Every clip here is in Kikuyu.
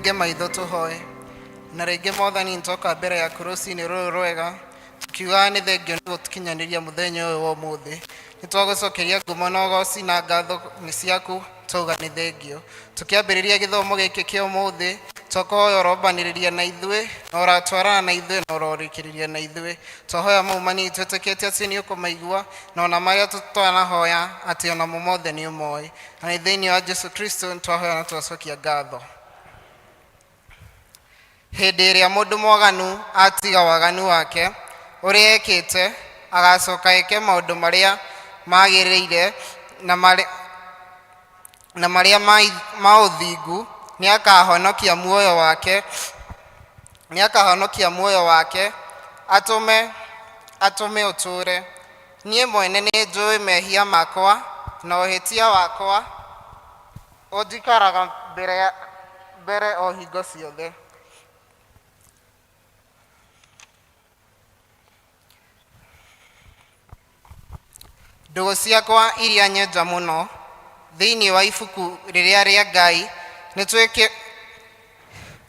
Tũhinge maitho tũhoe. Na rĩngĩ Mwathani nĩtwoka mbere yaku rũcinĩ rũrũ rwega, tukiugaga nĩ thengio nĩ gũtũkinyanĩria mũthenya ũyũ wa ũmũthĩ. Nĩ twagũcokeria ngumo na ũgoci na ngatho nĩ ciaku, twauga nĩ thengio. Tũkĩambĩrĩria gĩthomo gĩkĩ kĩa ũmũthĩ, twakũhoya ũrombanĩrĩria na ithuĩ, na ũratwarana na ithuĩ, na ũrorĩkĩrĩria na ithuĩ. Twahoya mau manini twĩtĩkĩtie atĩ nĩ ũkũmaigua, na ona marĩa tũtanahoya atĩ onamo mothe nĩ ũmoĩ. Na nĩ thĩinĩ wa Jesu Kristo nĩ twahoya na twacokia ngatho. Hĩndĩ ĩrĩa mũndũ mwaganu atiga waganu wake ũrĩa ekĩte, agacoka eke maũndũ marĩa magĩrĩire na marĩa na marĩa ma ũthingu, nĩakahonokia muoyo wake, nĩakahonokia muoyo wake atũme atũme ũtũũre. Niĩ mwene nĩnjũĩ mehia makwa, na ũhĩtia wakwa ũnjikaraga mbere, mbere o hingo ciothe. Ndũgũ ciakwa iria nyenja mũno thĩinĩ wa ibuku rĩrĩa rĩa Ngai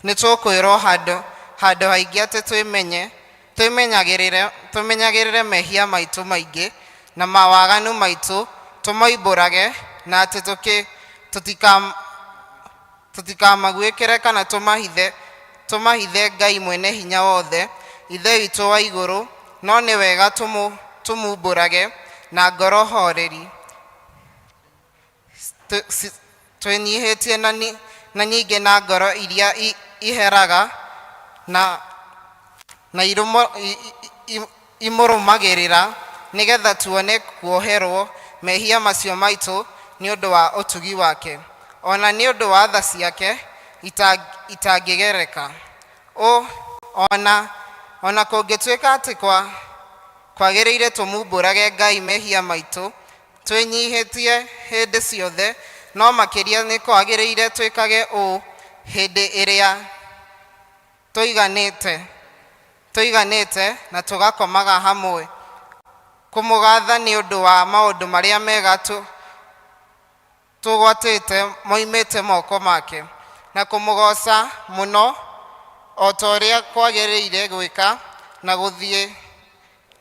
nĩ tũkwĩrwo handũ handũ haingĩ atĩ twĩmenye twĩmenyagĩrĩre tũmenyagĩrĩre mehia maitũ maingĩ na mawaganu maitũ tũmoimbũrage na atĩ tũkĩ tũtika tũtikamaguĩkĩre kana tũmahithe tũmahithe Ngai mwene hinya wothe Ithe witũ wa igũrũ, no nĩ wega tũmumbũrage na ngoro horeri twĩnyihĩtie na ningĩ na ngoro iria iheraga na na imũrũmagĩrĩra nĩgetha tuone kuoherwo mehia macio maitũ nĩ ũndũ wa ũtugi wake, o na nĩ ũndũ wa tha ciake itangĩgereka. Ona, ona kũngĩtuĩka atĩ kwa, kwagĩrĩire tũmumbũrage Ngai mehia maitũ twĩnyihĩtie hĩndĩ ciothe, no makĩria nĩ kwagĩrĩire twĩkage ũũ hĩndĩ ĩrĩa tũiganĩte tũiganĩte na tũgakomaga hamwe, kũmũgatha nĩ ũndũ wa maũndũ marĩa mega tũgwatĩte moimĩte moko make, na kũmũgooca mũno o ta ũrĩa kwagĩrĩire gwĩka, na gũthiĩ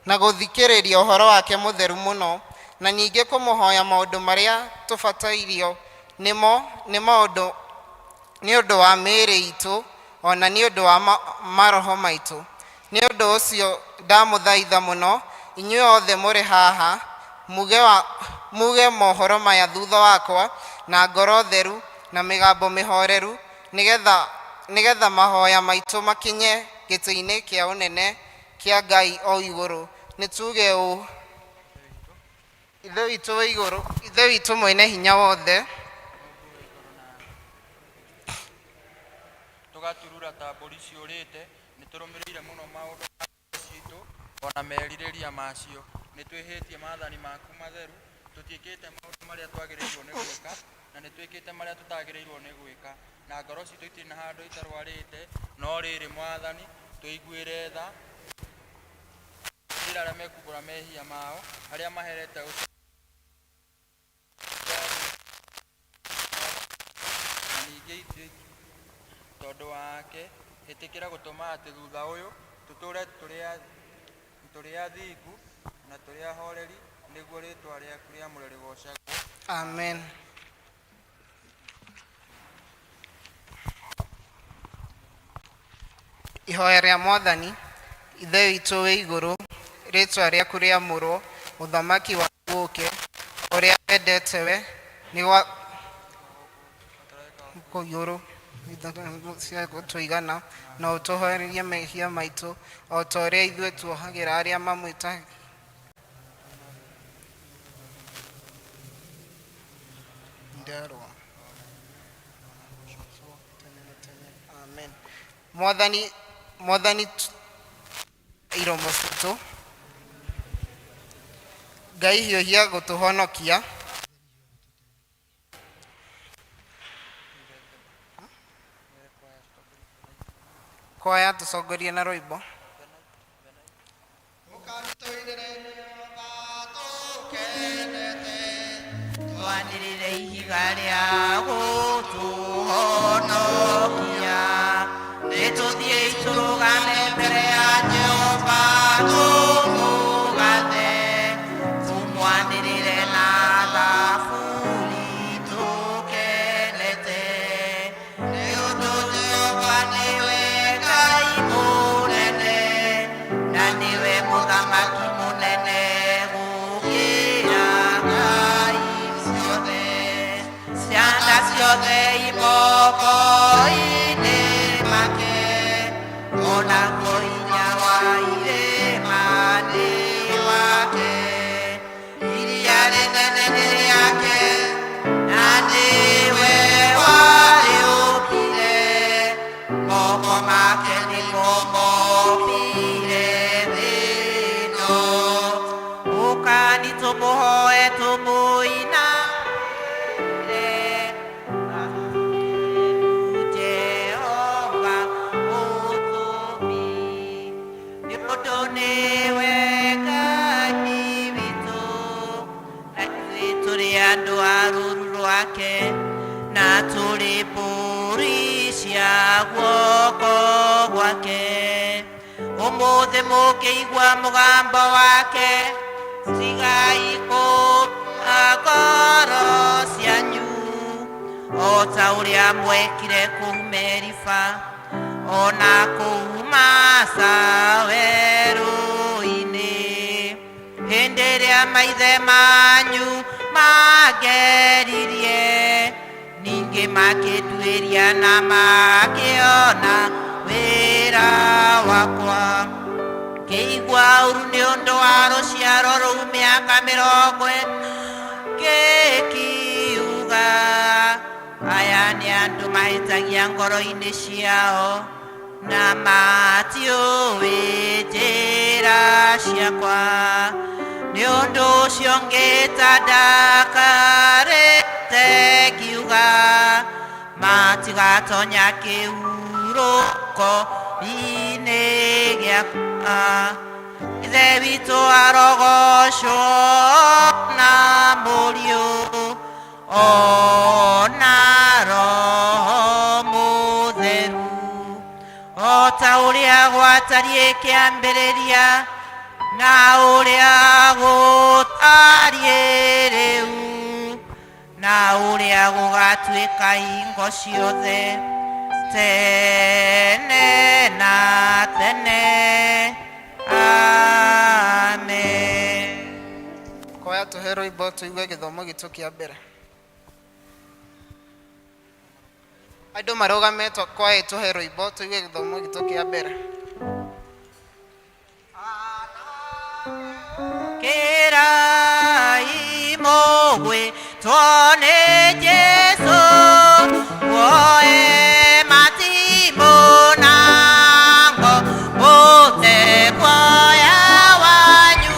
na gũthikĩrĩria ũhoro wake mũtheru mũno, na ningĩ kũmũhoya maũndũ marĩa tũbatairio nĩmo nĩ maũndũ nĩ ũndũ wa mĩĩrĩ itũ o na nĩ ũndũ wa maroho maitũ. Nĩ ũndũ ũcio ndamũthaitha mũno inyuĩ othe mũrĩ haha muge mohoro maya thutha wakwa na ngoro theru na mĩgambo mĩhoreru, nĩgetha mahoya maitũ makinye gĩtĩ-inĩ kĩa ũnene kĩa Ngai o igũrũ. Nĩ tuge ũũ, Ithe witũ wĩ igũrũ, Ithe witũ mwene hinya wothe, Tũgaturura ta mbũri ciũrĩte, nĩtũrũmĩrĩire mũno maũndũ ma ngoro ciitũ o na merirĩria macio. Nĩtwĩhĩtie maathani maku matheru, tũtiĩkĩte maũndũ marĩa twagĩrĩirwo nĩ gwĩka, na nĩtwĩkĩte marĩa tũtagĩrĩirwo nĩ gwĩka, na ngoro ciitũ itirĩ na handũ itarwarĩte. No rĩrĩ, Mwathani, tũiguĩre tha, Ĩra arĩa mekumbũra mehia mao, arĩa maherete Na ningĩ ithuĩ tondũ wake, ĩtĩkĩra gũtũma atĩ thutha ũyũ tũtũũre tũrĩ athingu na tũrĩ ahoreri, nĩguo rĩĩtwa rĩaku rĩamũre rĩgoocagwo. Amen. Ihoya rĩa Mwathani. Ithe witũ wĩ igũrũ, rĩtwa rĩaku rĩamũrwo, ũthamaki waku ũke, ũrĩa wendete we nĩ gwa igũrũ cia gũtũigana, na ũtũhorerie mehia maitũ o ta ũrĩa ithuĩ tuohagĩra arĩa mamwĩta ndarwa. Amen. Mwathani, Mwathani iromo citũ. Ngai hiũhia gũtũhonokia. Kwaya tũcongorie na rwĩmbo. Twanĩrĩre ihiga rĩa gũtũhonokia. ciothe imoko-inĩ make, onaguo hinya wa irĩma nĩ wake. Iria rĩnene nĩ rĩake, na nĩwe warĩũmbire, moko make nĩmo mombire thĩ ĩno. Ũkani tũmũhoe tũmũinamĩrĩre, na Jehova mũtũmi, nĩ ũndũ nĩwe Ngai witũ, na ithuĩ tũrĩ andũ a rũũru rwake, na tũrĩ mbũri cia guoko gwake. Ũmũthĩ mũngĩigua mũgambo wake, tigai kũũma ngoro cianyu, o ta ũrĩa mwekire kũu Meriba, ona kũu Masa werũ-inĩ, hĩndĩ ĩrĩa maithe manyu mangeririe, ningĩ makĩnduĩria na makĩona wĩra wakwa. Ngĩigua ũru nĩ ũndũ wa rũciaro rũu mĩaka 40, ngĩkiuga, aya nĩ andũ mahĩtagia ngoro-inĩ ciao, na matiũĩ njĩra ciakwa. Nĩ ũndũ ũcio ngĩta ndakarĩte ngiuga, matigatonya kĩhurũko-inĩ gĩakwa. Ithe witũ arogocwo na Mũriũ ona Roho Mũtheru, o ta ũrĩa gwatariĩ kĩambĩrĩria, na ũrĩa gũtariĩ rĩu, na ũrĩa gũgatuĩka hingo ciothe, tene na tene. Amen. Koya tũhe rwĩmbo tũigue gĩthomo gitũ kĩa mbere. Andũ marũgame kwaĩ tũhe rwĩmbo tũigue gĩthomo gitũ kĩa mbere. Kĩrai mũgwĩtwo nĩ Jesũ, woe matimũ na ngo, mũte guoya wanyu,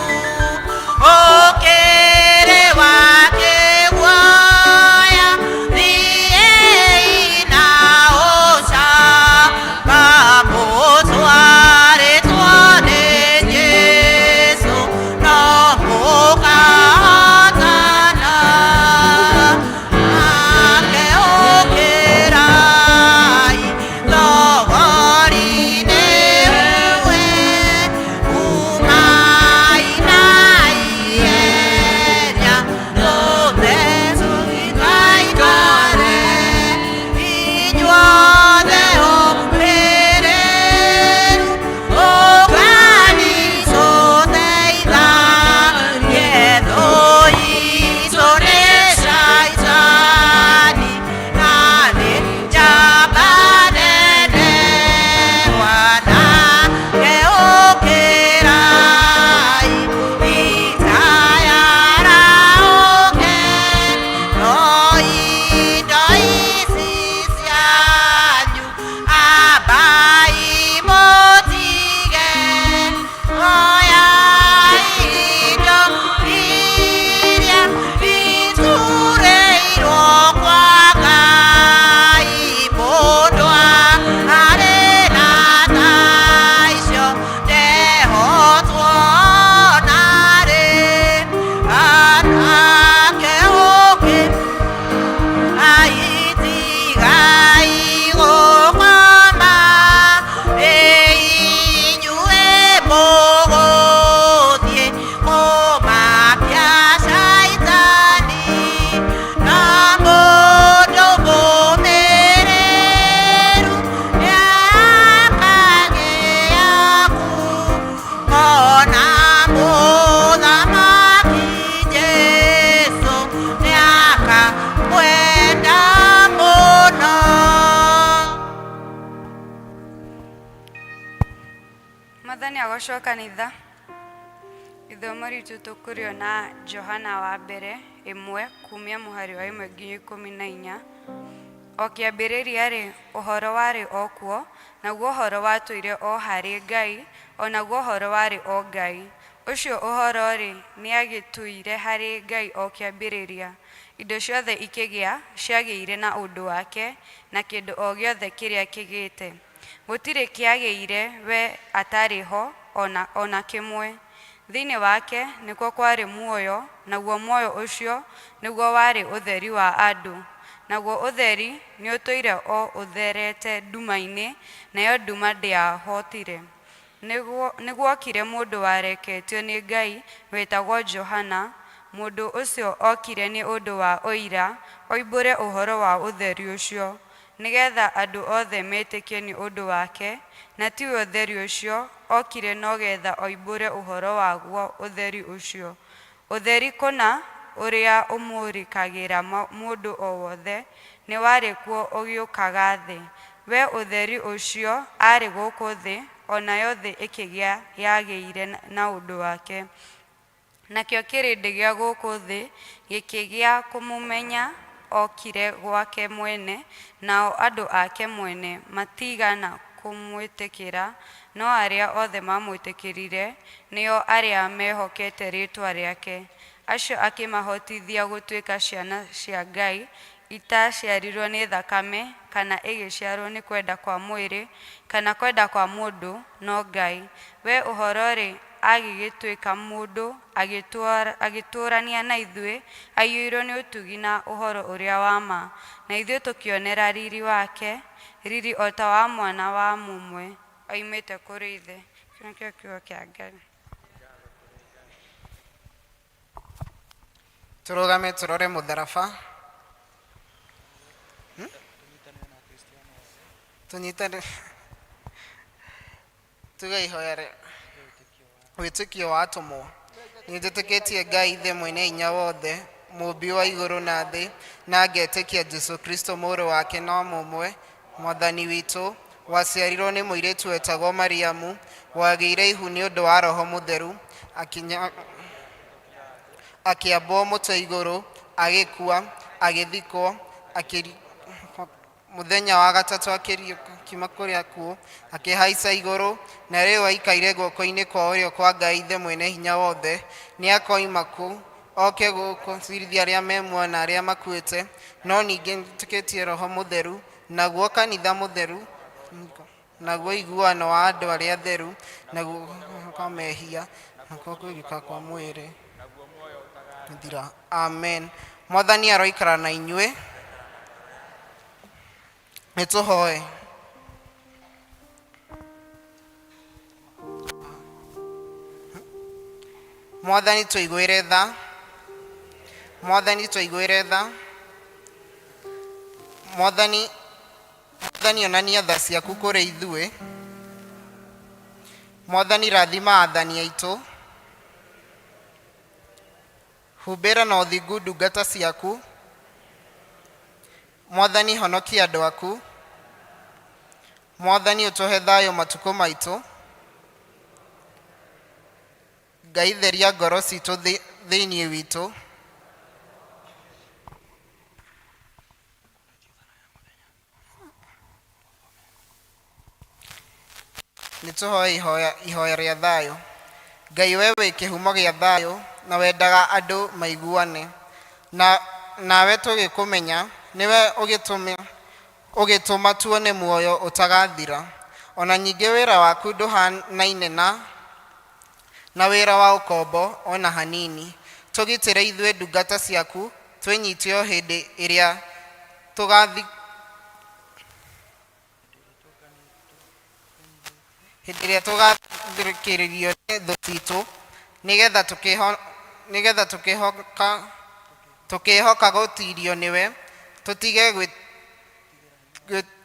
ũkĩrĩ wake guoya, thiĩi na ũcamba mũtwarane. Mwathani agocwo kanitha. Ithomo ritũ tũkũrĩona Johana wa mbere ĩmwe kumia mũhari wa ĩmwe nginya ikũmi na inya. O kĩambĩrĩria-rĩ, ũhoro warĩ o kuo, naguo ũhoro watũire o harĩ Ngai, o naguo ũhoro warĩ o Ngai. Ũcio ũhoro-rĩ, nĩagĩtũire harĩ Ngai o kĩambĩrĩria. Indo ciothe ikĩgĩa, ciagĩire na ũndũ wake, na kĩndũ o gĩothe kĩrĩa kĩgĩte. Gũtirĩ kĩagĩire we atarĩ ho o na, o na kĩmwe. Thĩinĩ wake nĩkuo kwarĩ muoyo, naguo muoyo ũcio nĩguo warĩ ũtheri wa andũ. Naguo ũtheri nĩũtũire o ũtherete nduma-inĩ, nayo nduma ndĩahotire. Nĩguokire mũndũ wareketio nĩ Ngai wetagwo Johana. Mũndũ ũcio okire nĩ ũndũ wa ũira, oimbũre ũhoro wa ũtheri ũcio, nĩ getha andũ othe metĩkie nĩ ũndũ wake. Na tiwe ũtheri ũcio, okire no getha oimbũre ũhoro waguo ũtheri ũcio. Ũtheri kũna, ũrĩa ũmũrĩkagĩra mũndũ o wothe, nĩwarĩ kuo ũgĩũkaga thĩ. We ũtheri ũcio aarĩ gũkũ thĩ, o nayo thĩ ĩkĩgĩa yagĩire na ũndũ wake. Nakĩo kĩrĩndĩ gĩa gũkũ thĩ gĩkĩgĩa kũmũmenya, okire gwake mwene, nao andũ ake mwene matiigana kũmwĩtĩkĩra, no arĩa othe maamwĩtĩkĩrire, nĩo arĩa mehokete rĩĩtwa rĩake, acio akĩmahotithia gũtuĩka ciana cia Ngai, itaciarirwo nĩ thakame, kana ĩgĩciarwo nĩ kwenda kwa mwĩrĩ, kana kwenda kwa mũndũ, no Ngai. We Ũhoro-rĩ, agĩgĩtuĩka mũndũ, agĩtũũrania na ithuĩ, aiyũirwo nĩ ũtugi na ũhoro ũrĩa wa ma. Na ithuĩ tũkĩonera riri wake, riri o ta wa mwana wa mũmwe oimĩte kũrĩ Ithe. Kĩu nĩkĩo kiugo kĩa Ngai. Tũrũgame tũrore mũtharaba. Tũnyitane tuge ihoya rĩa wĩtĩkio wa atũmwo. Nĩ njĩtĩkĩtie Ngai Ithe mwene hinya wothe, mũũmbi wa igũrũ na thĩ, na ngetĩkia Jesu Kristo mũrũ wake no mũmwe, Mwathani witũ, waciarirwo nĩ mũirĩtu wetagwo Mariamu, wagĩire ihu nĩ ũndũ wa Roho Mũtheru, akinya akĩambwo mũtĩ igũrũ, agĩkua, agĩthikwo, akĩri mũthenya wa gatatũ akĩriũka akiuma kũrĩ akuũ, akĩhaica igũrũ, na rĩu aikaire guoko-inĩ kwa ũrĩo kwa Ngai Ithe mwene hinya wothe. Nĩ akoima kũu oke gũkũ cirithia arĩa me muoyo na arĩa makuĩte. No ningĩ nĩtĩkĩtie Roho Mũtheru, naguo kanitha mũtheru, naguo ũiguano wa andũ arĩa atheru, naguo kwa mehia, nakuo kwĩrika kwa mwĩrĩ thira. Amen. Mwathani aroikara na inyuĩ. Nĩ tũhoe. Mwathani tũiguĩre tha. Mwathani tũiguĩre tha. Mwathani Mwathani onania tha ciaku kũrĩ ithuĩ. Mwathani rathima athani aitũ. Humbĩra na ũthingu ndungata ciaku. Mwathani honokia andũ aku. Mwathani ũtũhe thayũ matukũ maitũ. Ngai theria ngoro citũ thĩinĩ witũ. Nĩ tũhoe ihoya, ihoya rĩa thayũ. Ngai we wĩ kĩhumo gĩa thayũ na wendaga andũ maiguane. Na nawe tũgĩkũmenya nĩwe ũgĩtũma, ũgĩtũma tuone muoyo ũtagathira. Ona ningĩ wĩra waku ndũhanaine na na wĩra wa ũkombo ona hanini. Tũgitĩre ithuĩ ndungata ciaku twĩnyite o hĩndĩ ĩrĩa tũgathi hĩndĩ ĩrĩa tũgathikĩrĩrio nĩ thũ citũ, nĩgetha tũkĩho nĩgetha tũkĩhoka tũkĩhoka gũtirio nĩwe, tũtige gwĩ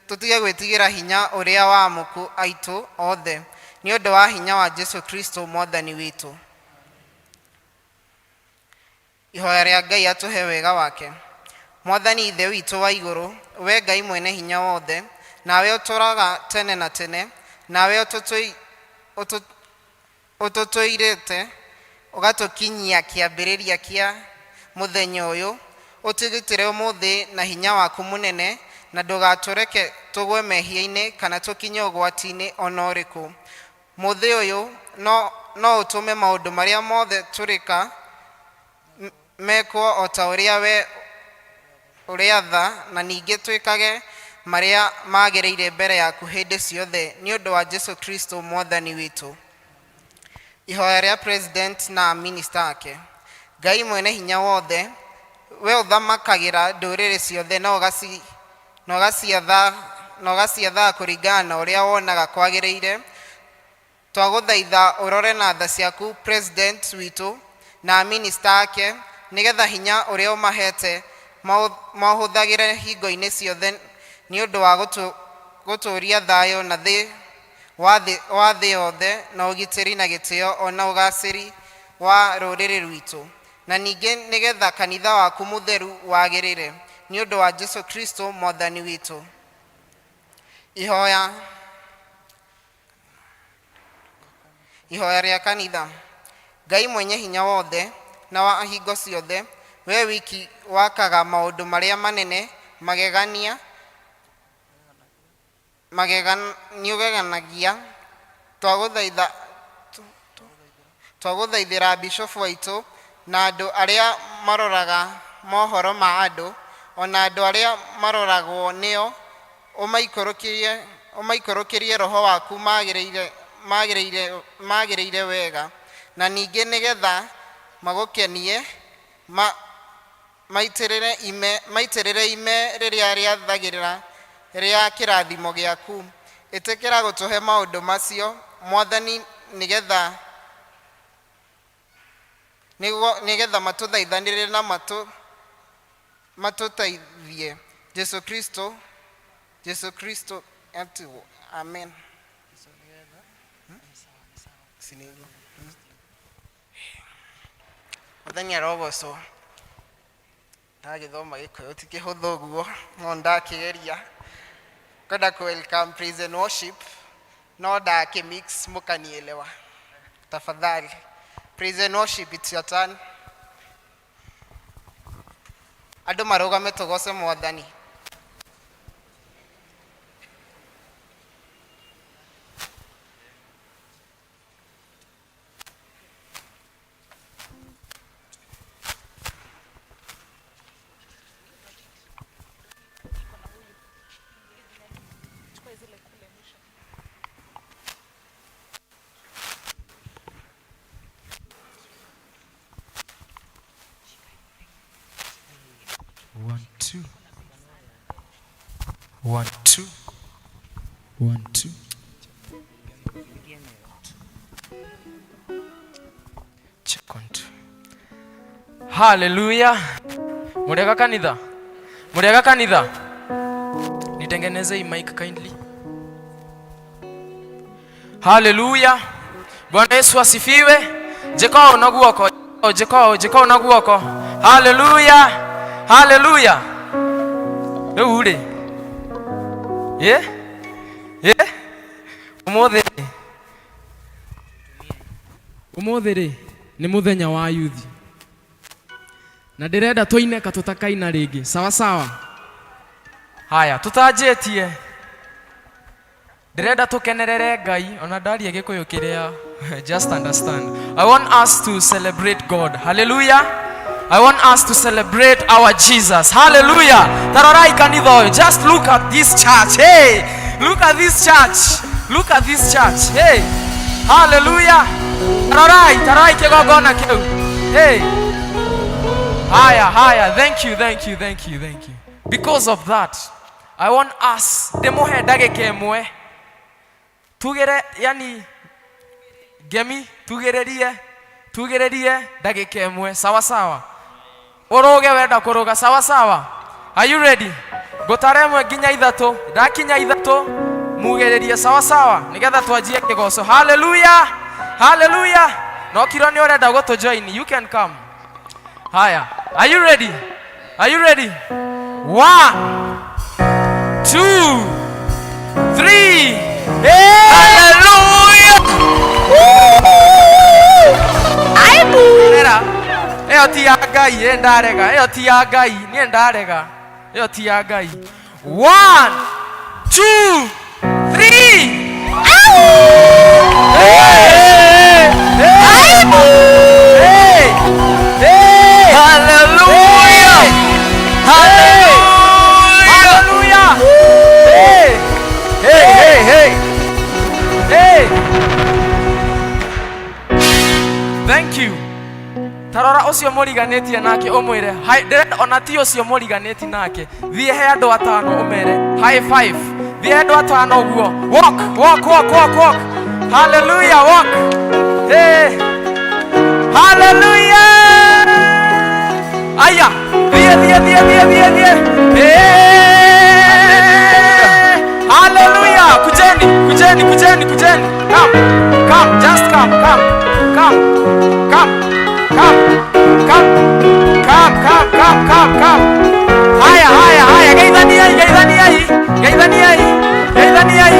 tũtige gwĩtigĩra hinya ũrĩa wa amuku aitũ othe, nĩ ũndũ wa hinya wa Jesu Kristo Mwathani witũ. Ihoya rĩa Ngai atũhe wega wake. Mwathani Ithe witũ wa igũrũ, we Ngai mwene hinya wothe, nawe ũtũraga tene na tene, nawe Ũtũtũirĩte ũgatũkinyia kĩambĩrĩria kĩa mũthenya ũyũ, ũtũgitĩre ũmũthĩ na hinya waku mũnene, na ndũgatũreke tũgwe mehia-inĩ kana tũkinye ũgwati-inĩ ona ũrĩkũ. Mũthĩ ũyũ no ũtũme maũndũ marĩa mothe tũrĩka mekwo o ta ũrĩa we ũrĩatha, na ningĩ twĩkage marĩa magĩrĩire mbere yaku hĩndĩ ciothe, nĩ ũndũ wa Jesu Kristo Mwathani witũ. Ihoya rĩa President na minister ake. Ngai mwene hinya wothe, we ũthamakagĩra ndũrĩrĩ ciothe na ũgaciathaga kũringana na ũrĩa wonaga kwagĩrĩire, twagũthaitha ũrore na tha ciaku President witũ na minister ake, nĩgetha hinya ũrĩa ũmahete maũhũthagĩre hingo-inĩ ciothe nĩ ũndũ wa gũtũũria thayũ na thĩ wa thĩ yothe, na ũgitĩri na gĩtĩo ona ũgacĩri wa rũrĩrĩ rwitũ, na ningĩ nĩgetha kanitha waku mũtheru wagĩrĩre, nĩ ũndũ wa Jesu Kristo Mwathani witũ. Ihoya rĩa kanitha. Ngai mwenye hinya wothe na wa hingo ciothe, we wiki wakaga maũndũ marĩa manene magegania nĩũgeganagia, twagũthaithĩra bishofu waitũ na andũ arĩa maroraga mohoro ma andũ, ona andũ arĩa maroragwo nĩo, ũmaikũrũkĩrie roho waku magĩrĩire wega, na ningĩ nĩgetha magũkenie maitĩrĩre ime rĩrĩa rĩathagĩra rĩa kĩrathimo gĩaku. Ĩtĩkĩra gũtũhe maũndũ macio, Mwathani, nĩgetha matũthaithanĩre na matũteithie. Jesu Kristo amen. Mwathani arogocwo. Ndagĩthoma Gĩkũyũ ti kĩhũthũ ũguo, no ndakĩgeria. Kwenda ku welcome praise and worship, no ndakĩmix, mũkanielewa tafadhali. Praise and worship, it's your turn. Andũ marũgame tũgoce Mwathani. One, two. One, two. One, two. Check one, two. Haleluya. Muriega kanitha? Muriega kanitha? Nitengeneze hii mic kindly. Haleluya. Bwana Yesu asifiwe. Jekao na guoko. Jekao, jekao na guoko. Haleluya. Haleluya. Rĩu rĩ. Ye? Ye? Ũmũthĩ rĩ. Ũmũthĩ rĩ nĩ mũthenya wa yuthi. Na ndĩrenda tũine ka tũtakaina rĩngĩ. Sawa sawa. Haya, tũtanjĩtie. Ndĩrenda tũkenerere Ngai, ona ndaria Gĩkũyũ kĩrĩa, just understand. I want us to celebrate God. Hallelujah. I want us to celebrate our Jesus. Hallelujah. Tarorai kanitha ũyũ. Just look at this church. Hey, look at this church. Look at this church. Hey. Hallelujah. Tarorai, tarorai kĩgongona kĩu. Hey. Haya, haya. Thank you, thank you, thank you, thank you. Because of that, I want us ndĩmũhe ndagĩka ĩmwe tugĩre, yani ngemi, tugĩrĩrie, tugĩrĩrie ndagĩka ĩmwe, sawa sawa. Ũrũge wenda kũrũga, sawa sawa. Are you ready? Ngũtara ĩmwe nginya ithatũ. Ndakinya ithatũ mugĩrĩrie, sawa sawa, nĩgetha twanjie kĩgoco. Haleluya, haleluya. No kiro nĩ ũrenda gũtũ join, you can come. Haya, are you ready? Are you ready? One, two, three. Hey! Hallelujah! Ĩyo ti ya Ngai, ĩ ndarega. Ĩyo ti ya Ngai, niĩ ndarega. Ĩyo ti ya Ngai. One, two, three. Hey! Hey! Hey! Hey! Hallelujah! Hey! Hallelujah! Hallelujah! Hey! Hey, hey, hey! Hey! Thank you. Tarora ũcio mũriganĩtie nake ũmwĩre hi, ndĩrenda ona ti ũcio mũriganĩtie nake, thiĩ he andũ atano ũmere high five, thiĩ he andũ atano ũguo, walk, walk, walk, walk, walk, hallelujah, walk, hey, hallelujah, aya, thiĩ, thiĩ, thiĩ, thiĩ, thiĩ, thiĩ, hey, hallelujah, kujeni, kujeni, kujeni, kujeni, come, come, just come, come, come, come, come, come, come, come, come, come, come. Haya, haya, haya, geithaniai, geithaniai, geithaniai, geithaniai,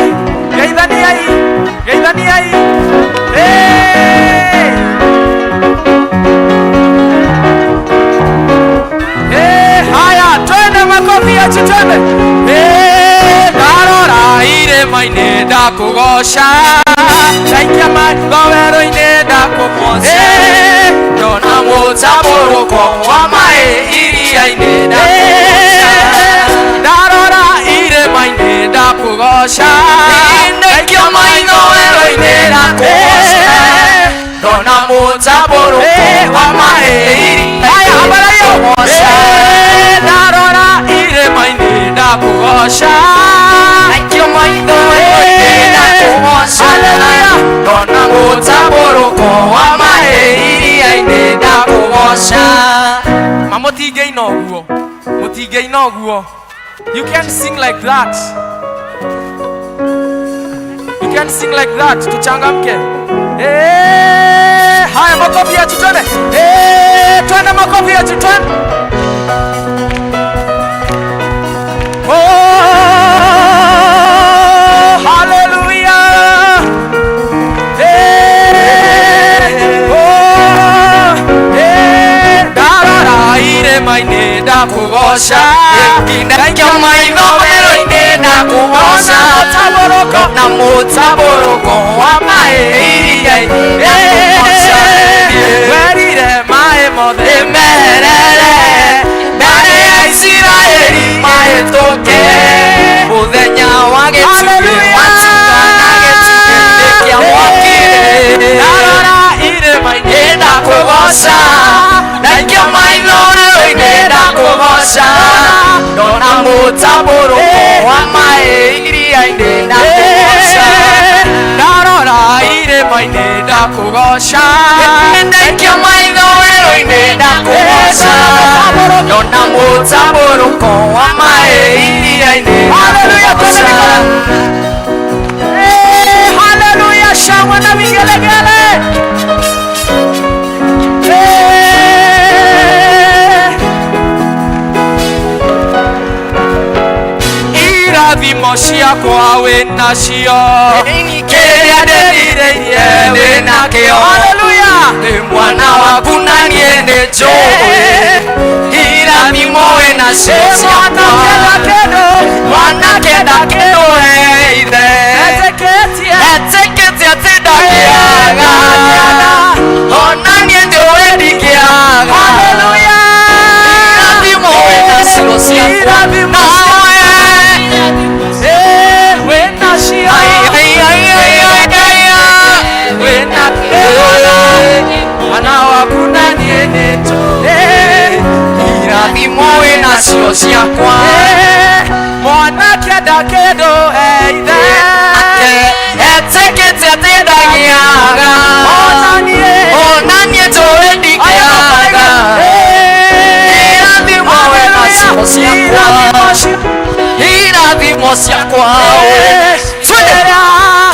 geithaniai, geithaniai. Hey! Hey, haya, twende makofi yetu, twende. Hey, ndarora irĩma-inĩ ndakũgoca, ndaikia maitho werũ-inĩ ndakũgoca, ndona mũtambũrũko wa maĩ iria-inĩ ndakũgoca, ndarora irĩma-inĩ ndakũgoca, Ndaikia maitho werũ-inĩ ndakũgoca, ndona mũtambũrũko wa maĩ Haya, habari hiyo. ndakũgoca. Ndarora irĩma-inĩ ndakũgoca, Ndaikia maitho werũ-inĩ ndakũgoca, Hallelujah. ndona mũtambũrũko wa maĩ iria-inĩ ndakũgoca. Ma mũtingĩina ũguo, mũtingĩina ũguo. You can't sing like that. You can't sing like that. Tuchangamke. Eh, haya makofi yetu twende. Eh, twende makofi yetu twende. Oh, hallelujah. Eh, oh, eh, ndarora irĩma-inĩ ndakũgoca, Ndaikia maitho werũ-inĩ ndakũgoca, mũtambũrũko na mũtambũrũko wa maĩ iria-inĩ ndakũgoca. Werire maĩ mothe Meherere mbere ya Isiraeli mahĩtũke, mũthenya wa gĩtugĩ Hallelujah. watungana gĩtugĩ kĩa mwaki. Ndarora irĩma-inĩ Ndakũgoca, ndaikia maitho werũ-inĩ ndakũgoca, ndona mũtambũrũko wa maĩ iria-inĩ ndakũgoca. Ndarora irĩma-inĩ ndakũgoca, Ndaikia maitho werũ-inĩ ndakũgoca, ndona mũtambũrũko wa maĩ iria-inĩ Hallelujah, ndakũgoca. Eh, hallelujah, shangwe na vigelegele. Eh. Irathimo ciakwa wĩ nacio, Kĩrĩa ndĩrirĩirie ndĩ nakĩo. Hallelujah. Nĩ mwana waku na niĩ nĩ njũĩ irathimo wĩ nacio ciakwa. Mwana kenda kĩndũ he ithe, Etĩkĩtie etĩkĩtie atĩ ndangĩaga, ona niĩ njũĩ ndingĩaga. Hallelujah. Irathimo wĩ nacio ciakwa. Irathimo. Nawe. Eh, wĩ nacio. Ai, ai, ai, ai, ai, ai, ai. Wĩ na mwana waku na niĩ nĩ njũĩ Irathimo wĩ nacio ciakwa. Mwana kenda kĩndũ he ithe, Etĩkĩtie atĩ ndangĩaga, ona niĩ ona niĩ njũĩ ndingĩaga. Irathimo wĩ nacio ciakwa, irathimo ciakwa. Twende.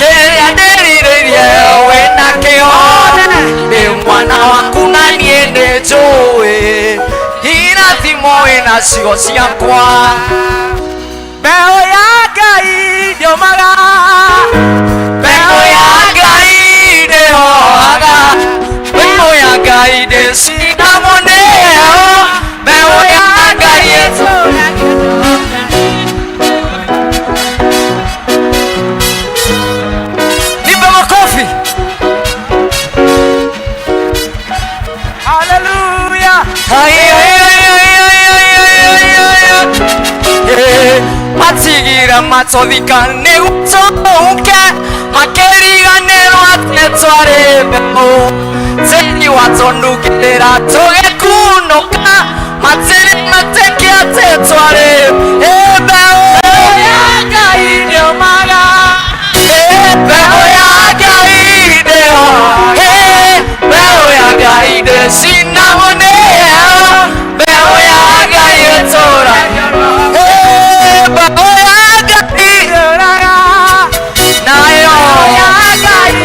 Kĩrĩa ndĩrirĩirie wĩ nakĩo, nĩ mwana waku na niĩ nĩ njũĩ irathimo wĩ nacio ciakwa. Mbeũ ya Ngai ndĩũmaga, Mbeũ ya Ngai ndĩhohaga, mbeũ ya Ngai ndĩcinagwo nĩ Matigire matothika nĩgũtũke makĩriganĩrwo atĩ twarĩ mbeũ tĩri watũnungĩrĩra tũgĩkunũka matirĩ metĩkia atĩ twarĩ mbeũ ya Ngai nĩũmaga mbeũ ya Ngai ndĩhoa mbeũ ya Ngai ndĩcinagwo nĩ heho mbeũ ya Ngai ĩtũũraga mbeũ ya Ngai ndĩũraga nayo ya Ngai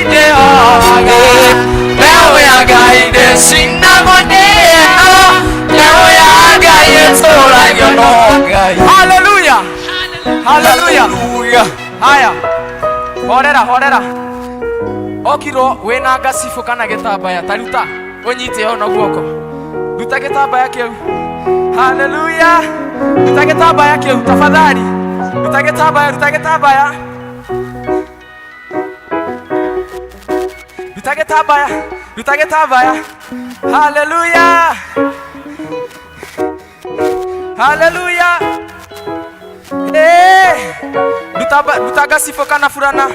ndĩhoaga mbeũ ya Ngai ndĩcinagwo nĩ heho mbeũ ya Ngai ĩtũũragio no Ngai. Haleluya, haleluya. Haya, horera horera. Okirwo wina ngacibũ kana gĩtambaya ta ruta ũnyite ho na guoko, ruta gĩtambaya kĩu. Haleluya, ruta gĩtambaya kĩu tafadhali, ruta gĩtambaya, ruta gĩtambaya, ruta gĩtambaya, ruta gĩtambaya. Haleluya, haleluya. Ruta ruta ngacibũ kana burana.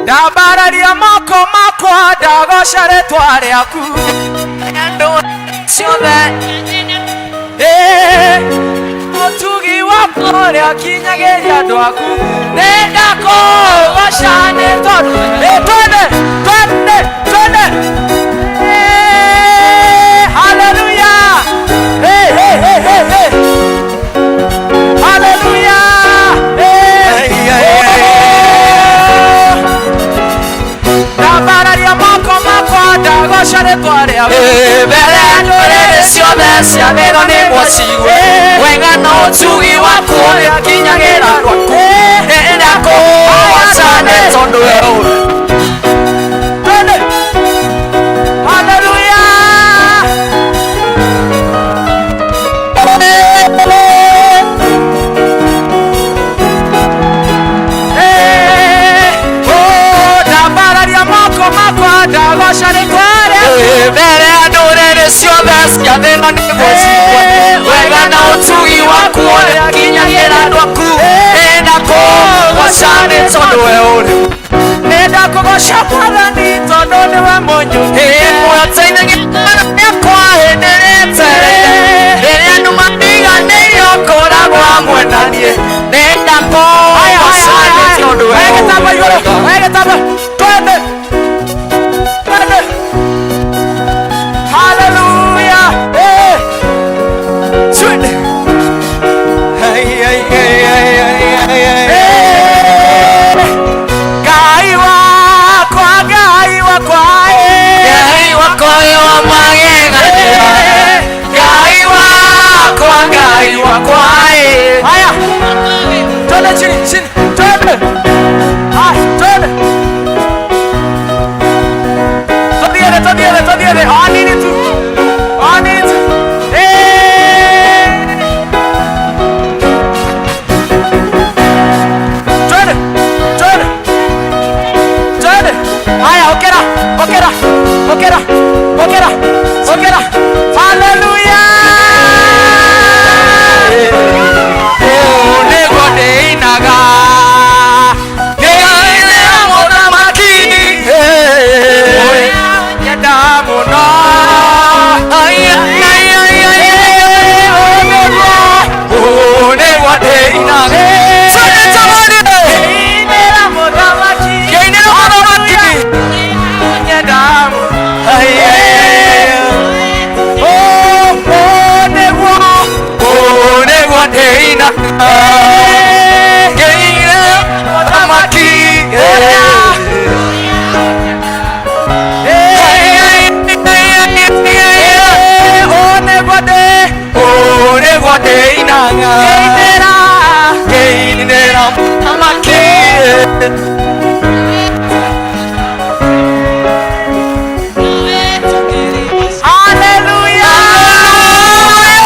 Ndambararia moko makwa ndagoca rĩtwa rĩaku andũ ciothe ũtugi waku ũrĩa ũkinyagĩria andũ aku nĩndakũgoca nĩ tondũ twende twende twende. Haleluya. Haleluya. Ndambararia moko makwa ndagoca rĩtwa rĩaku mbere ya ndũrĩrĩ ciothe cia thĩ ĩno nĩguo ciigue wega na ũtugi waku ũrĩa ũkinyagĩra andũ aku nĩndakũgoca nĩ tondũ we ũrĩ. Twende. Haleluya. Ndambararia moko makwa ndagoca rĩtwa rĩaku mbere ya ndũrĩrĩ ciothe cia thĩ ĩno nĩguo ciigue wega na ũtugi waku ũrĩa ũkinyagĩra andũ aku nĩndakũgoca nĩ tondũ we ũrĩ. Nĩndakũgoca Mwathani tondũ nĩwe mũnyũki Mũteithagia yakwa hĩndĩ ĩrĩa etereire rĩrĩa andũ mariganĩirio ũkoragwo hamwe na niĩ nĩndakũgoca nĩ tondũ we Oya gĩtambaya igũrũ, ũrĩ. oya gĩtambaya. Twende twende. Haleluya. Twende. Ngai wakwa, Ngai wakwa, Ngai wakwa wĩ wa magegania Ngai wakwa, Ngai wakwa. Haya, twende chini chini, twende. Haya, twende. Tuthiere, tuthiere, tuthiere. O nini tu, o nini tu. Twende, twende, twende. Haya, okera, okera, okera, okera, okera. Haleluya. Ũũ nĩguo ndĩinaga ngĩinĩra mũthamaki ũrĩa nyenda mũno. Ai, ai, ai, ai, ai, ũũ nĩguo ndĩinaga. Twende tũmũrĩre. Ngĩinĩra mũthamaki. Ngĩinĩra mũthamaki. Nyenda mũno. Ai, ai, ai, ai. Ũũ nĩguo. Ũũ nĩguo ndĩinaga ngĩinĩra mũthamaki. Ai, ai, ai, ai, ai, ai. Ũũ nĩguo ndĩ. Ũũ nĩguo ndĩinaga Ngĩinĩra. ngĩinĩra mũthamaki.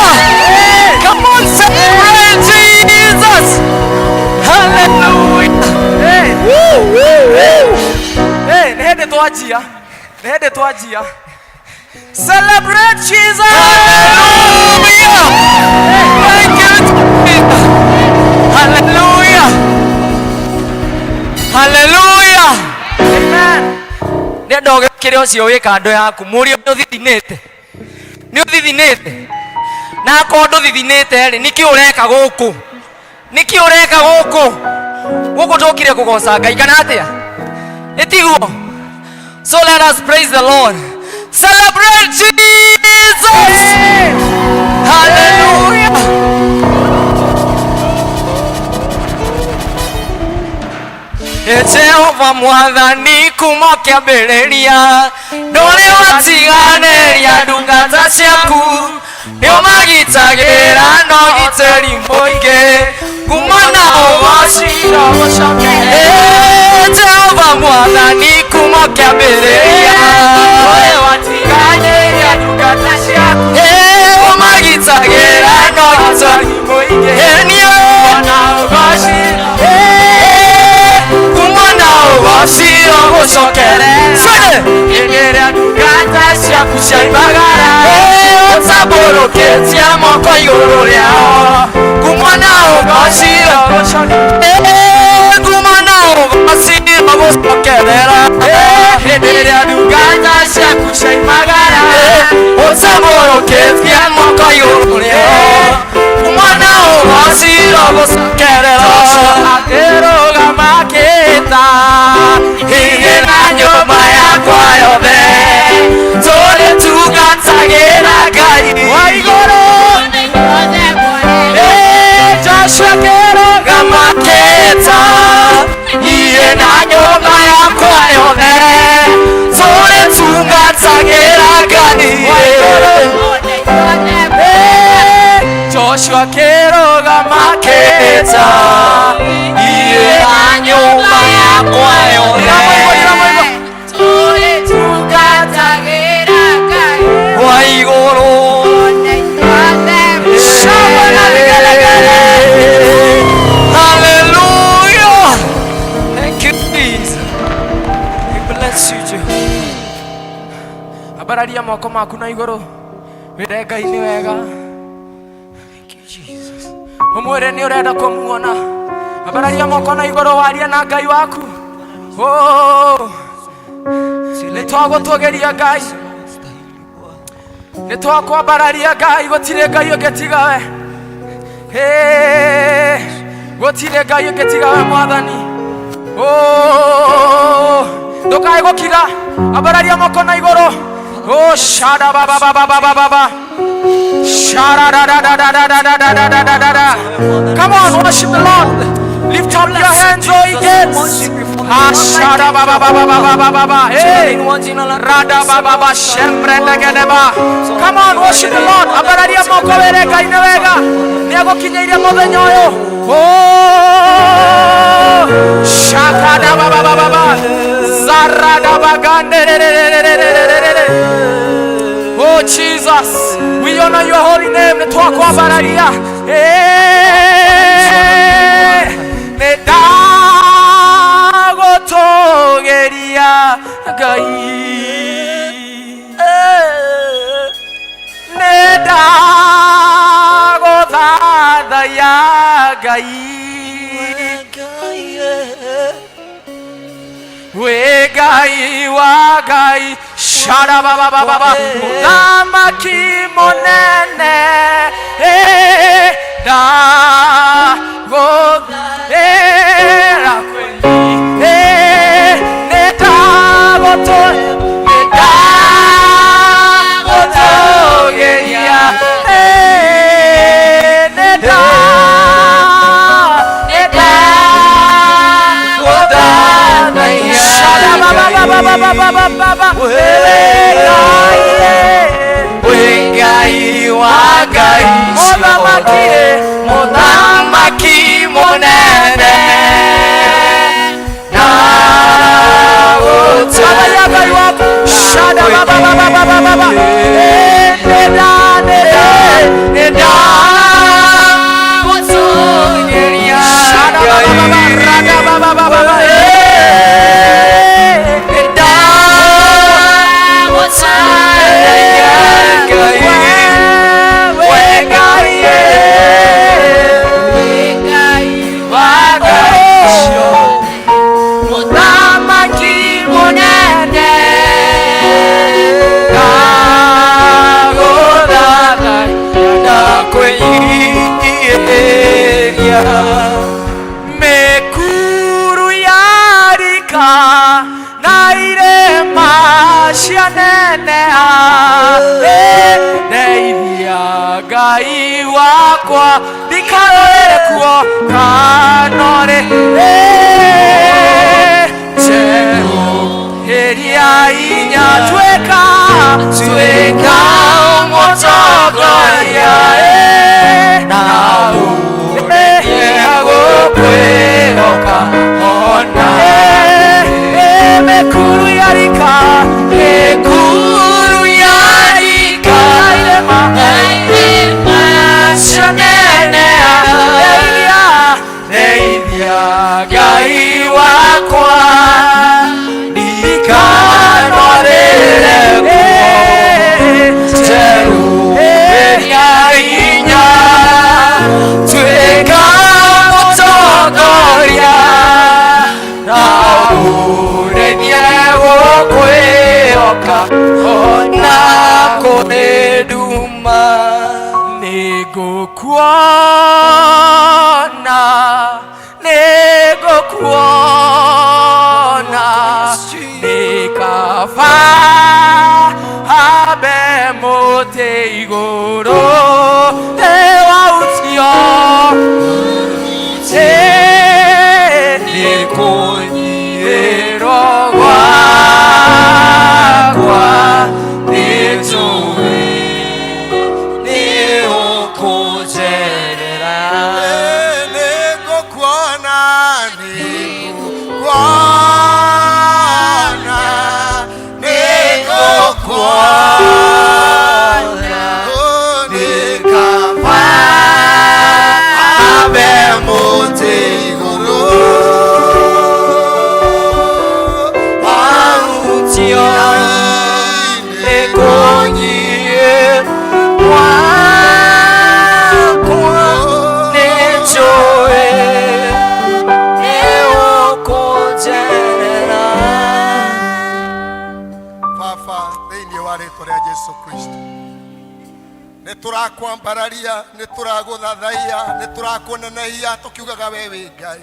Hallelujah. Come on, celebrate Jesus. Hallelujah. Woo, woo, woo. Hey, nĩ hĩndĩ twanjia, nĩ hĩndĩ twanjia. Celebrate Jesus. Hallelujah. Thank you, Jesus. Hithũkĩre ũcio wĩ kando yaku, mũrie nĩ ũthithinĩte, nĩ ũthithinĩte. Na akorwo ndũthithinĩte rĩ, nĩkĩ ũreka gũkũ? Nĩkĩ ũreka gũkũ? Gũkũ tũkire kũgoca Ngai kana atĩa? Ĩtiguo? So let us praise the Lord. Celebrate Jesus. Hallelujah. Jehova mwathani kuma kĩambĩrĩria ndũrĩ watiganĩria ndungata ciaku, nĩũmagitagĩra na ũgitĩri mũingĩ kuma na ũgoci. Jehova mwathani kuma kĩambĩrĩria ndũrĩ watiganĩria ndungata ciaku, ũmagitagĩra na ũgitĩri mũingĩ niĩ na ũgoci, kuma na ũgoci ũgũcokere. Twende. Hĩndĩ ĩrĩa ndungata ciaku ciaimagara, ũtambũrũkĩtie moko igũrũ rĩao, kuma na ũgoci ũgũcokere, kuma na ũgoci ũgũcokerera. Hĩndĩ ĩrĩa ndungata ciaku ciaimagara, ũtambũrũkĩtie moko igũrũ rĩao, kuma na ũgoci ũgũcokerera. Akĩrũgama akĩĩta, "Niĩ na nyũmba yakwa yothe tũrĩtungatagĩra Ngai wa igũrũ." Joshua akĩrũgama akĩĩta, "Niĩ na nyũmba yakwa yothe tũrĩtungatagĩra Ngai wa igũrũ." Joshua akĩrũgama akĩĩta, "Niĩ na nyũmba yakwa yothe wa igũrũ." Shangwe na vigelegele. Hallelujah. Thank you, Jesus. We bless you, Jehovah. Ambararia moko maku na igũrũ, wĩre Ngai nĩ wega. Thank you, Jesus. Ũmwĩre nĩ ũrenda kũmuona. Ambararia moko na igũrũ, warie na Ngai waku. Oh, nĩ twagũtũgĩria Ngai, nĩ twakwambararia Ngai, gũtirĩ Ngai ũngĩ tiga we. Hey, gũtirĩ Ngai ũngĩ tiga we Mwathani. Oh, ndũkae gũkira, ambararia moko na igũrũ. Oh, shada ba ba ba ba ba ba ba ba. Shada da da da da da da da da da da da da. Come on, worship the Lord. Lift up your hands, O ye gates. Ah, shada ba ba ba ba ba ba ba ba ba. Hey. Rada ba ba ba shembre ndegedeba. Come on, worship the Lord. Ambararia moko wĩre Ngai nĩ wega. Nĩ agũkinyĩirie mũthenya ũyũ. Oh, shakada ba ba ba ba ba. Zarada ba gande re re re re re re re re re. Oh Jesus, we honor your holy name. Nĩ twakwambararia. Eh, nĩ ndagũtũgĩria Ngai. Eh, nĩ ndagũthathaiya Ngai. Wĩ Ngai wa Ngai, shara ba ba ba ba ba, mũthamaki mũnene. Eh, ndagũthathera kweli. Eh, nĩ ndagũtũgĩria. Eh, nĩ ndagũthathaiya. Shara ba ba ba ba ba ba ba ba ba ba. Wĩ Ngai, Wĩ Ngai wa Ngai, mũthamaki, mũthamaki mũnene. Thathaiya Ngai waku. Shada ba ba ba ba ba ba ba ba. Eh, nĩ nda nĩ nda Nĩ ndagũtũgĩria. Shada ba ba ba ba rada ba ba ba ba ba. Eh, Nĩ ndagũthathaiya Ngai. Wĩ Ngai, Wa Ngai, mũthamaki mũnene. wakwa ndikarorere kuo kanorĩ njerũhĩria inya tuĩka tuĩka mũtongoria na ũreke gũkwĩhoka ona mĩkuru yarika mĩkuru yarika irĩma cio nene ndeithia ndeithia Ngai wakwa ndikanorĩre kuo njerũhĩria inya tuĩka mũtongoria na ũrĩthie gũkwĩhoka ona kũrĩ nduma nĩngũkuona nĩngũkuona nĩ kaba hambe mũtĩ igũrũ ĩwautio nĩkũnyihĩrwo gwakwa nĩnjũĩ nĩũkũnjerera Nĩngũkuona, nĩngũkuona, nĩngũkuona, nĩ kaba hambe mũtĩ igũrũ Wautio nĩkũnyihĩrwo gwakwa nĩnjũĩ nĩũkũnjerera Baba thĩinĩ wa rĩtwa rĩa Jesu Kristo nĩ tũrakwambararia nĩ tũragũthathaiya nĩ tũrakũnenehia tũkiugaga we wĩ Ngai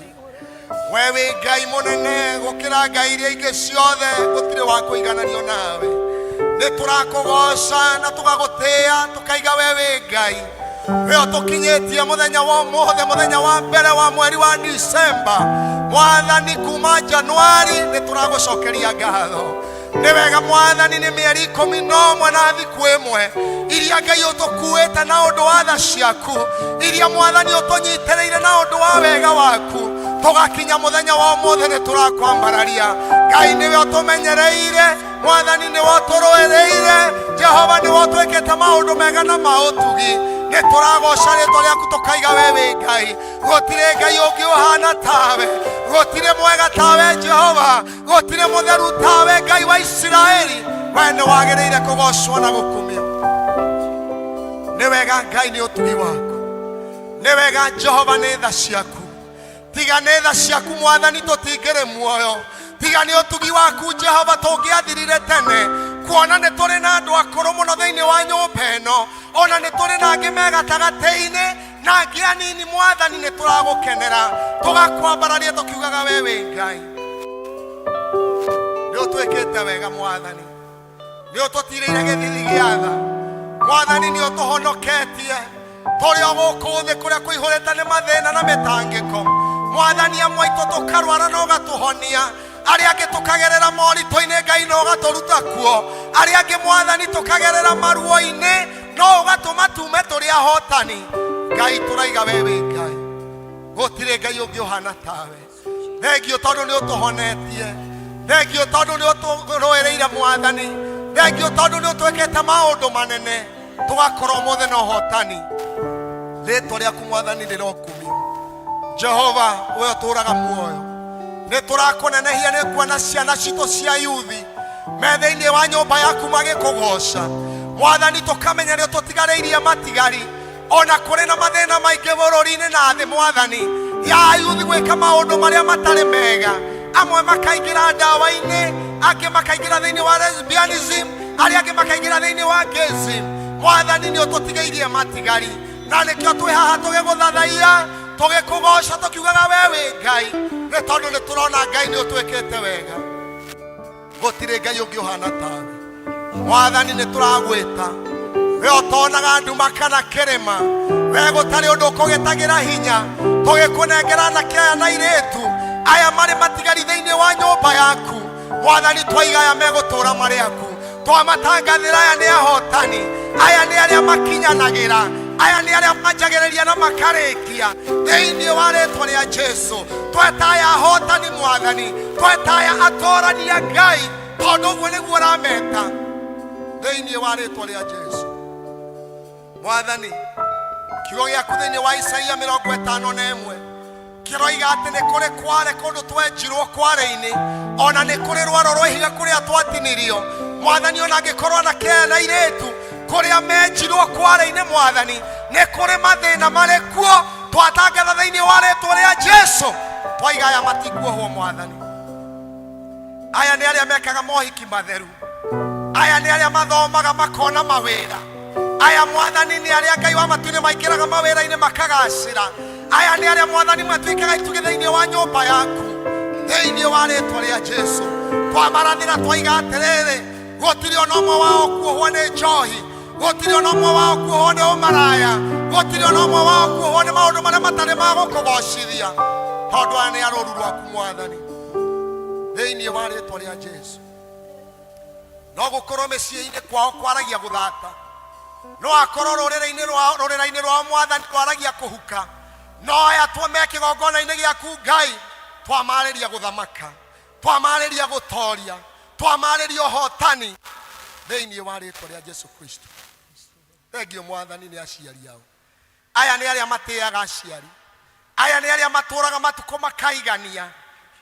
we wĩ Ngai mũnene gũkĩra ngai iria ingĩ ciothe gũtirĩ wa kũigananio nawe nĩ tũrakũgoca na tũgagũtĩĩa tũkaiga we wĩ Ngai we ũtũkinyĩtie mũthenya wa ũmũthĩ mũthenya wa mbere wa mweri wa Disemba mwathani kuma Januari nĩ tũragũcokeria ngatho nĩ wega mwathani nĩ mĩeri 11 na thikũ ĩmwe iria ngai ũtũkuĩte na ũndũ wa tha ciaku iria mwathani ũtũnyitĩrĩire na ũndũ wa wega waku tũgakinya mũthenya wa ũmũthĩ nĩ tũrakwambararia ngai nĩwe ũtũmenyereire mwathani nĩwe ũtũrũĩrĩire jehova nĩwe ũtwĩkĩte maũndũ mega na ma ũtugi nĩ tũragoca rĩtwa rĩaku tũkaiga we wĩ ngai gũtirĩ ngai ũngĩ ũhana tawe gũtirĩ mwega tawe jehova gũtirĩ mũtheru tawe ngai wa isiraeli we nĩ wagĩrĩire kũgocwo na gũkumio nĩ wega ngai nĩ ũtugi waku nĩ wega jehova nĩ tha ciaku tiga nĩ tha ciaku mwathani tũtingĩrĩ muoyo tiga nĩ ũtugi waku jehova tũngĩathirire tene kuona nĩ tũrĩ na andũ akũrũ mũno thĩinĩ wa nyũmba ĩno ona nĩ tũrĩ na angĩ me gatagatĩ-inĩ na angĩ anini mwathani nĩ tũragũkenera tũgakwambararia tũkiugaga we wĩ ngai nĩ ũtwĩkĩte wega mwathani nĩ ũtũtirĩire gĩthithi gĩa tha mwathani nĩ ũtũhonoketie tũrĩ o gũkũ thĩ kũrĩa kũihũrĩte nĩ mathĩna na mĩtangĩko mwathani amwe aitũ tũkarwara na ũgatũhonia arĩa angĩ tũkagerera moritũ-inĩ ngai na ũgatũruta kuo arĩa angĩ mwathani tũkagerera maruo-inĩ no ũgatũma tume tũrĩ ahotani ngai tũraiga we wĩ ngai gũtirĩ ngai ũngĩ ũhana tawe thengio tondũ nĩ ũtũhonetie thengio tondũ nĩ ũtũrũĩrĩire mwathani thengio tondũ nĩ ũtwĩkĩte maũndũ manene tũgakorwo ũmũthĩ na ũhotani rĩtwa rĩaku mwathani rĩrokumio jehova we ũtũraga muoyo nĩ tũrakũnenehia nĩ kuona ciana citũ cia yuthi me thĩinĩ wa nyũmba yaku magĩkũgoca mwathani tũkamenya nĩ ũtũtigarĩirie matigari ona kũrĩ na mathĩna maingĩ bũrũri-inĩ na thĩ mwathani ya yuthi gwĩka maũndũ marĩa matarĩ mega amwe makaingĩra ndawa-inĩ angĩ makaingĩra thĩinĩ wa lesbianism arĩa angĩ makaingĩra thĩinĩ wa gayism mwathani nĩ ũtũtigĩirie matigari na nĩkĩo twĩ haha tũgĩgũthathaiya tũgĩkũgoca tũkiugaga we wĩ ngai nĩ tondũ nĩ tũrona ngai nĩ ũtwĩkĩte wega gũtirĩ ngai ũngĩ ũhana tawe mwathani nĩ tũragwĩta we ũtonaga nduma kana kĩrĩma We gũtarĩ ũndũ ũkũgĩtagĩra hinya. Tũgĩkũnengera anake aya na airĩtu aya marĩ matigari thĩinĩ wa nyũmba yaku. Mwathani, twaiga aya megũtũũra marĩ aku. Twamatangathĩra aya nĩ ahotani, aya nĩ arĩa makinyanagĩra, aya nĩ arĩa manjagĩrĩria na makarĩkia thĩinĩ wa rĩtwa rĩa Jesu. Tweta aya ahotani Mwathani, tweta aya atorania Ngai, tondũ ũguo nĩguo ũrameta thĩinĩ wa rĩtwa rĩa Jesu. Mwathani, kiugo gĩaku thĩinĩ wa Isaia 51 kĩroiga atĩ nĩ kũrĩ kware kũndũ twenjirwo kware-inĩ, ona nĩ kũrĩ rwaro rwa ihiga kũrĩa twatinirio. Mwathani, ona angĩkorwo anake aya na airĩtu kũrĩa menjirwo kware-inĩ, Mwathani, nĩ kũrĩ mathĩna marĩ kuo. Twatangatha thĩinĩ wa rĩtwa rĩa Jesu, twaiga aya matikuohwo. Mwathani, aya nĩ arĩa mekaga mohiki matheru, aya nĩ arĩa mathomaga makona mawĩra, aya Mwathani nĩ arĩa Ngai wa matu-inĩ maingĩraga mawĩra-inĩ makagacĩra, aya nĩ arĩa Mwathani matuĩkaga itugĩ thĩinĩ wa nyũmba yaku. Thĩinĩ wa rĩtwa rĩa Jesu twamarathĩra, twaiga atĩrĩrĩ, gũtirĩ ona ũmwe wao kuohwo nĩ njohi, gũtirĩ ona ũmwe wao kuohwo nĩ ũmaraya, gũtirĩ ona ũmwe wao kuohwo nĩ maũndũ marĩa matarĩ ma gũkũgocithia, tondũ aya nĩ arũru rwaku Mwathani. Thĩinĩ wa rĩtwa rĩa Jesu, no gũkorwo mĩciĩ-inĩ kwao kwaragia gũthata, no akorwo rũrĩrĩ-inĩ rwao, rũrĩra-inĩ rwao Mwathani rwaragia kũhuka, no aya tuo me kĩgongona-inĩ gĩaku Ngai, twamarĩria gũthamaka, twamarĩria gũtoria, twamarĩria ũhotani thĩinĩ wa rĩtwa rĩa Jesu Kristo. Thengio Mwathani nĩ aciari ao. Aya nĩ arĩa matĩaga aciari, aya nĩ arĩa matũraga matukũ makaigania,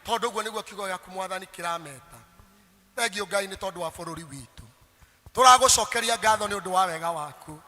tondũ ũguo nĩguo kiugo gĩaku Mwathani kĩrameta. Thengio Ngai nĩ tondũ wa bũrũri witũ. Tũragũcokeria ngatho nĩ ũndũ wa wega waku,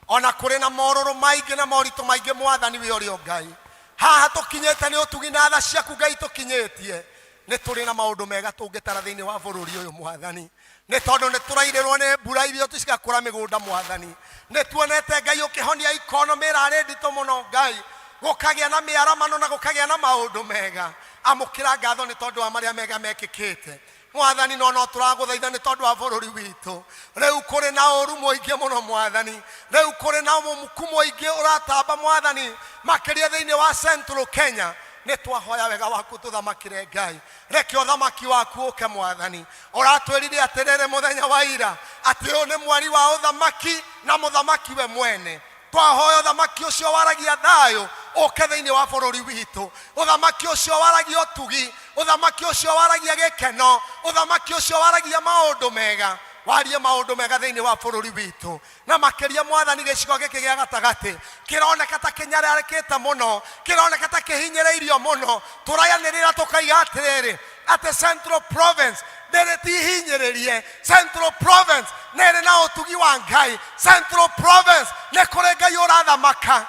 ona kũrĩ na morũrũ maingĩ na moritũ maingĩ. Mwathani, wĩ ũrĩ o Ngai. Haha tũkinyĩte nĩ ũtugi na tha ciaku Ngai tũkinyĩtie. Nĩ tũrĩ na maũndũ mega tũngĩtara thĩinĩ wa bũrũri ũyũ Mwathani, nĩ tondũ nĩ tũrairĩrwo nĩ mbura, irio cigakũra mĩgũnda. Mwathani, nĩ tuonete Ngai ũkĩhonia ikonomĩ ĩrarĩ nditũ mũno Ngai, gũkagĩa na mĩaramano na gũkagĩa na maũndũ mega. Amũkĩra ngatho nĩ tondũ wa marĩa mega mekĩkĩte Mwathani. No tũragũthaitha nĩ tondũ wa bũrũri witũ. Rĩu kũrĩ na ũru mũingĩ mũno Mwathani, rĩu kũrĩ na mũmuku mũingĩ ũratamba Mwathani, makĩria thĩinĩ wa Central Kenya. Nĩ twahoya wega waku tũthamakĩre Ngai. Reke ũthamaki waku ũke Mwathani. Ũratwĩrire atĩrĩrĩ mũthenya wa ira atĩ ũyũ nĩ mweri wa ũthamaki na mũthamaki we mwene. Twahoya ũthamaki ũcio waragia thayũ ũke thĩinĩ wa bũrũri witũ, ũthamaki ũcio waragia ũtugi, ũthamaki ũcio waragia gĩkeno, ũthamaki ũcio waragia maũndũ mega, warie maũndũ mega thĩinĩ wa bũrũri witũ, na makĩria Mwathani gĩcigo gĩkĩ gĩa gatagatĩ kĩroneka ta kĩnyararĩkĩte mũno, kĩroneka ta kĩhinyĩrĩirio mũno. Tũrayanĩrĩra tũkaiga atĩrĩrĩ, atĩ Central Province ndĩrĩ tihinyĩrĩrie, Central Province nĩ ĩrĩ na ũtugi wa Ngai, Central Province nĩ kũrĩ Ngai ũrathamaka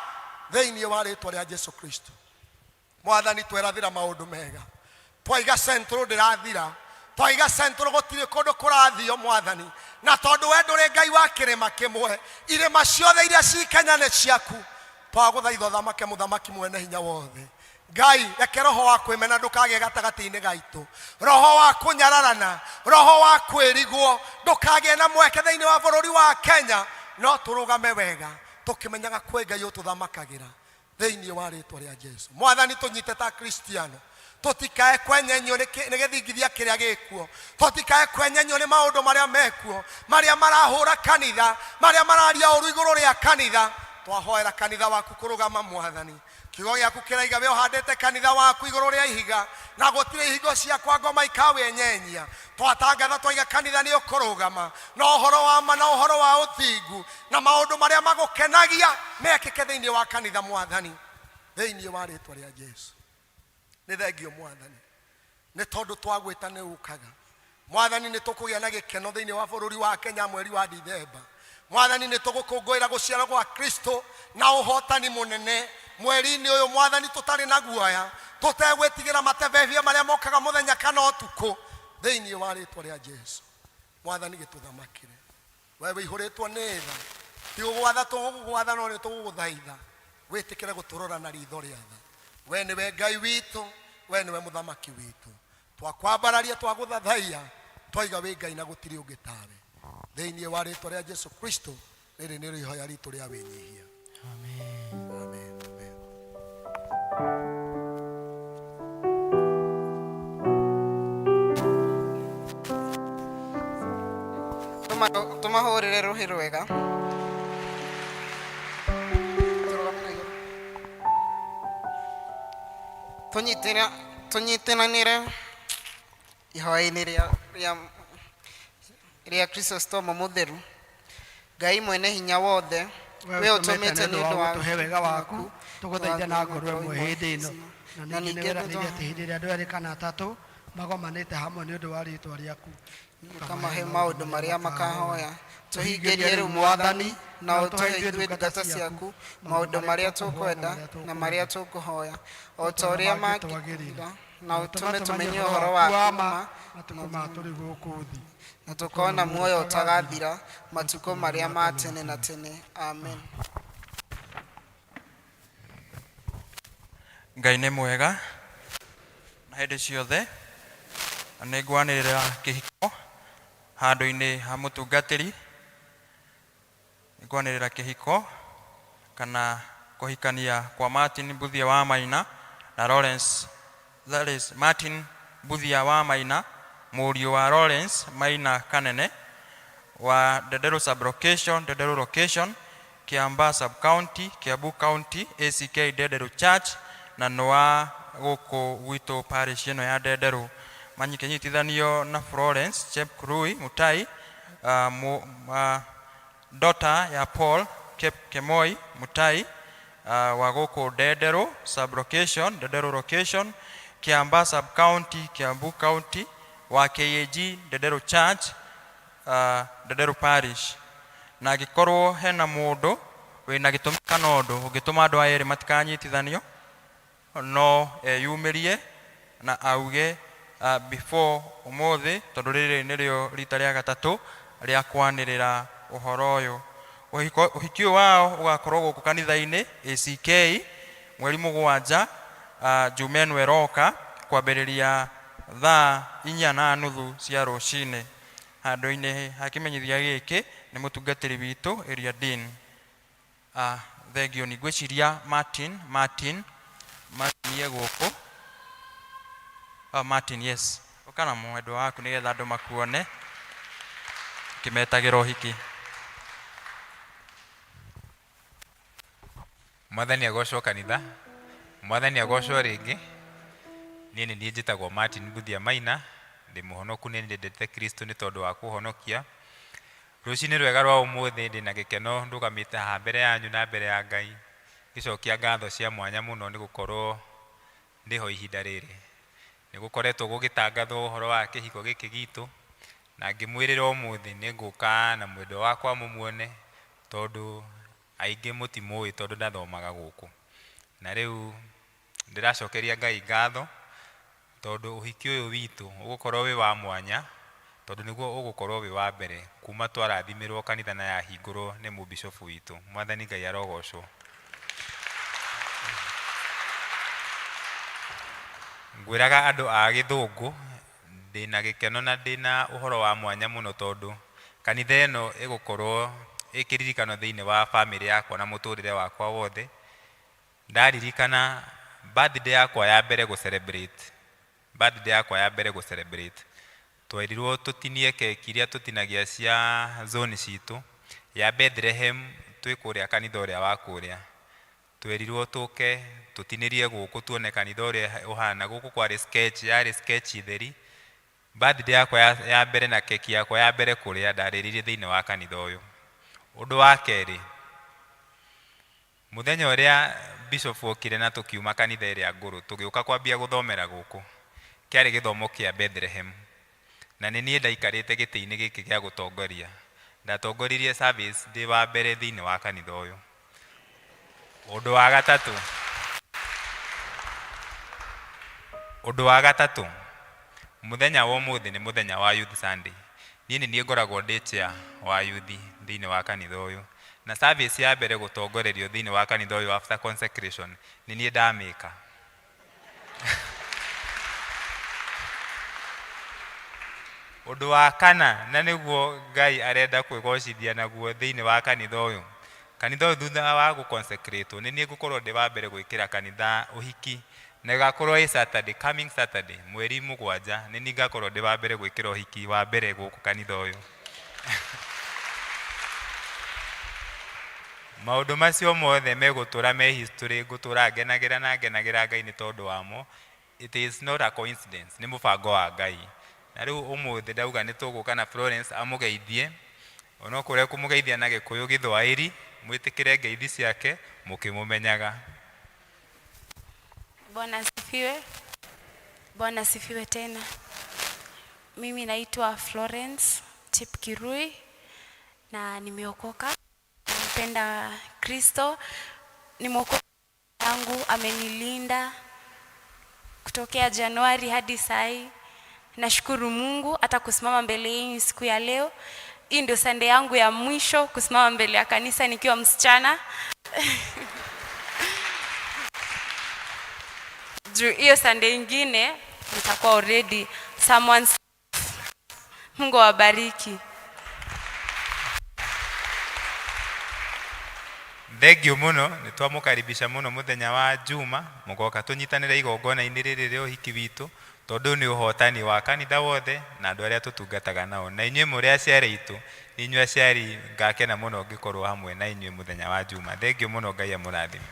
thĩinĩ wa rĩtwa rĩa Jesu Kristo. Mwathani, twerathĩra maũndũ mega, twaiga Central ndĩrathira, twaiga Central gũtirĩ kũndũ kũrathio Mwathani, na tondũ we ndũrĩ Ngai wa kĩrĩma kĩmwe, irĩma ciothe iria ci Kenya nĩ ciaku. Twagũthaitha ũthamake, mũthamaki mwene hinya wothe Ngai. Reke roho wa kwĩmena ndũkagĩe gatagatĩ-inĩ gaitũ, roho wa kũnyararana, roho wa kwĩrigwo ndũkagĩe na mweke thĩinĩ wa bũrũri wa Kenya, no tũrũgame wega tũkĩmenyaga kwĩ Ngai ũtũthamakagĩra thĩinĩ wa rĩtwa rĩa Jesu. Mwathani, tũnyite ta Kristiano, tũtikae kwenyenyio nĩ gĩthingithia kĩrĩa gĩkuo, tũtikae kwenyenyio nĩ maũndũ marĩa mekuo, marĩa marahũra kanitha, marĩa mararia ũru igũrũ rĩa kanitha. Twahoera kanitha waku kũrũgama Mwathani. Kiugo gĩaku kĩraiga we ũhandĩte kanitha waku igũrũ rĩa ihiga, na gũtirĩ ihingo cia kwa ngoma ikawenyenyia. Twatangatha twaiga kanitha nĩ ũkũrũgama na ũhoro wa ma na ũhoro wa ũthingu, na maũndũ marĩa magũkenagia mekĩke thĩinĩ wa kanitha Mwathani, thĩinĩ wa rĩtwa rĩa Jesu. Nĩ thengio Mwathani nĩ tondũ twagwĩta nĩ ũkaga. Mwathani, nĩ tũkũgĩa na gĩkeno thĩinĩ wa bũrũri wa Kenya mweri wa Dithemba. Mwathani, nĩ tũgũkũngũĩra gũciarwo gwa Kristo na ũhotani mũnene mweri-inĩ ũyũ Mwathani, tũtarĩ na guoya, tũtegwĩtigĩra matebebia marĩa mokaga mũthenya kana ũtukũ, thĩinĩ wa rĩtwa rĩa Jesu. Mwathani, gĩtũthamakĩre. We wĩihũrĩtwo nĩ tha, ti gũgwatha tũgũgwatha, no nĩ tũgũgũthaitha wĩtĩkĩre gũtũrora na ritho rĩa tha. We nĩwe Ngai witũ, we nĩwe mũthamaki witũ. Twakwambararia, twagũthathaiya, twaiga wĩ Ngai na gũtirĩ ũngĩ tawe. Thĩinĩ wa rĩtwa rĩa Jesu Kristo, rĩrĩ nĩrĩo ihoya ritũ rĩa wĩnyihia. Amen. Tũmahũrĩre rũhĩ rwega. Tũnyitanĩre ihoya-inĩ rĩa Kristostomo mũtheru. Ngai mwene hinya wothe, we ũtũmĩte nĩ ũndũ wa gũtũhe wega waku, tũgũthaithe na ngoro ĩmwe hĩndĩ ĩno, na ningĩ nĩ weranĩire atĩ hĩndĩ ĩrĩa andũ erĩ kana atatũ magomanĩte hamwe nĩ ũndũ wa rĩtwa rĩaku, ũkamahe maũndũ marĩa makahoya. Tũhingĩrie rĩu Mwathani, na ũtũhe ithuĩ ndungata ciaku maũndũ marĩa tũkwenda na marĩa tũkũhoya, o ta ũrĩa mangĩtwagĩrĩra, na ũtũme tũmenye ũhoro waku wa ma matukũ ma tũrĩ gũkũ thĩ, na tũkona muoyo ũtagathira matukũ marĩa ma tene na tene. Amen. Ngai nĩ mwega na hĩndĩ ciothe, na nĩ ngwanĩrĩra kĩhiko handũ-inĩ ha mũtungatĩri. Nĩ ngwanĩrĩra kĩhiko kana kũhikania kwa Martin Mbuthia wa Maina na Lawrence, that is Martin Mbuthia wa Maina, mũriũ wa Lawrence Maina Kanene wa Ndenderu sub-location, Ndenderu location, Kiambaa sub-county, Kiambu county, ACK Ndenderu Church, na nĩ wa gũkũ gwitũ parish ĩno ya Ndenderu. Manyikĩnyitithanio na Florence Chepkurui Mutai, daughter ya Paul Kemoi Mutai, wa gũkũ Ndenderu sub-location, Ndenderu location, Kiambaa sub-county, Kiambu county, wa KAG Ndenderu Church, Ndenderu parish. Na angĩkorwo hena mũndũ wĩna gĩtũmi kana ũndũ ũngĩtũma andũ aya erĩ matikanyitithanio, no eyumĩrie na auge before ũmũthĩ, tondũ rĩrĩ nĩrĩo rita rĩa gatatũ rĩa kwanĩrĩra ũhoro ũyũ. Ũhiki ũyũ wao ũgakorwo gũkũ kanitha-inĩ ACK mweri 7, Jumaa ĩno ĩroka, kwambĩrĩria thaa 4:30 cia rũcinĩ. Handũ-inĩ ha kĩmenyithia gĩkĩ nĩ mũtungatĩri witũ Area Dean. Thengio nĩ ngwĩciria Martin Martin ye gũkũ. Martin, yes. Ũka na mwendwa waku nĩgetha andũ makuone kĩmetagĩra ũhiki. Mwathani agocwo kanitha, Mwathani agocwo rĩngĩ. Niĩ nĩ niĩ njĩtagwo Martin Mbuthia Maina, ndĩ mũhonoku, nĩ nyendete Kristo nĩ tondũ wa kũhonokia. Rũcinĩ rwega rwa ũmũthĩ ndĩna gĩkeno ndũgamĩte haha mbere yanyu na mbere ya Ngai, ngĩcokia ngatho cia mwanya mũno nĩ gũkorwo ndĩho ihinda rĩrĩ. Nĩ gũkoretwo gũgĩtangathwo ũhoro wa kĩhiko gĩkĩ gitũ, na ngĩmwĩrĩra ũmũthĩ nĩ ngũka na mwendwa wakwa mũmuone, tondũ aingĩ mũtimũĩ tondũ ndathomaga gũkũ. Na rĩu ndĩracokeria Ngai ngatho tondũ ũhiki ũyũ witũ ũgũkorwo wĩ wa mwanya, tondũ nĩguo ũgũkorwo wĩ wa mbere kuma twarathimirwo kanitha na yahingũrwo nĩ mũbishofu witũ. Mwathani Ngai arogocwo. Ngwĩraga andũ a gĩthũngũ ndĩna gĩkeno na ndĩna ũhoro wa mwanya mũno, tondũ kanitha ĩno ĩgũkorwo ĩkĩririkano thĩinĩ wa bamĩrĩ yakwa na mũtũrĩre wakwa wothe. Ndaririkana birthday yakwa ya mbere gũ celebrate, birthday yakwa ya mbere gũ celebrate, twerirwo tũtinie keki iria tũtinagia cia zone citũ ya Bethlehem twĩ kũrĩa kanitha ũrĩa wa kũrĩa. Twerirwo tũke tũtinĩrie gũkũ tuone kanitha ũrĩa ũhana. Gũkũ kwarĩ sketch, yarĩ sketch theri. Birthday yakwa ya mbere na keki yakwa ya mbere kũrĩa ndarĩrĩirie thĩinĩ wa kanitha ũyũ. Ũndũ wa kerĩ, mũthenya ũrĩa bishop okire na tũkiuma kanitha ĩrĩa ngũrũ tũgĩũka kwambia gũthomera gũkũ, kĩarĩ gĩthomo kĩa Bethlehem, na nĩ niĩ ndaikarĩte gĩtĩ-inĩ gĩkĩ gĩa gũtongoria. Ndatongoririe service ndĩ wa mbere thĩinĩ wa kanitha ũyũ. Ũndũ wa gatatũ, ũndũ wa gatatũ, mũthenya wa ũmũthĩ nĩ mũthenya wa Youth Sunday. Niĩ nĩ niĩ ngoragwo ndĩ chair wa youth thĩinĩ wa kanitha ũyũ, na service ya mbere gũtongorerio thĩinĩ wa kanitha ũyũ after consecration nĩ niĩ ndamĩka. Ũndũ wa kana, na nĩguo Ngai arenda kwĩgocithia naguo thĩinĩ wa kanitha ũyũ, Kanitha ũyũ thutha wa gũ-consecrate nĩ niĩ ngũkorwo ndĩ wa mbere gwĩkĩra kanitha ũhiki na ĩgakorwo ĩ Saturday, coming Saturday, mweri mũgwanja, nĩ niĩ ngakorwo ndĩ wa mbere gwĩkĩra ũhiki wa mbere gũkũ kanitha ũyũ. Maũndũ macio mothe megũtũra me history, ngũtũra ngenagĩra na ngenagĩra Ngai nĩ tondũ wamo. It is not a coincidence, nĩ mũbango wa Ngai. Na rĩu ũmũthĩ ndauga nĩ tũgũka na Florence amũgeithie, onokorwo ekũmũgeithia na Gĩkũyũ Gĩthwaĩri, mwĩtĩkĩre ngeithi ciake mũkĩmũmenyaga. Bwana asifiwe. Bwana asifiwe tena. Mimi naitwa Florence Chepkirui na nimeokoka. Nampenda Kristo. Ni mwokozi wangu, amenilinda kutokea Januari hadi sai. Nashukuru Mungu hata kusimama mbele yenu siku ya leo. Hii ndio Sunday yangu ya mwisho kusimama mbele ya kanisa nikiwa msichana. Juu hiyo Sunday ingine nitakuwa already someone's. Mungu awabariki. Thengiũ mũno, nĩ twamũkaribisha mũno mũthenya wa Juma, mũgoka tũnyitanĩre igongona-inĩ rĩrĩ rĩa ũhiki witũ, tondũ nĩ ũhotani wa kanitha wothe na andũ arĩa tũtungataga nao. Na inyuĩ mũrĩ aciari aitũ, nĩ inyuĩ aciari ngakena mũno ngĩkorwo hamwe na inyuĩ mũthenya wa Juma. Thengiũ mũno, Ngai amũrathime.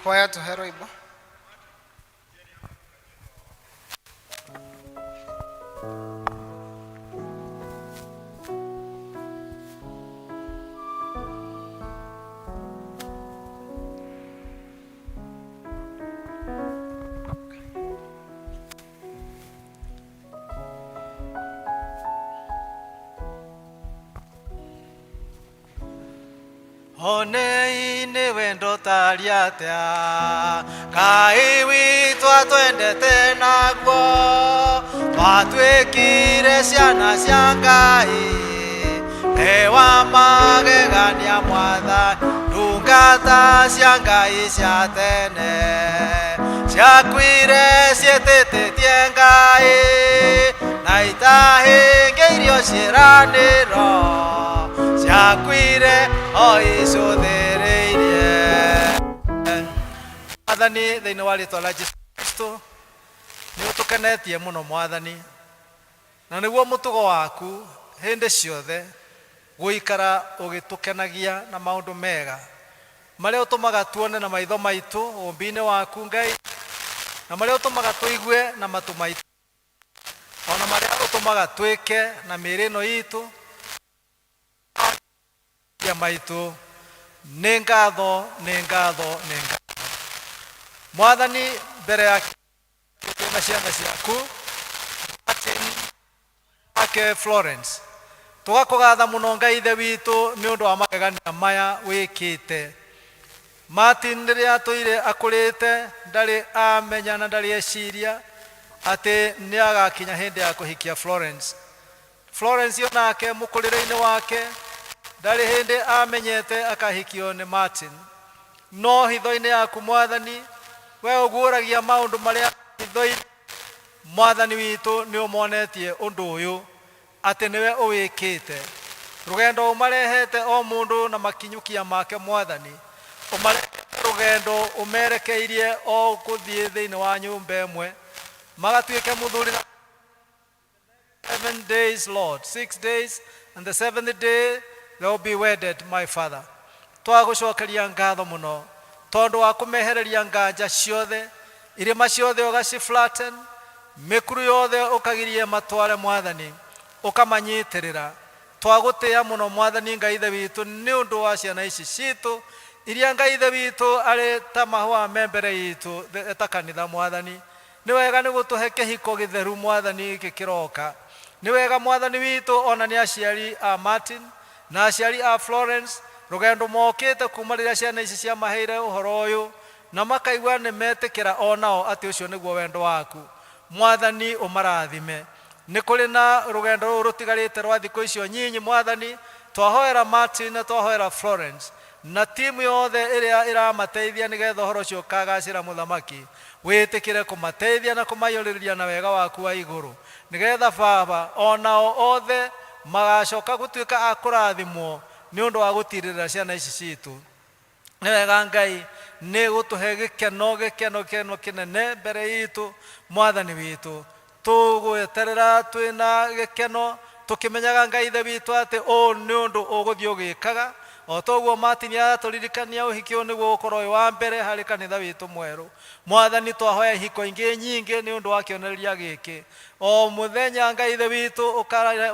Kwaya tũhe rwĩmbo. Onei nĩ wendo tarĩ atĩa Ngai witũ atwendete naguo twatuĩkire ciana cia Ngai nĩ wa magegania mwathani ndungata cia Ngai cia tene ciakuire ciĩtĩtĩtie Ngai na itahingĩirio ciĩranĩro ciakuire o icũthĩrĩirie. Mwathani, thĩinĩ wa rĩtwa rĩa Jesu Kristo, nĩ ũtũkenetie mũno Mwathani, na nĩguo mũtugo waku hĩndĩ ciothe gũikara ũgĩtũkenagia na maũndũ mega marĩa ũtũmaga tuone na maitho maitũ ũmbi-inĩ waku Ngai, na marĩa ũtũmaga tũigue na matũ maitũ, ona marĩa ũtũmaga twĩke na mĩĩrĩ ĩno itũ ya maitũ. Nĩ ngatho, nĩ ngatho, nĩ ngatho Mwathani. Mbere ya na ciana ciaku Martin ake Florence, tũgakũgatha mũno Ngai ithe witũ nĩ ũndũ wa magegania maya wĩkĩte. Martin rĩrĩa atũire akũrĩte ndarĩ amenya na ndarĩ eciria atĩ nĩ agakinya hĩndĩ ya kũhikia Florence. Florence onake mũkũrĩre-inĩ wake ndarĩ hĩndĩ amenyete akahikio nĩ Martin, no hitho-inĩ yaku Mwathani, we ũguũragia maũndũ marĩa hitho-inĩ. Mwathani witũ, nĩ ũmonetie ũndũ ũyũ atĩ nĩwe ũwĩkĩte. Rũgendo ũmarehete o mũndũ na makinyũkia make Mwathani, ũmarehete rũgendo ũmerekeirie o gũthiĩ thĩinĩ wa nyũmba ĩmwe magatuĩke mũthuri na 7 days, Lord, 6 days, and the seventh day they will be wedded, my Father. Twagũcokeria ngatho mũno tondũ wa kũmehereria nganja ciothe, irĩma ciothe ũgaci flatten, mĩkuru yothe ũkagirie matware Mwathani, ũkamanyitĩrĩra. Twagũtĩĩa mũno Mwathani Ngai ithe witũ nĩ ũndũ wa ciana ici citũ iria Ngai ithe witũ arĩ ta mahũa me mbere itũ ta kanitha. Mwathani, nĩ wega nĩ gũtũhe kĩhiko gĩtheru Mwathani gĩkĩroka. Nĩ wega Mwathani witũ, ona nĩ aciari a Martin na aciari a Florence, rũgendo mokĩte kuma rĩrĩa ciana ici ciamaheire ũhoro ũyũ na makaigua nĩ metĩkĩra onao atĩ ũcio nĩguo wendo waku. Mwathani, ũmarathime. Nĩ kũrĩ na rũgendo rũrũ rũtigarĩte rwa thikũ icio nyinyi Mwathani, twahoera Martin na twahoera Florence na timu yothe ĩrĩa ĩramateithia nĩgetha ũhoro ũcio ũkagacĩra. Mũthamaki, wĩtĩkĩre kũmateithia na kũmaiyũrĩrĩria na wega waku wa igũrũ, nĩgetha Baba onao othe Magacoka gũtuĩka a kũrathimwo nĩ ũndũ wa gũtirĩrĩra ciana ici citũ. Nĩ wega Ngai nĩ gũtũhe gĩkeno, gĩkeno, gĩkeno kĩnene mbere itũ. Mwathani witũ, tũgweterera twĩna gĩkeno, tũkĩmenyaga Ngai Ithe witũ atĩ ũũ nĩ ũndũ ũgũthiĩ ũgĩkaga. O toguo Martin aratũririkania, ũhiki ũyũ nĩguo ũgũkorwo wĩ wa mbere harĩ kanitha witũ mwerũ. Mwathani, twahoya ihiko ingĩ nyingĩ nĩ ũndũ wa kĩonereria gĩkĩ. O mũthenya, Ngai Ithe witũ,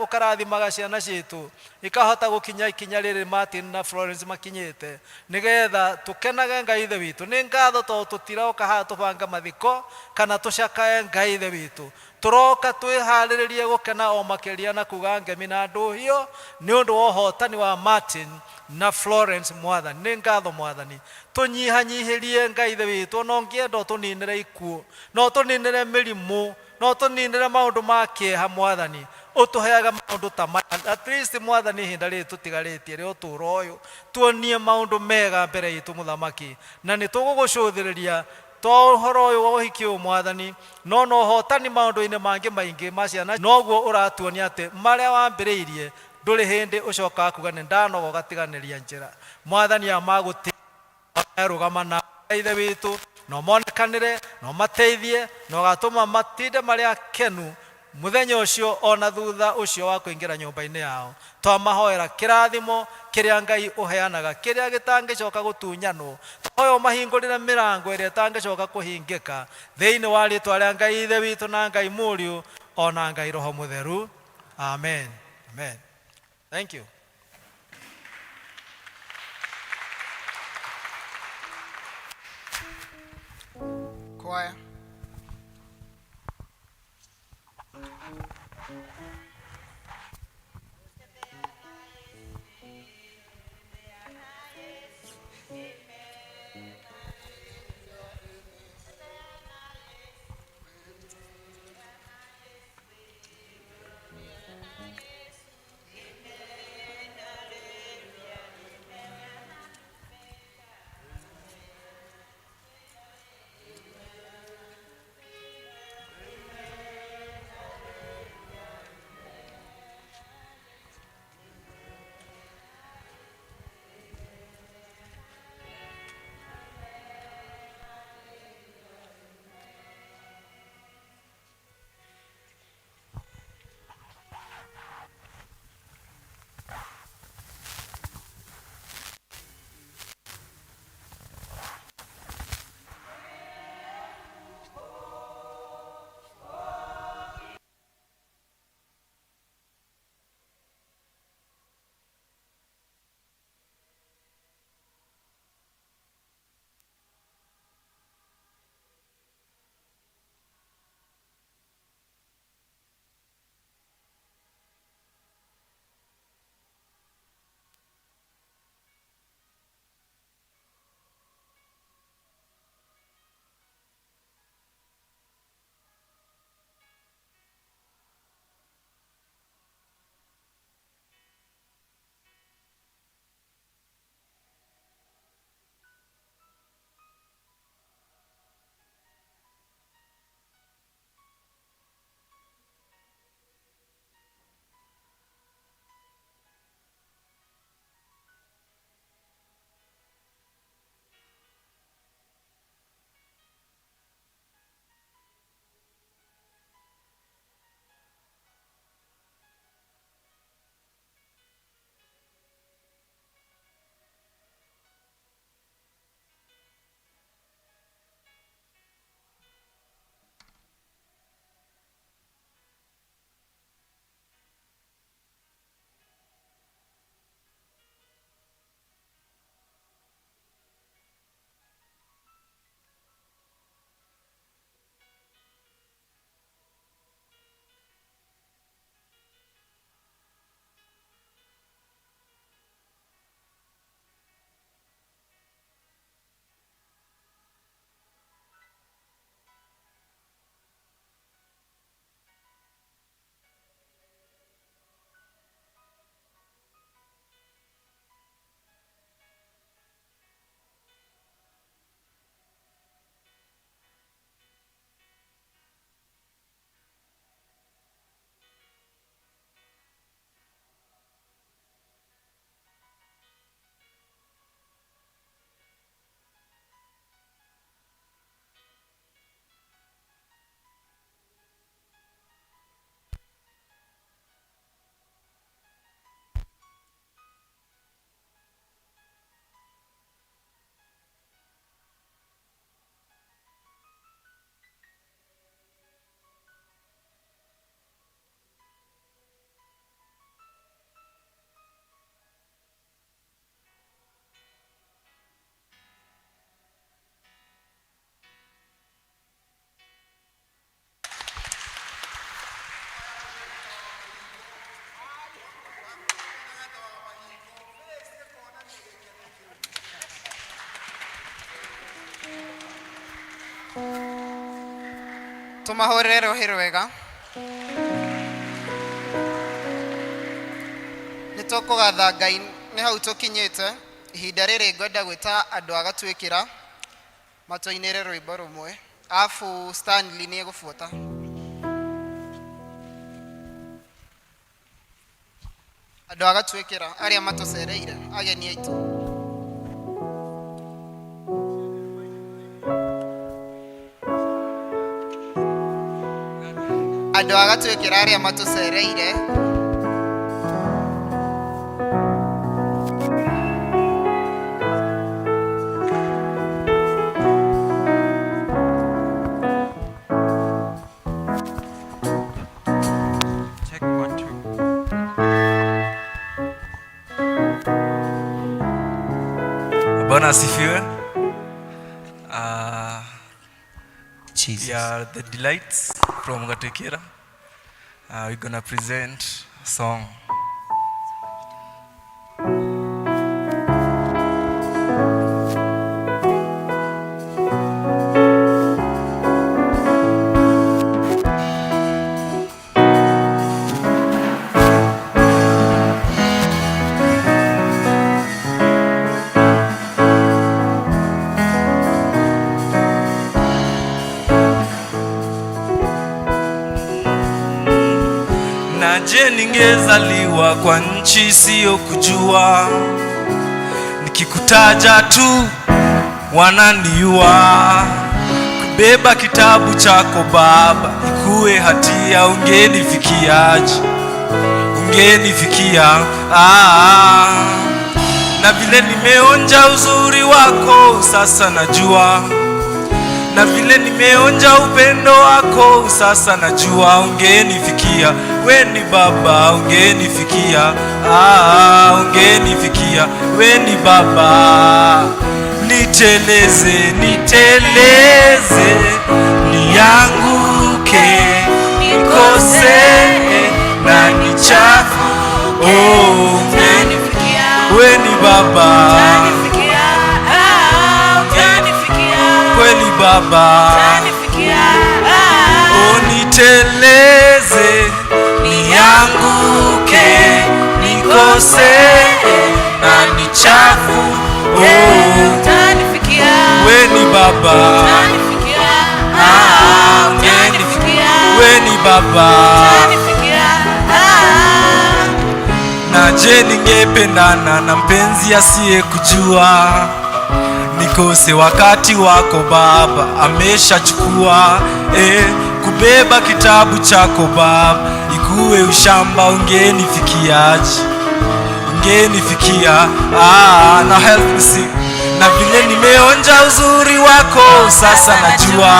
ũkarathimaga ciana citũ ikahota gũkinya ikinya rĩrĩ Martin na Florence makinyĩte, nĩgetha tũkenage. Ngai Ithe witũ, nĩ ngatho tondũ tũtiroka haha tũbange mathiko kana tũcakae. Ngai Ithe witũ, tũroka twĩharĩrĩrie gũkena o makĩria na kuga ngemi na ndũhio nĩ ũndũ wa ũhotani wa Martin na Florence. Mwathani, nĩ ngatho. Mwathani, tũnyihanyihĩrie. Ngai Ithe witũ, no ngĩenda ũtũninĩre ikuũ, no ũtũninĩre mĩrimũ, no ũtũninĩre maũndũ ma kĩeha. Mwathani, ũtũheaga maũndũ ta maya at least. Mwathani, ihinda rĩrĩ tũtigarĩtie rĩa ũtũũro ũyũ, tuonie maũndũ mega mbere itũ, Mũthamaki, na nĩ tũgũgũcũthĩrĩria to ũhoro ũyũ wa ũhiki ũyũ, Mwathani, no na ũhotani maũndũ-inĩ mangĩ maingĩ ma ciana. Noguo ũratuonia atĩ marĩa wambĩrĩirie ndũrĩ hĩndĩ ũcokaga kuga nĩ ndanoga ũgatiganĩria njĩra. Mwathani, amagũtĩ rũgama na Ithe witũ, no monekanĩre, no mateithie, na ũgatũma matinde marĩ akenu mũthenya ũcio ona thutha ũcio wa kũingĩra nyũmba-inĩ yao. Twamahoera kĩrathimo kĩrĩa Ngai ũheanaga, kĩrĩa gĩtangĩcoka gũtunyanwo. Twahoya ũmahingũrĩre mĩrango ĩrĩa ĩtangĩcoka kũhingĩka, thĩinĩ wa rĩtwa rĩa Ngai Ithe witũ na Ngai Mũriũ ona Ngai Roho Mũtheru. Amen, amen. Thank you. Choir. Tũmahũrĩre rũhĩ rwega. Nĩ tũkũgatha Ngai nĩ hau tũkinyĩte. Ihinda rĩrĩ ngwenda gwĩta andũ a Gatwĩkĩra matũinĩre rwĩmbo rũmwe, arabu Stanley nĩ egũbuata. Andũ a Gatwĩkĩra arĩa matũcereire, ageni aitũ. Andũ a Gatwĩkĩra arĩa matũcereire. Check one, two. Bwana asifiwe. We are the Delights from Gatwikira. We're gonna present a song. Na je, ningezaliwa kwa nchi isiyo kujua, nikikutaja tu wananiua. Kubeba kitabu chako Baba ikuwe hatia, ungenifikiaje? Ungenifikia. Na vile nimeonja uzuri wako sasa najua, na vile nimeonja upendo wako sasa najua, ungenifikia. We ni Baba, ungenifikia. Ungenifikia. We ni Baba. Niteleze, niteleze, nianguke, nikose na nichafu. Oh, we ni Baba, kweli Baba. Uniteleze, nianguke, nikose na nichafu. Oh, we ni Baba, we ni Baba. Na je, ningependana na mpenzi asiyekujua, nikose wakati wako Baba ameshachukua. Kubeba kitabu chako Baba ikuwe ushamba, ungenifikiaje? Ungenifikia. Na help me sing. Na vile nimeonja uzuri wako sasa najua,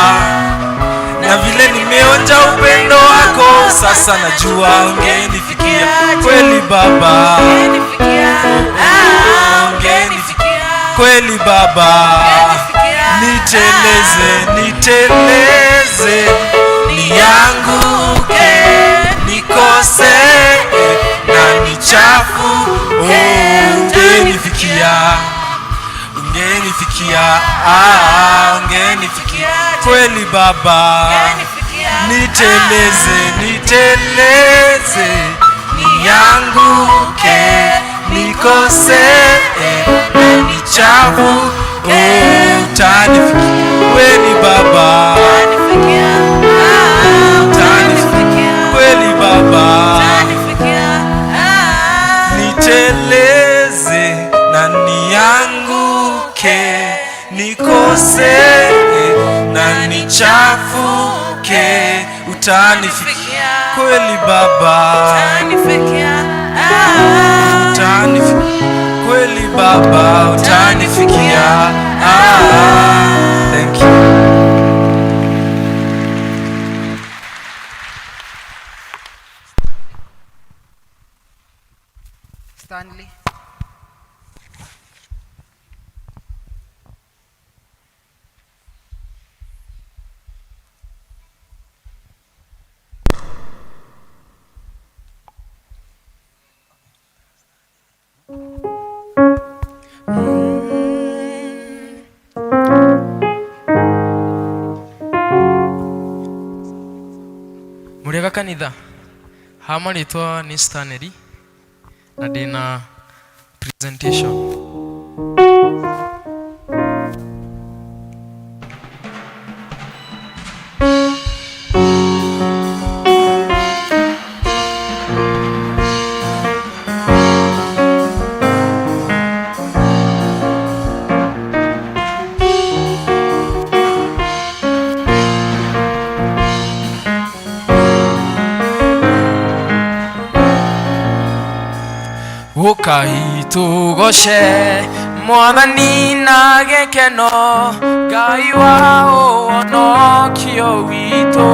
na vile nimeonja upendo wako sasa najua, ungenifikia kweli Baba, ungenifikia kweli Baba. Niteleze, niteleze, nianguke, nikose na nichafu. Ungenifikia, ungenifikia. Ungenifikia kweli Baba. Niteleze, niteleze, nianguke, nikose na nichafu. Utanifikia, we ni Baba, utanifikia kweli Baba. Niteleze na nianguke, nikose na nichafuke, utanifikia kweli Baba, utanifikia kweli Baba, utanifikia. Thank you. Stanley. Wega kanitha ha marĩtwa nĩ Stanley na ndĩna presentation. Ũkaitũgoce mwathani na gĩkeno Ngai wa ũhonokio witũ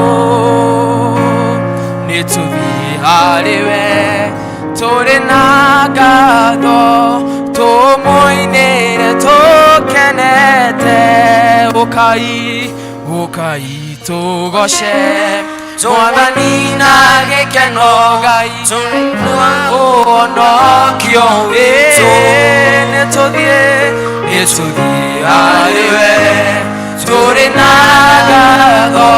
nĩ tũthiĩ harĩ we tũrĩ na ngatho tũmũinĩre tũkenete ũkai ũkai tũgoce mwathani na gĩkeno Ngai wa ũhonokio witũ nĩ tũthiĩ nĩ tũthiĩ harĩ we tũrĩ na ngatho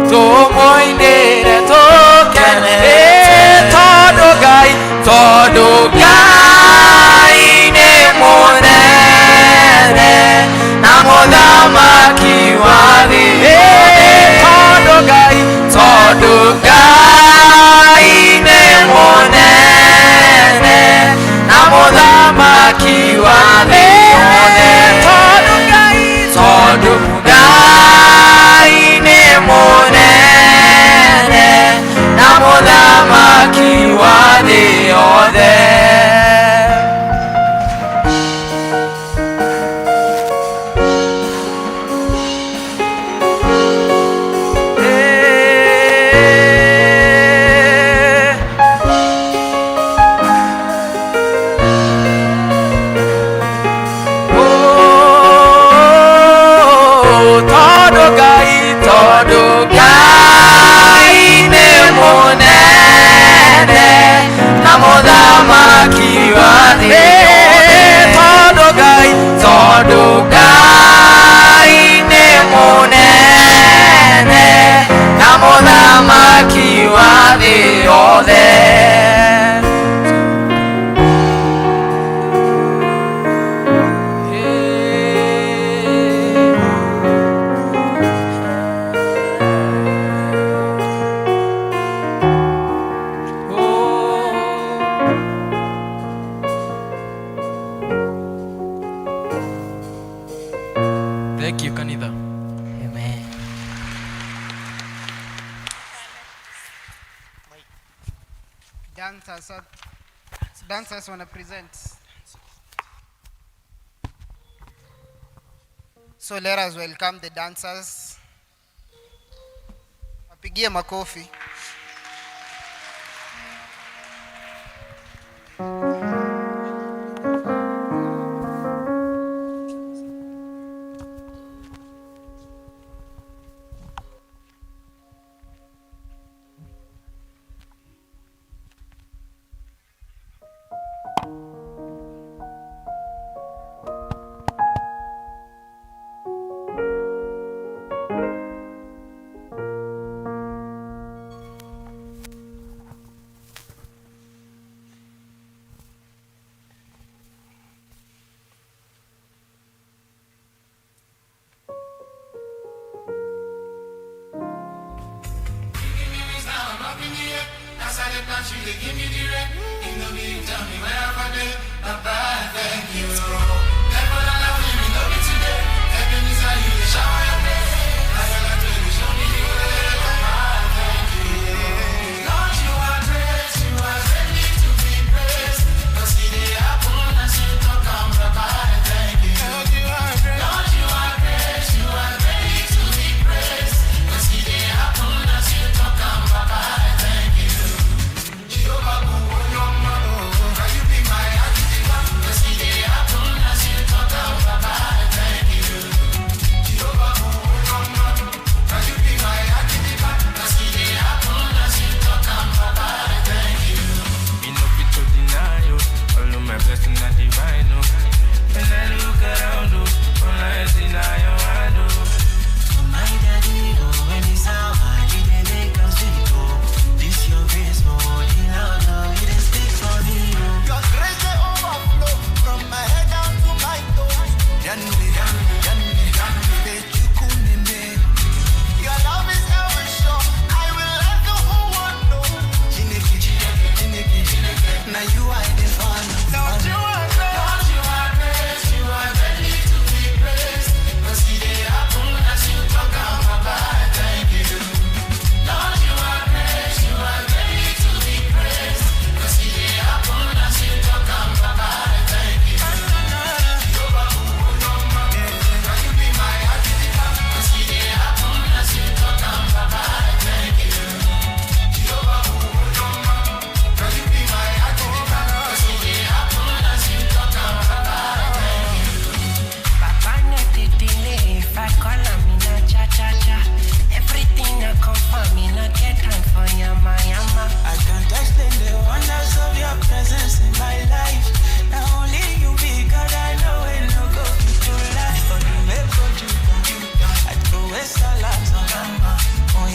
tũmũinĩre tũkenete tondũ Ngai tondũ Ngai nĩ mũnene na mũthamaki wa thĩ tondũ Ngai tondũ Ngai nĩ mũnene na mũthamaki wa thĩ yothe tondũ Ngai tondũ Ngai nĩ mũnene na mũthamaki wa thĩ yothe. Tondũ Ngai tondũ Ngai nĩ mũnene na mũthamaki wa thĩ yothe tondũ Ngai tondũ Ngai nĩ mũnene na mũthamaki wa thĩ yothe. Thank you, kanitha. Amen. Dancers, dancers want to present. So let us welcome the dancers. Wapigie makofi. Jehovah,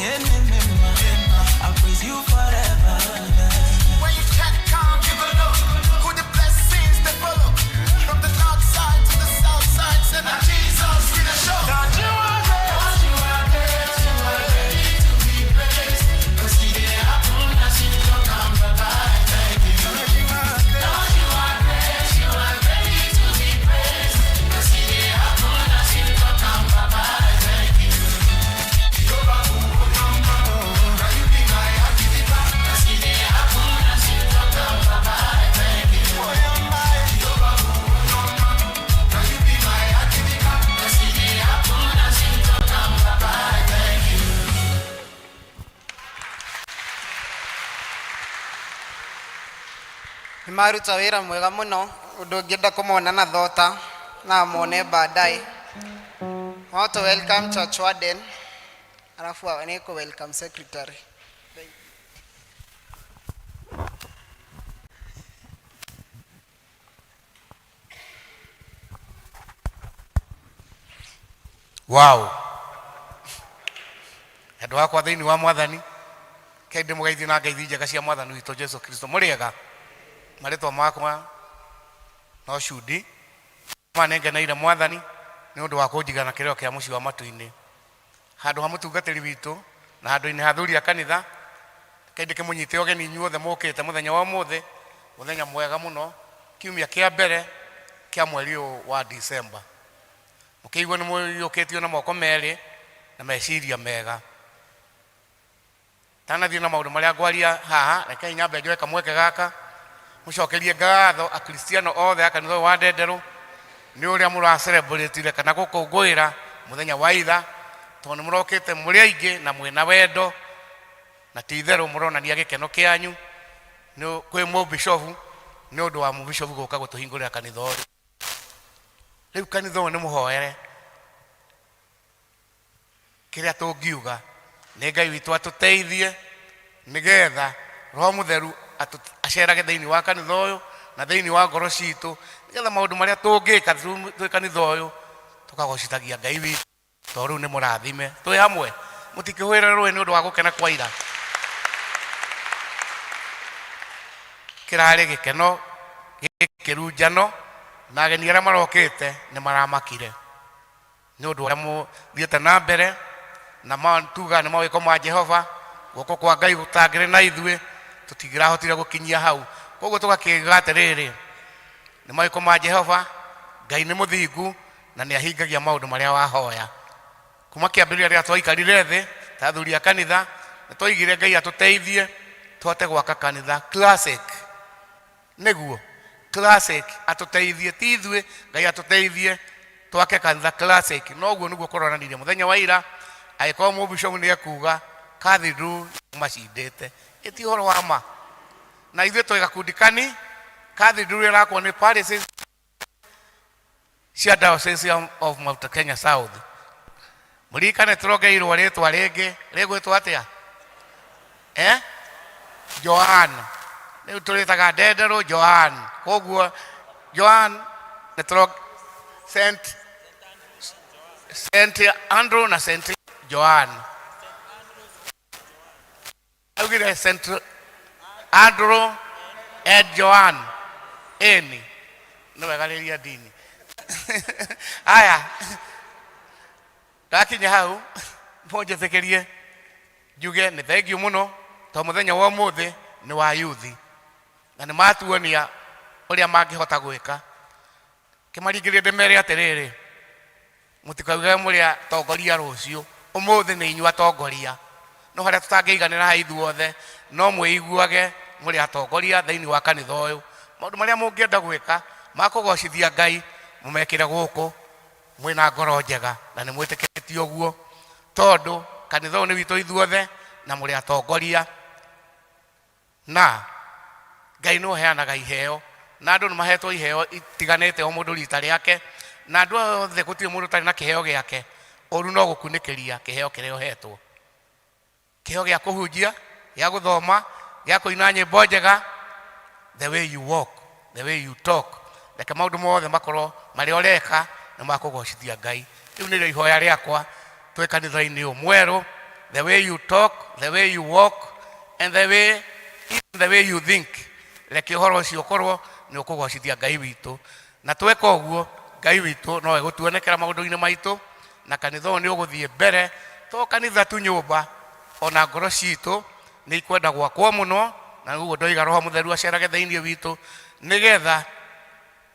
I'll praise you forever. When you check count, you gonna know who the blessings they follow. From the north side to the south side, send a Jesus with a show. God, you are great. God, you are great. You are great to be praised. 'Cause he did happen as you don't come by. Thank you. God, you are great. God, you are great. You are great to be praised. 'Cause he did happen as you don't come by. Thank you. Nĩ maruta wĩra mwega mũno ũndũ ũngĩenda kũmona na thota na mone baadaye. Want to welcome church warden alafu nĩ kũ welcome secretary. Wow, andå akwa thä inä wa mwathani kei ndä må geithie na ngeithi njega cia mwathani witå Jesu Kristo. Må rä ega? Marĩtwa makwa no cudi ma nĩngeneire mwathani nĩ ũndũ wa kũnjiga na kĩrĩro kĩa mũciĩ wa matu-inĩ handũ ha mũtungatĩri witũ na handũ-inĩ ha thuri a kanitha. Kei ndĩkĩmũnyite ũgeni inyuothe mũkĩte mũthenya wa ũmũthĩ, mũthenya mwega mũno, kiumia kĩa mbere kĩa mweri ũyũ wa Disemba. Mũkĩigua nĩ mũiyũkĩtio na moko merĩ na meciria mega. Tanathiĩ na maũndũ marĩa ngwaria haha, rekei nyambe njoe kamweke gaka mũcokerie ngatho akristiano othe a kanitha ũyũ wa Ndenderũ nĩ ũrĩa mũracelebrate kana gũkũngũĩra mũthenya wa itha, tondũ nĩ mũrokĩte mũrĩ aingĩ na mwĩna wendo na ti itherũ mũronania gĩkeno kĩanyu nĩ kwĩ mũbishofu nĩ ũndũ wa mũbishofu gũka gũtũhingũrĩra kanitha ũyũ. Rĩu kanitha ũyũ nĩ mũhoere kĩrĩa tũngiuga nĩ Ngai witũ atũteithie nĩgetha Roho Mũtheru acerage thĩinĩ wa kanitha ũyũ na thĩinĩ wa ngoro citũ, nĩgetha maũndũ marĩa tũngĩka twĩ kanitha ũyũ tũkagocithagia Ngai witũ, tondũ rĩu nĩ mũrathime twĩ hamwe. Mũtikĩhũĩre rũĩ nĩ ũndũ wa gũkena kwa ira. Kĩrarĩ gĩkeno gĩkĩrunjano na ageni arĩa marokĩte nĩ maramakire nĩ ũndũ ũrĩa mũthiĩte na mbere na tuga nĩ mawĩko ma Jehova. Guoko kwa Ngai gũtangĩrĩ na ithuĩ tũtingĩrahotire gũkinyia hau. Koguo tũgakĩga atĩrĩrĩ, nĩ mawĩko ma Jehova, Ngai nĩ mũthingu na nĩ ahingagia maũndũ marĩa wahoya. Kuma kĩambĩrĩria rĩrĩa twaikarire thĩ ta athuri a kanitha, nĩ twaigire Ngai atũteithie tũhote gwaka kanitha classic. Nĩguo classic atũteithie, ti ithuĩ, Ngai atũteithie twake kanitha classic. Noguo nĩguo kũronanirie mũthenya wa ira, angĩkorwo mũbishofu nĩ ekuga cathedral macindĩte, ĩti ũhoro wa ma. Na ithuĩ twĩ gakundi kani cathedral ĩrakwo nĩ parishes cia Diocese of Mount Kenya South. Mũririkane tũrongereirwo rĩtwa rĩngĩ rĩgwĩtwo atĩa? Eh? Joan. Rĩu tũrĩtaga Ndenderũ Joan. Koguo Joan nĩ tũro Saint Andrew na Saint Joan. Augire Saint Andrew and Joan. Ĩni nĩ wega rĩria ndini. Aya, ndakinya hau mũnjĩtĩkĩrie njuge nĩ thengiũ mũno tondũ mũthenya wa ũmũthĩ nĩ wa yuthi na nĩ matuonia ũrĩa mangĩhota gwĩka. Kĩmaringĩrĩrie ndĩmere atĩrĩrĩ, mũtikauge mũrĩ atongoria rũciũ, ũmũthĩ nĩ inyuĩ atongoria. No harĩa tũtangĩiganĩra haha ithuothe, no mwĩiguage mũrĩ atongoria thĩinĩ wa kanitha ũyũ. Maũndũ marĩa mũngĩenda gwĩka ma kũgocithia Ngai mũmekĩre gũkũ mwĩna ngoro njega na nĩ mwĩtĩkĩrĩtio ũguo, tondũ kanitha ũyũ nĩ witũ ithuothe na mũrĩ atongoria, na Ngai nĩ ũheanaga iheo na andũ nĩ mahetwo iheo itiganĩte o mũndũ rita rĩake, na andũ othe gũtirĩ mũndũ ũtarĩ na kĩheo gĩake. Ũru no gũkunĩkĩria kĩheo kĩrĩa ũhetwo, kĩheo gĩa kũhunjia, gĩa gũthoma, gĩa kũina nyĩmbo njega. The way you walk, the way you talk, reke maũndũ mothe makorwo marĩa ũreka nĩ makũgocithia Ngai. Rĩu nĩrĩo ihoya rĩakwa twĩ kanitha-inĩ ũyũ mwerũ. The way you talk, the way you walk, and the way, even the way you think, reke ũhoro ũcio ũkorwo nĩ ũkũgocithia Ngai witũ. Na tweka ũguo, Ngai witũ no egũtuonekera maũndũ-inĩ maitũ, na kanitha ũyũ nĩ ũgũthiĩ mbere, to kanitha tu nyũmba, ona ngoro citũ nĩ ikwenda gwakwo mũno, na ũguo ndoiga Roho Mũtheru acerage thĩinĩ witũ, nĩgetha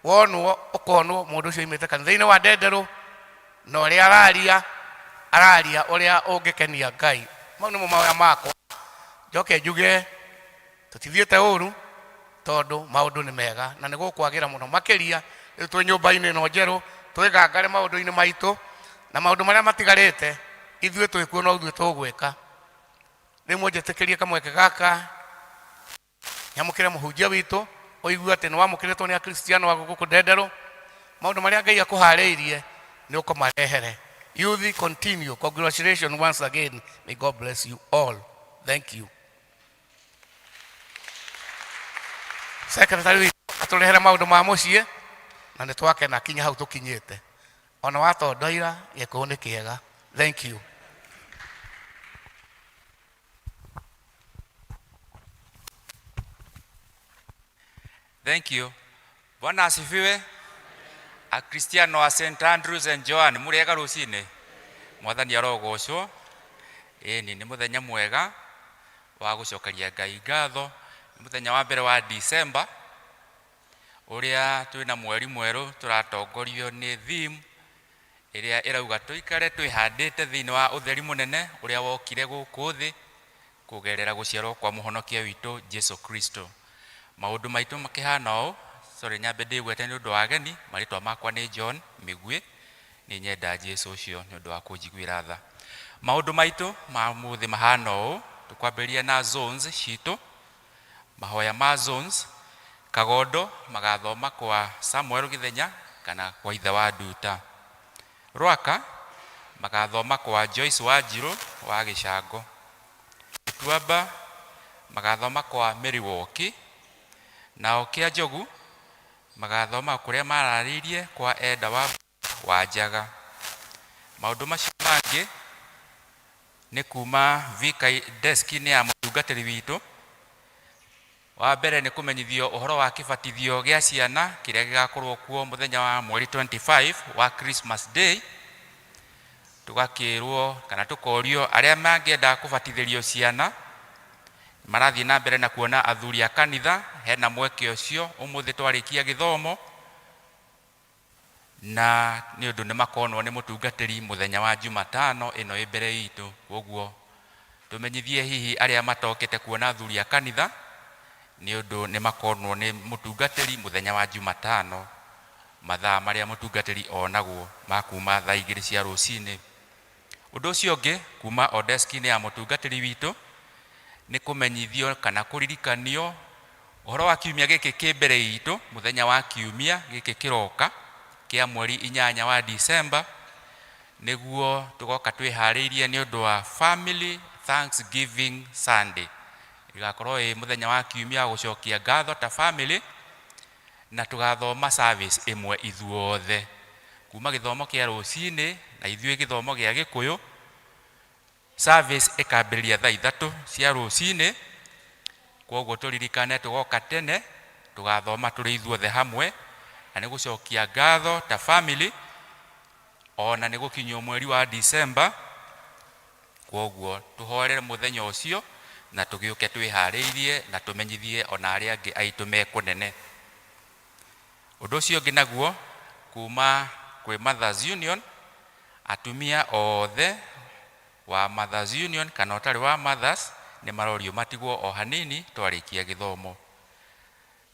wonwo ũkonwo mũndũ ũcio oimĩte kanitha-inĩ wa Ndenderũ, na ũrĩa araria, araria ũrĩa ũngĩkenia Ngai. Mau nĩmo mahoya makwa. Njoke njuge tũtithiĩte ũru, tondũ maũndũ nĩ mega na nĩ gũkwagĩra mũno makĩria rĩu twĩ nyũmba-inĩ ĩno njerũ, twĩgangare maũndũ-inĩ maitũ, na maũndũ marĩa matigarĩte ithuĩ twĩkuo no ithuĩ tũgwĩka. Rĩu mũnjĩtĩkĩrie kamweke gaka nyamũkĩre mũhunjia witũ, ũigue atĩ nĩ wamũkĩrĩtwo nĩ Akristiano a gũkũ Ndenderũ. Maũndũ marĩa Ngai akũharĩirie nĩ ũkũmarehere. Youth, continue. Congratulations once again. May God bless you all. Thank you. Secretary witũ atũrehere maũndũ ma mũciĩ, na nĩ twakena kinya hau tũkinyĩte. Ona watondoira gĩkũyũ nĩ kĩega. Thank you. Thank you. Bwana asifiwe. Akristiano a St Andrews and Joan mũrĩega rũcinĩ. Mwathani arogocwo. Ĩni nĩ mũthenya mwega wa gũcokeria Ngai ngatho. Nĩ mũthenya wa mbere wa December ũrĩa twĩna mweri mwerũ tũratongorio nĩ theme ĩrĩa ĩrauga tũikare twĩhandĩte thĩinĩ wa ũtheri mũnene ũrĩa wokire gũkũ thĩ kũgerera gũciarwo kwa mũhonokia witũ Jesu Kristo. Maũndũ maitũ makĩhana ũũ, sorry nyambe ndĩgwete nĩ ũndũ wa ageni, marĩtwa makwa nĩ John Mĩguĩ, nĩ nyenda Jesu ũcio nĩ ũndũ wa kũnjiguĩra tha. Maũndũ maitũ ma ũmũthĩ mahana ũũ, tũkwambĩrĩria na zones citũ, mahoya ma zones, Kagondo magathoma kwa Samuel Gĩthenya kana kwa ithe wa Nduta. Rwaka magathoma kwa Joyce Wanjirũ wa Gĩcango. Gĩtuamba magathoma kwa Mary Woki. Nao Kĩanjogu magathoma kũrĩa mararĩirie kwa Enda wa Wanjaga. Maũndũ macio mangĩ nĩ kuma vika desk-inĩ ya mũtungatĩri witũ. Wa mbere nĩ kũmenyithio ũhoro wa kĩbatithio gĩa ciana kĩrĩa gĩgakorwo kuo mũthenya wa mweri 25 wa Christmas Day. Tũgakĩrwo kana tũkorio arĩa mangĩenda kũbatithĩrio ciana marathiĩ na mbere na kuona athuri a kanitha, hena mweke ũcio ũmũthĩ twarĩkia gĩthomo, na nĩ ũndũ nĩ makonwo nĩ mũtungatĩri mũthenya wa Jumatano ĩno ĩ mbere itũ. Koguo tũmenyithie hihi arĩa matokĩte kuona athuri a kanitha, nĩ ũndũ nĩ makonwo nĩ mũtungatĩri mũthenya wa Jumatano mathaa marĩa mũtungatĩri onagwo ma kuma thaa igĩrĩ cia rũcinĩ. Ũndũ ũcio ũngĩ kuma o desk-inĩ ya mũtungatĩri witũ nĩ kũmenyithio kana kũririkanio ũhoro wa kiumia gĩkĩ kĩ mbere itũ, mũthenya wa kiumia gĩkĩ kĩroka kĩa mweri 8 wa December, nĩguo tũgoka twĩharĩirie nĩ ũndũ wa Family Thanksgiving Sunday. Ĩgakorwo ĩ mũthenya wa kiumia wa gũcokia ngatho ta family, na tũgathoma service ĩmwe ithuothe kuma gĩthomo kĩa rũcinĩ na ithuĩ gĩthomo gĩa Gĩkũyũ. Service ĩkambĩrĩria thaa 3 cia rũcinĩ, koguo tũririkane tũgoka tene tũgathoma tũrĩ ithuothe hamwe, na nĩ gũcokia ngatho ta family, ona nĩ gũkinyio mweri wa December. Koguo tũhoere mũthenya ũcio na tũgĩũke twĩharĩirie na tũmenyithie ona arĩa angĩ aitũ me kũnene. Ũndũ ũcio ũngĩ naguo kuma kwĩ Mothers Union, atumia othe wa Mothers Union kana ũtarĩ wa Mothers nĩ marorio matigwo o hanini twarĩkia gĩthomo.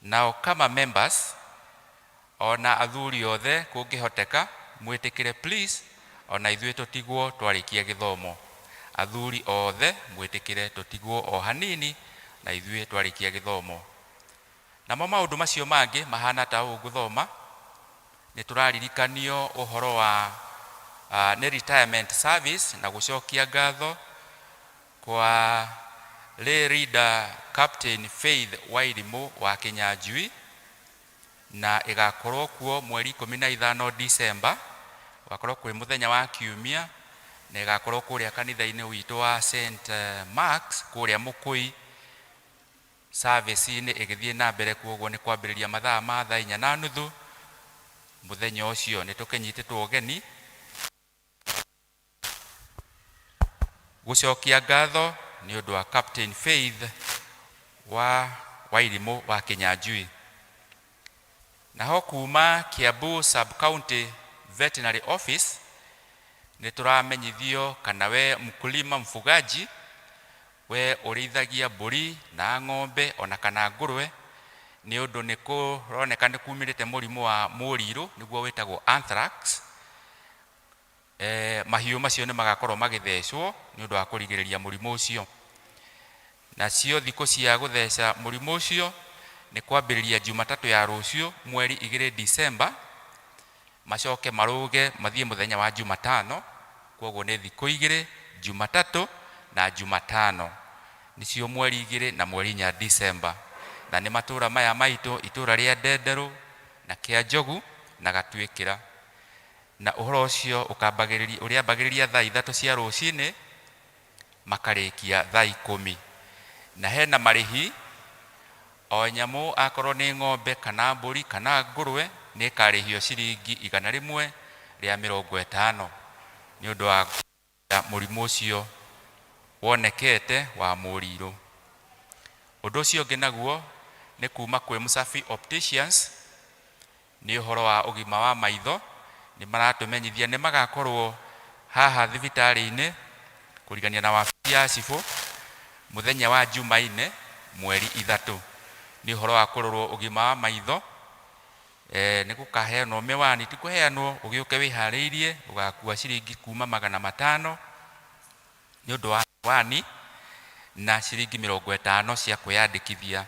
Nao kama members ona athuri othe kũngĩhoteka mwĩtĩkĩre please ona ithuĩ tũtigwo twarĩkia gĩthomo. Athuri othe mwĩtĩkĩre tũtigwo o hanini na ithuĩ twarĩkia gĩthomo. Namo maũndũ macio mangĩ mahana ta ũũ ngũthoma, nĩ tũraririkanio ũhoro wa nĩ retirement service na gũcokia ngatho kwa lay leader Captain Faith Wairimu wa Kinyanjui, na ĩgakorwo kuo mweri 15 December, gũgakorwo kwĩ mũthenya wa kiumia, Na ĩgakorwo kũrĩa kanitha-inĩ witũ wa St Marks kũrĩa Mũkũi, service-inĩ ĩgĩthiĩ na mbere, kwoguo nĩ kwambĩrĩria mathaa ma thaa inya na nuthu mũthenya ũcio. Nĩ tũkĩnyitĩtwo ũgeni. Gũcokia ngatho nĩ ũndũ wa Captain Faith wa Wairimũ wa Kĩnyanjui. Naho kuma Kiambu Sub-County Veterinary Office nĩ tũramenyithio kana we mkulima mfugaji, we ũrĩithagia mbũri na ng'ombe ona kana ngũrwe, nĩ ũndũ nĩ kũroneka nĩ kumĩrĩte mũrimũ wa mũrirũ nĩguo wĩtagwo anthrax. Mahiũ macio nĩ magakorwo magĩthecwo nĩ ũndũ wa kũrigĩrĩria mũrimũ ũcio. Nacio thikũ cia gũtheca mũrimũ ũcio nĩ kwambĩrĩria Jumatatũ ya rũciũ mweri igĩrĩ December, macoke marũge mathiĩ mũthenya wa Jumatano, kwoguo nĩ thikũ igĩrĩ, Jumatatũ na Jumatano, nĩcio mweri igĩrĩ na mweri inya December. Na nĩ matũra maya maitũ, itũra rĩa Ndenderũ na Kĩanjogu na Gatuĩkĩra. Na ũhoro ũcio ũkambagĩrĩria, ũrĩambagĩrĩria thaa ithatũ cia rũcinĩ makarĩkia thaa ikũmi. Na hena marĩhi, o nyamũ akorwo nĩ ng'ombe kana mbũri kana ngũrwe nĩ ĩkarĩhio ciringi 150 nĩ ũndũ wa mũrimũ ũcio wonekete wa mũrirũ. Ũndũ ũcio ũngĩ naguo nĩ kuma kwĩ Msafi Opticians, Nĩ ũhoro wa ũgima wa maitho, nĩ maratũmenyithia nĩ magakorwo haha thibitarĩ-inĩ kũrigania na wabici ya cibũ mũthenya wa Jumaine mweri ithatũ. Nĩ ũhoro wa kũrorwo ũgima wa maitho, nĩ gũkaheanwo mĩwani, ti kũheanwo, ũgĩũke wĩharĩirie, ũgakua ciringi kuma 500 nĩ ũndũ wa mĩwani na ciringi 50 cia kwĩyandĩkithia.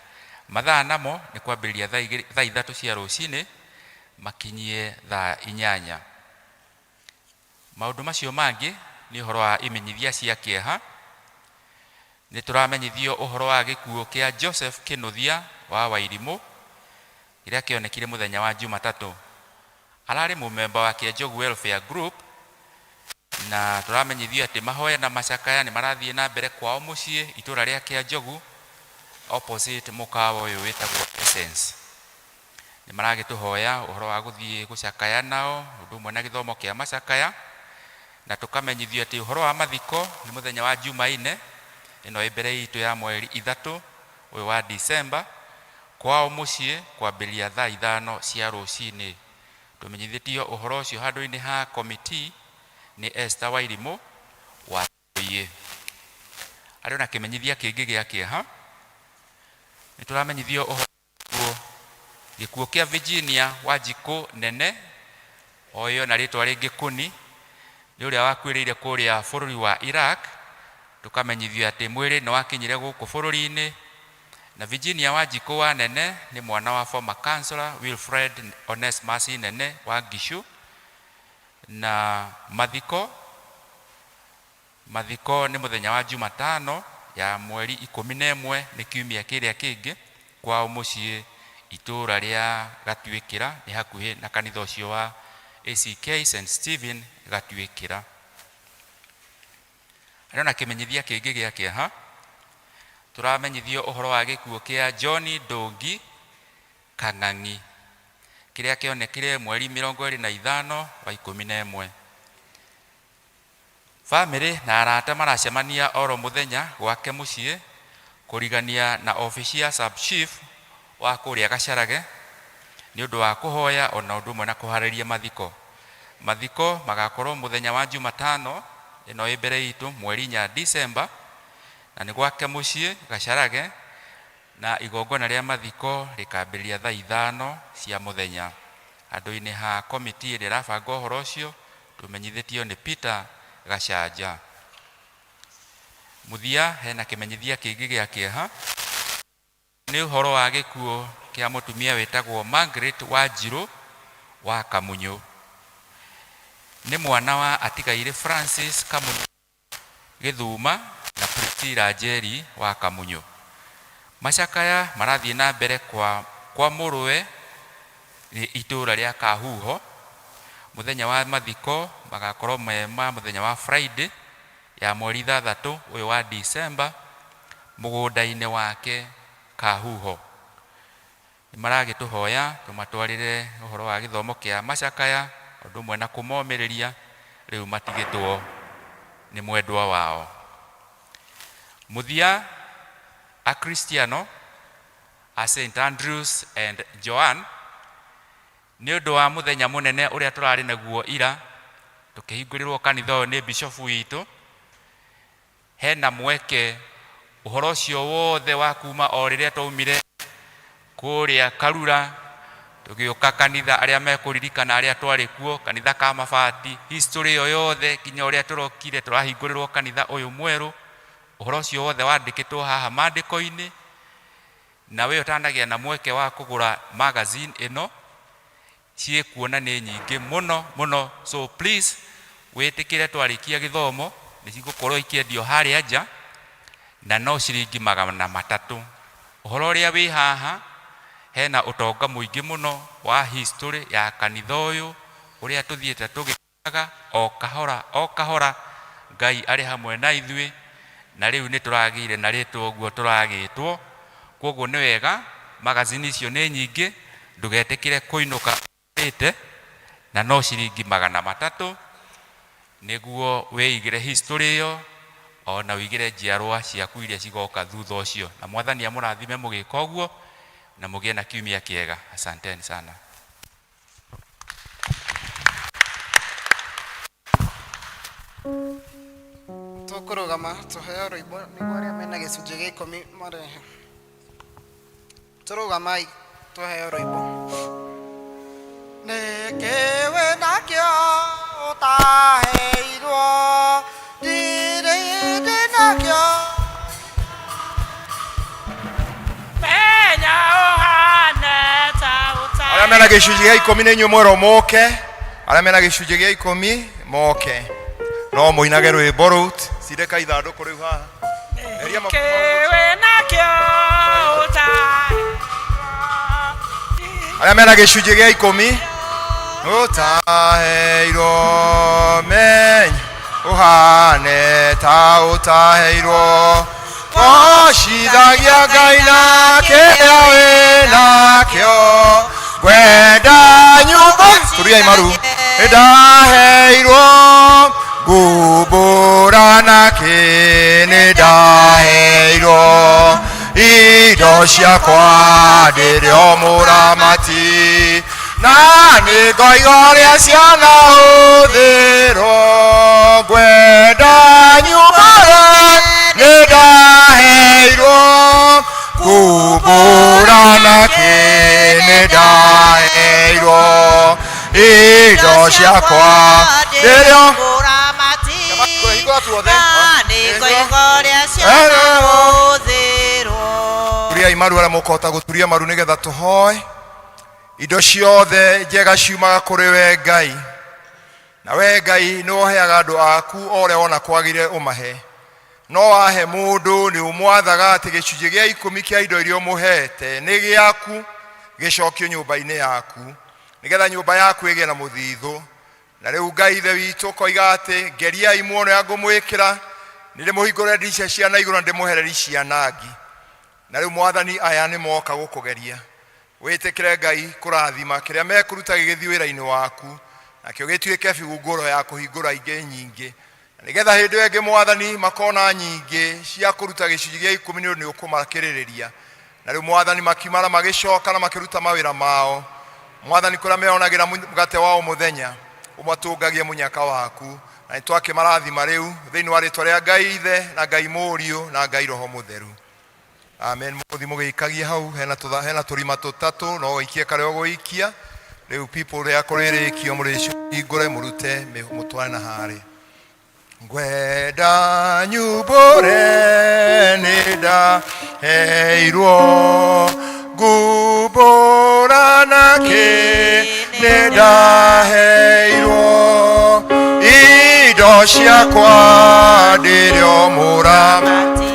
Mathaa namo nĩ kwambĩrĩria thaa ithatũ cia rũcinĩ makinyie thaa inyanya. Maũndũ macio mangĩ nĩ ũhoro wa imenyithia cia kĩeha. Nĩ tũramenyithio ũhoro wa gĩkuũ kĩa Joseph Kĩnuthia wa Wairimũ kĩrĩa kĩonekire mũthenya wa Jumatatũ. Ararĩ mũmemba wa Kĩanjogu Welfare Group na tũramenyithio atĩ mahoya na macakaya nĩ marathiĩ na mbere kwao mũciĩ itũra rĩa Kĩanjogu opposite mũkawa ũyũ wĩtagwo Essence. Nĩ maragĩtũhoya ũhoro wa gũthiĩ gũcakaya nao ũndũ ũmwe na gĩthomo kĩa macakaya, na tũkamenyithio atĩ ũhoro wa mathiko nĩ mũthenya wa Jumaine ĩno ĩ mbere itũ ya mweri ithatũ ũyũ wa December kwao mũciĩ kwambĩrĩria thaa ithano cia rũcinĩ. Tũmenyithĩtio ũhoro ũcio handũ-inĩ ha committee nĩ Esther Wairimũ wa Tũiyĩ. Harĩ ona kĩmenyithia kĩngĩ gĩa kĩeha, nĩ tũramenyithio ũhoro gĩkuũ kĩa Virginia Wanjikũ Nene, oĩyo na rĩtwa rĩngĩ Kũni, nĩ ũrĩa wakuĩrĩire kũrĩa bũrũri wa Iraq. Tũkamenyithio atĩ mwĩrĩ nĩ wakinyire gũkũ bũrũri-inĩ, na Virginia Wanjikũ wa Nene nĩ mwana wa former councillor Wilfred Onesmus Nene wa Ngishu, na mathiko Mathiko nĩ mũthenya wa Jumatano ya mweri 11 nĩ kiumia kĩrĩa kĩngĩ kwao mũciĩ itũũra rĩa Gatuĩkĩra nĩ hakuhĩ na kanitha ũcio wa ACK St Stephen Gatuĩkĩra. Harĩ ona kĩmenyithia kĩngĩ gĩa kĩeha, tũramenyithio ũhoro wa gĩkuũ kĩa John Ndũngi Kang'ang'i kĩrĩa kĩonekire mweri 25 wa 11. Famĩlĩ na arata maracemania oro mũthenya gwake mũciĩ kũrigania na obici ya sub chief wa kũrĩa Gacharage nĩ ũndũ wa kũhoya ona ũndũ ũmwe na kũharĩria mathiko. Mathiko magakorwo mũthenya wa Jumatano ĩno ĩ mbere itũ mweri inya December na nĩ gwake mũciĩ Gacharage Na igongona rĩa mathiko rĩkambĩrĩria thaa ithano cia mũthenya. Handũ-inĩ ha komiti ĩrĩa ĩrabanga ũhoro ũcio, tũmenyithĩtio nĩ Peter Gachanja. Mũthia hena kĩmenyithia kĩngĩ gĩa kĩeha. Nĩ ũhoro wa gĩkuũ kĩa mũtumia wĩtagwo Margaret Wanjirũ wa Kamunyũ. Nĩ mwana wa atigairĩ Francis Kamunyũ. Gĩthuma na Priscilla Njeri wa Kamunyũ. Macakaya marathiĩ na mbere kwa kwa mũrũwe itũũra rĩa Kahuho. Mũthenya wa mathiko magakorwo me ma mũthenya wa Friday ya mweri 6 ũyũ wa December mũgũnda-inĩ wake Kahuho. Nĩ maragĩtũhoya tũmatwarĩre ũhoro wa gĩthomo kĩa macakaya ũndũ ũmwe na kũmomĩrĩria rĩu matigĩtwo nĩ mwendwa wao. Mũthia Akristiano a St Andrews and Joan nĩ ũndũ wa mũthenya mũnene ũrĩa tũrarĩ naguo ira tũkĩhingũrĩrwo kanitha ũyũ nĩ bishofu witũ, hena mweke ũhoro ũcio wothe wa kuma o rĩrĩa twaumire kũrĩa Karura tũgĩũka kanitha, arĩa mekũririkana arĩa twarĩ kuo kanitha ka mabati, history ĩyo yothe nginya ũrĩa tũrokire tũrahingũrĩrwo kanitha ũyũ mwerũ, ũhoro ũcio wothe wandĩkĩtwo haha maandĩko-inĩ. Na we ũtanagĩa na mweke wa kũgũra magazine ĩno, ciĩkuona nĩ nyingĩ mũno mũno, so please wĩtĩkĩre twarĩkia gĩthomo nĩ cigũkorwo ikĩendio harĩa nja na no ciringi 300. Ũhoro ũrĩa wĩ haha hena ũtonga mũingĩ mũno wa history ya kanitha ũyũ ũrĩa tũthiĩte tũgĩkaga o kahora o kahora, Ngai arĩ hamwe na ithuĩ na rĩu nĩ tũragĩire na rĩtwa ũguo tũragĩtwo. Kwoguo nĩ wega magazine icio nĩ nyingĩ, ndũgetĩkĩre kũinũka ũtarĩte na no ciringi 300 nĩguo wĩigĩre history ĩyo ona ũigĩre njiarwa ciaku iria cigoka thutha ũcio. Na Mwathani amũrathime mũgĩka ũguo na mũgĩe na kiumia kĩega. Asanteni sana. Tũkũrũgama tũheo rwĩmbo nĩguo arĩa mena gĩcunjĩ gĩa ikũmi marehe. Tũrũgamai tũheo rwĩmbo. Nĩkĩ wĩnakĩo ũtaheirwo? Ndirĩ ndĩnakĩo. Menya ũhane ta ũtarĩ. Arĩa mena gĩcunjĩ gĩa ikũmi nĩ inyuĩ mwerwo moke, arĩa mena gĩcunjĩ gĩa ikũmi moke, no mũinage rwĩmbo rũu. Cindĩka ithandũkũ rĩu haha. Eheria mabuku Nĩkĩ wĩnakĩo ũtaheirwo? Arĩa mena gĩcunjĩ gĩa ikũmi ũtaheirwo, menya ũhane ta ũtaheirwo. Gocithagia Ngai na kĩrĩa wĩnakĩo, ngwenda nyũmba turiai maru nĩndaheirwo, ngumbũra nakĩ nĩndaheirwo, indo ciakwa ndĩrĩ o mũramati, na nĩngoiga ũrĩa cianahũthĩrwo, ngwenda nyũmba nĩndaheirwo, kumbũra nakĩ nĩndaheirwo, indo ciakwa ndĩrĩ o Mũramati. Hingũra tuothe. Na nĩngoiga ũrĩa cianahũthĩrwo. Turiai maru arĩa mũkũhota gũturia maru nĩgetha tũhoe. Indo ciothe njega ciumaga kũrĩ we Ngai, na we Ngai nĩ ũheaga andũ aku o ũrĩa wona kwagĩrĩire ũmahe. No wahe mũndũ nĩ ũmwathaga atĩ gĩcunjĩ gĩa ikũmi kĩa indo iria ũmũhete nĩ gĩaku, gĩcokio nyũmba-inĩ yaku, nĩgetha nyũmba yaku ĩgĩe na mũthithũ. Na rĩu Ngai Ithe witũ ũkoiga atĩ ngeriai muone ũrĩa ngũmwĩkĩra, nĩ ndĩmũhingũrĩre ndirica cia na igũrũ na ndĩmũhereri cia nangi. Na rĩu Mwathani, aya nĩ moka gũkũgeria, wĩtĩkĩre Ngai kũrathima kĩrĩa mekũruta gĩgĩthiĩ wĩra-inĩ waku, nakĩo gĩtuĩke bigungũro ya kũhingũra ingĩ nyingĩ, na nĩgetha hĩndĩ ĩyo ĩngĩ Mwathani makona nyingĩ cia kũruta gĩcunjĩ gĩa ikũmi nĩ ũndũ nĩ ũkũmakĩrĩrĩria. Na rĩu Mwathani makiumara magĩcoka na makĩruta mawĩra mao, Mwathani kũrĩa meonagĩra mũgate wa o mũthenya, ũmatũngagie mũnyaka waku. Na nĩ twakĩmarathima rĩu thĩinĩ wa rĩtwa rĩa Ngai Ithe na Ngai Mũriũ na Ngai Roho Mũtheru. Amen. Mũgũthiĩ mũgĩikagie hau, hena tũtha, hena tũrima tũtatũ, no ũikie karĩa ũgũikia. Rĩu people rĩa kũrĩrĩkio mũrĩcihingũre mũrute mũtware na harĩa. Ngwenda nyumbũre nĩ ndaheirwo, ngumbũra nakĩ nĩ ndaheirwo, indo ciakwa ndĩrĩ o mũramati.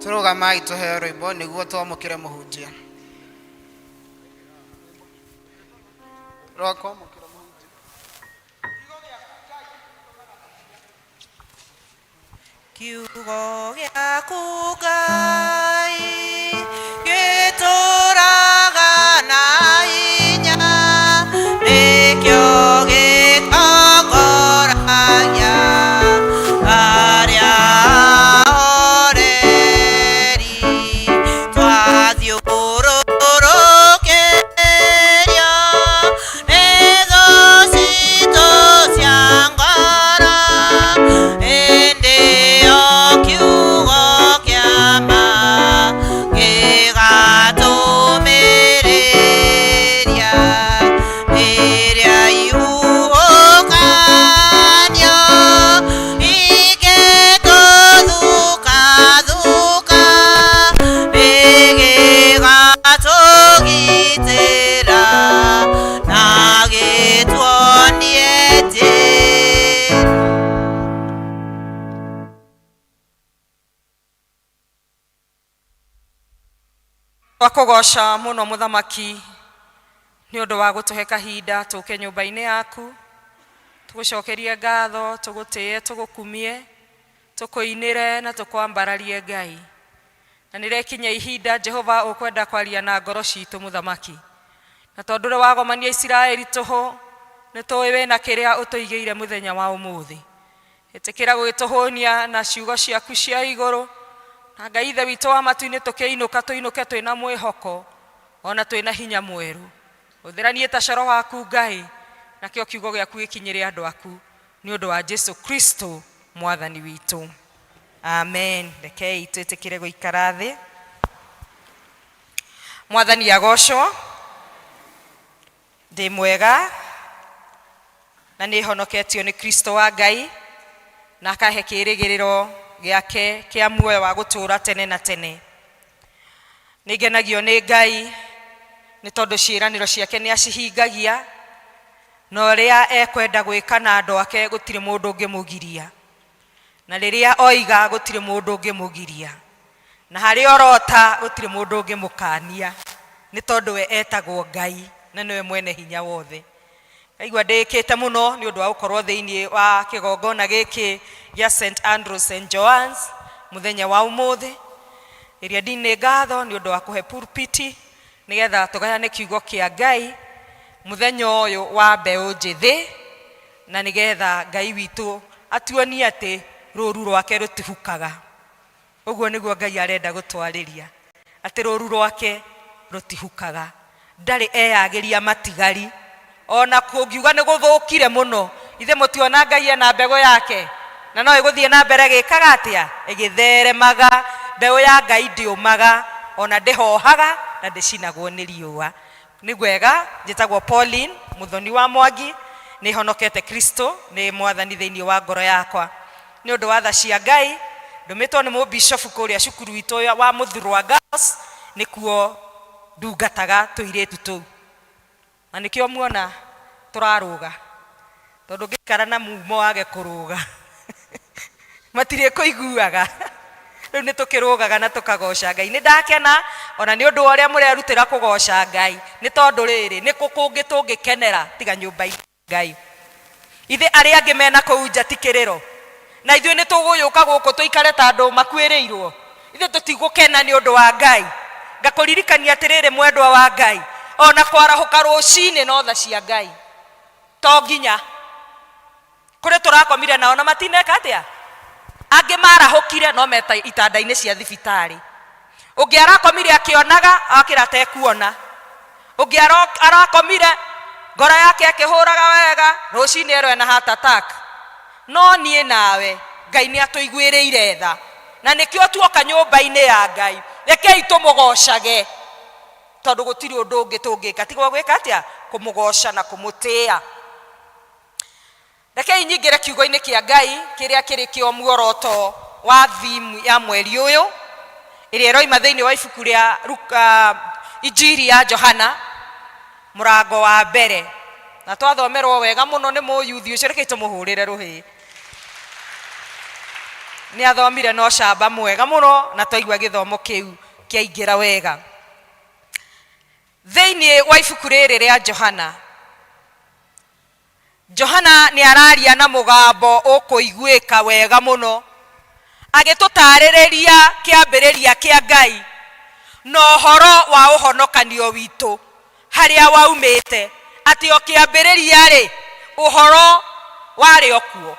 Tũrũgamai. Kenai tũheo rwĩmbo nĩguo twamũkĩre mũhunjia. Rwa kwamũkĩra mũhunjia. Kiugo gĩaku Ngai gĩtũũraga na hinya, nĩkĩo gĩtongoragia arĩa ahoreri. Twathiũrũrũkĩrio nĩ thũ citũ cia ngoro, ĩndĩ o kiugo kĩa ma gĩgatũmĩrĩria rĩrĩa ihuhũkanio ingĩtũthukathuka, nĩgĩgatũgitĩra na gĩtuonie njĩra. Twakũgoca mũno mũthamaki nĩ ũndũ wa gũtũhe kahinda tũke nyũmba-inĩ yaku tũgũcokerie ngatho tũgũtĩe tũgũkumie tũkũinĩre na tũkwambararie Ngai. Na nĩrekinya ihinda Jehova ũkwenda kwaria na ngoro citũ mũthamaki, na tondũ ũrĩ wagomania Isiraeli tũhũ nĩ tũĩ wĩna kĩrĩa ũtũigĩire mũthenya wa ũmũthĩ. Ĩtĩkĩra gũgĩtũhũnia na ciugo ciaku cia igũrũ, na Ngai Ithe witũ wa matu-inĩ tũkĩinũka tũinũke twĩna mwĩhoko ona twĩna hinya mwerũ. Hũthĩra niĩ ta coro waku Ngai, nakĩo kiugo gĩaku gĩkinyĩre andũ aku nĩ ũndũ wa Jesu Kristo mwathani witũ. Amen. Rekei twĩtĩkĩre gũikara thĩ. Mwathani agocwo. Ndĩ mwega na nĩ honoketio nĩ Kristo wa Ngai na akahe kĩĩrĩgĩrĩro gĩake kĩa muoyo wa gũtũũra tene na tene. Nĩ ngenagio nĩ Ngai nĩ tondũ ciĩranĩro ciake nĩ acihingagia, na ũrĩa ekwenda gwĩka na andũ ake gũtirĩ mũndũ ũngĩmũgiria, na rĩrĩa oiga gũtirĩ mũndũ ũngĩmũgiria, na harĩa orota gũtirĩ mũndũ ũngĩmũkania, nĩ tondũ we etagwo Ngai na nĩwe mwene hinya wothe. Ngaigua ndĩĩkĩte mũno nĩ ũndũ wa gũkorwo thĩinĩ wa kĩgongona gĩkĩ gĩa St Andrews St Joan's mũthenya wa ũmũthĩ. Ĩrĩa ndinĩ ngatho nĩ ũndũ wa kũhe pulpiti nĩgetha tũgayane kiugo kĩa Ngai mũthenya ũyũ wa mbeũ njĩthĩ, na nĩgetha Ngai witũ atuonie atĩ rũru rwake rũtihukaga. Ũguo nĩguo Ngai arenda gũtwarĩria, atĩ rũru rwake rũtihukaga. Ndarĩ eyagĩria matigari. Ona kũngiuga nĩ gũthũkire mũno, ithe mũtiona Ngai ena mbegũ yake, na no ĩgũthiĩ na mbere ĩgĩkaga atĩa? Ĩgĩtheremaga. Mbeũ ya Ngai ndĩũmaga, ona ndĩhohaga, na ndĩcinagwo nĩ riũa. Nĩ wega, njĩtagwo Pauline Mũthoni wa Mwangi, nĩ honokete Kristo nĩ mwathani thĩinĩ wa ngoro yakwa. Nĩ ũndũ wa tha cia Ngai, ndũmĩtwo nĩ mũbishofu kũrĩa cukuru witũ wa Mũthurwa Girls, nĩkuo ndungataga tũirĩtu tũu. Na nĩkĩo muona tũrarũga, tondũ ũngĩikara na mumo wage kũrũga, matirĩkũiguaga. Rĩu nĩ tũkĩrũgaga na tũkagoca Ngai. Nĩ ndakena ona nĩ ũndũ wa ũrĩa mũrerutĩra kũgoca Ngai, nĩ tondũ rĩrĩ, nĩ kũ kũngĩ tũngĩkenera tiga nyũmba-inĩ ya Ngai. Ithe arĩa angĩ mena kũu nja ti kĩrĩro, na ithuĩ nĩ tũgũyũka gũkũ tũikare ta andũ makuĩrĩirwo. Ithuĩ tũtigũkena nĩ ũndũ wa Ngai. Ngakũririkania atĩrĩrĩ mwendwa wa Ngai, ona kwarahũka rũcinĩ no tha cia Ngai. To nginya kũrĩ tũrakomire nao na matineka atĩa, angĩ marahũkire no meta itanda-inĩ cia thibitarĩ. Ũngĩ arakomire akĩonaga akĩra atekuona, ũngĩ arakomire ngoro yake akĩhũraga wega, rũcinĩ erwo ena heart attack. No niĩ nawe Ngai nĩ atũiguĩrĩire tha, na nĩkĩo tuoka nyũmba-inĩ ya Ngai, rekei tũmũgocage, tondũ gũtirĩ ũndũ ũngĩ tũngĩka tiga gwĩka atĩa? Kũmũgoca na kũmũtĩĩa. Rekei nyingĩre kiugo-inĩ kĩa Ngai kĩrĩa kĩrĩ kĩo muoroto wa theme ya mweri ũyũ, ĩrĩa ĩroima thĩinĩ wa ibuku rĩa Injiri ya Johana mũrango wa mbere. Na twathomerwo wega mũno nĩ mũyuthi ũcio, rekei tũmũhũrĩre rũhĩ. Nĩ athomire na ũcamba mwega mũno na twaigua gĩthomo kĩu kĩaingĩra wega. Thĩinĩ wa ibuku rĩrĩ rĩa Johana, Johana nĩ araria na mũgambo ũkũiguĩka wega mũno, agĩtũtarĩrĩria kĩambĩrĩria kĩa Ngai na ũhoro wa ũhonokanio witũ harĩa waumĩte, atĩ o kĩambĩrĩria-rĩ, ũhoro warĩ o kuo.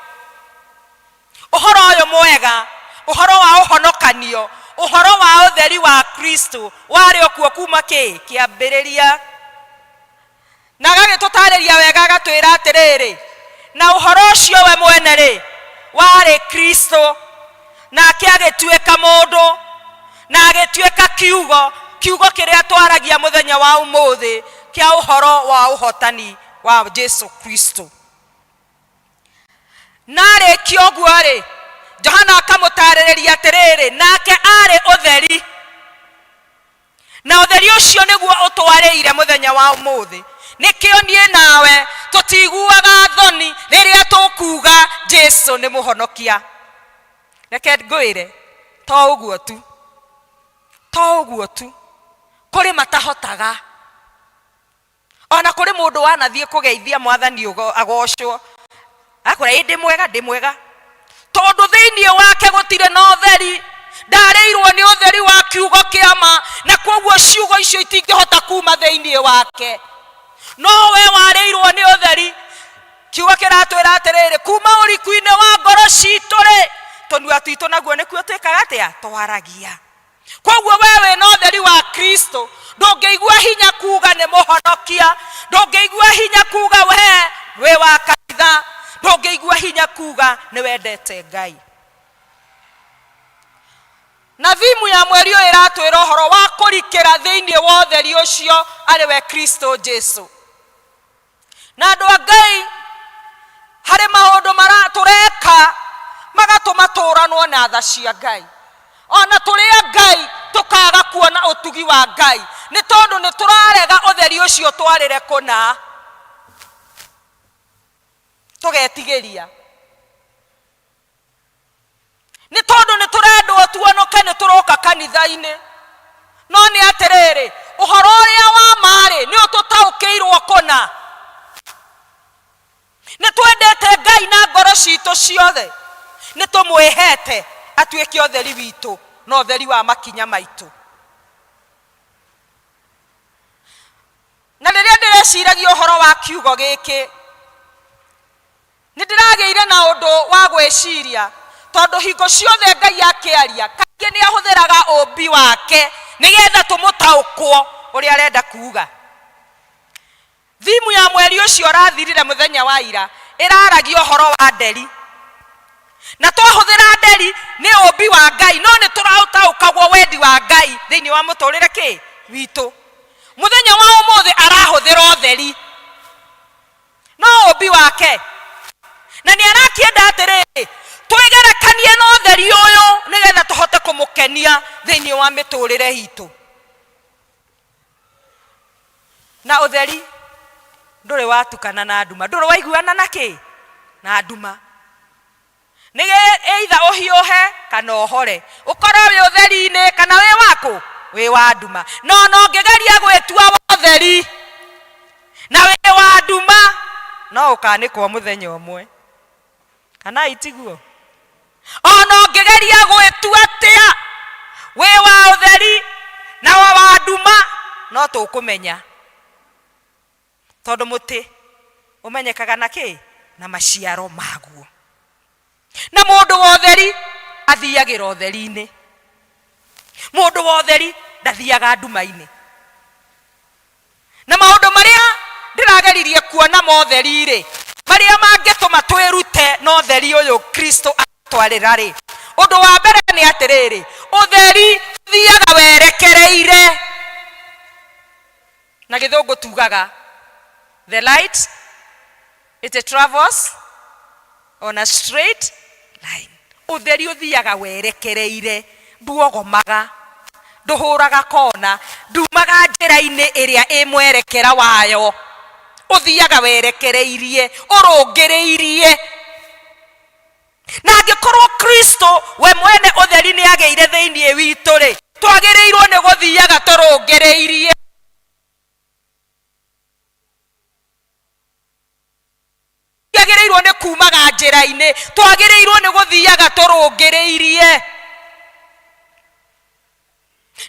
Ũhoro ũyũ mwega, ũhoro wa ũhonokanio, ũhoro wa ũtheri wa Kristo warĩ o kuo kuma kĩ? Kĩambĩrĩria. Na agagĩtũtarĩria wega agatwĩra atĩrĩrĩ, na ũhoro ũcio we mwene-rĩ, warĩ Kristo, nake agĩtuĩka mũndũ, na agĩtuĩka kiugo, kiugo kĩrĩa twaragia mũthenya wa ũmũthĩ kĩa ũhoro wa ũhotani wa Jesu Kristo. Na arĩkia ũguo-rĩ, Johana akamũtarĩrĩria atĩrĩrĩ, nake arĩ ũtheri, na ũtheri ũcio nĩguo ũtwarĩire mũthenya wa ũmũthĩ. Nĩkĩo niĩ nawe tũtiguaga thoni rĩrĩa tũkuga Jesu nĩ mũhonokia. Reke ngwĩre, to ũguo tu, to ũguo tu, kũrĩ matahotaga. Ona kũrĩ mũndũ wanathiĩ kũgeithia mwathani agocwo, akwĩra ĩ ndĩ mwega, ndĩ mwega, tondũ thĩinĩ wake gũtirĩ na ũtheri, ndarĩirwo nĩ ũtheri wa kiugo kĩa ma, na kwoguo ciugo icio itingĩhota kuma thĩinĩ wake. No we warĩirwo nĩ ũtheri, kiugo kĩratwĩra atĩrĩrĩ, kuma ũriku-inĩ wa ngoro citũ-rĩ, tũnua twitũ naguo nĩkuo twĩkaga atĩa? Twaragia. Koguo we wĩna ũtheri wa Kristo, ndũngĩigua hinya kuga nĩ mũhonokia, ndũngĩigua hinya kuga we wĩ wa kanitha, ndũngĩigua hinya kuga nĩ wendete Ngai. Na thimu ya mweri ũyũ ĩratwĩra ũhoro wa kũrikĩra thĩinĩ wa ũtheri ũcio arĩ we Kristo Jesu. Na andũ a Ngai, harĩ maũndũ mara tũreka magatũma tũranwo na tha cia Ngai. Ona tũrĩ a Ngai tũkaga kuona ũtugi wa Ngai nĩ tondũ nĩ tũrarega ũtheri ũcio twarĩre kũna, tũgetigĩria. Nĩ tondũ nĩ tũrendwo tuonoke nĩ tũroka kanitha-inĩ. No nĩ atĩrĩrĩ, ũhoro ũrĩa wa ma-rĩ, nĩ ũtũtaũkĩirwo kũna. Nĩ twendete Ngai na ngoro citũ ciothe. Nĩ tũmwĩhete atuĩke ũtheri witũ na ũtheri wa makinya maitũ. Na rĩrĩa ndĩreciragia ũhoro wa kiugo gĩkĩ, Nĩ ndĩragĩire na ũndũ wa gwĩciria tondũ hingo ciothe Ngai akĩaria kaingĩ nĩ ahũthĩraga ũũmbi wake nĩgetha tũmũtaũkwo ũrĩa arenda kuuga. Thimu ya mweri ũcio ũrathirire mũthenya wa ira ĩraragia ũhoro wa nderi. Na twahũthĩra nderi nĩ ũũmbi wa Ngai no nĩ tũraũtaũkagwo wendi wa Ngai thĩinĩ wa mũtũrĩre kĩ witũ. Mũthenya wa ũmũthĩ arahũthĩra ũtheri. No ũũmbi wake. Na nĩ arakĩenda atĩrĩrĩ, twĩgerekanie na ũtheri ũyũ nĩgetha tũhote kũmũkenia thĩinĩ wa mĩtũrĩre itũ. Na ũtheri ndũrĩ watukana na nduma, ndũrĩ waiguana na kĩ? Na nduma. Nĩ either ũhiũhe kana ũhore, ũkorwo wĩ ũtheri-inĩ kana wĩ wakũ? Wĩ wa nduma. No ona ũngĩgeria gwĩtua wa ũtheri na wĩ wa nduma, no ũkanĩkwo mũthenya ũmwe. Kana itiguo? Ona ũngĩgeria gwĩtua atĩa wĩ wa ũtheri na wa nduma, no tũkũmenya. Tondũ mũtĩ ũmenyekaga na kĩ? Na maciaro maguo. Na mũndũ wa ũtheri athiagĩra ũtheri-inĩ. Mũndũ wa ũtheri ndathiaga nduma-inĩ. Na maũndũ marĩa ndĩrageririe kuona ma ũtheri-rĩ, marĩa mangĩtũma twĩrute na ũtheri ũyũ Kristo atwarĩra-rĩ, ũndũ wa mbere nĩ atĩrĩrĩ, ũtheri ũthiaga werekereire. Na gĩthũngũ tugaga the light it travels on a straight line. Ũtheri ũthiaga werekereire, nduogomaga, ndũhũraga kona, ndumaga njĩra-inĩ ĩrĩa ĩ mwerekera wayo. Ũthiaga werekereirie, ũrũngĩrĩirie. Na angĩkorwo Kristo we mwene ũtheri nĩ agĩire thĩinĩ witũ rĩ, twagĩrĩirwo nĩ gũthiaga tũrũngĩrĩirie. Twagĩrĩirwo nĩ kumaga njĩra-inĩ, twagĩrĩirwo nĩ gũthiaga tũrũngĩrĩirie.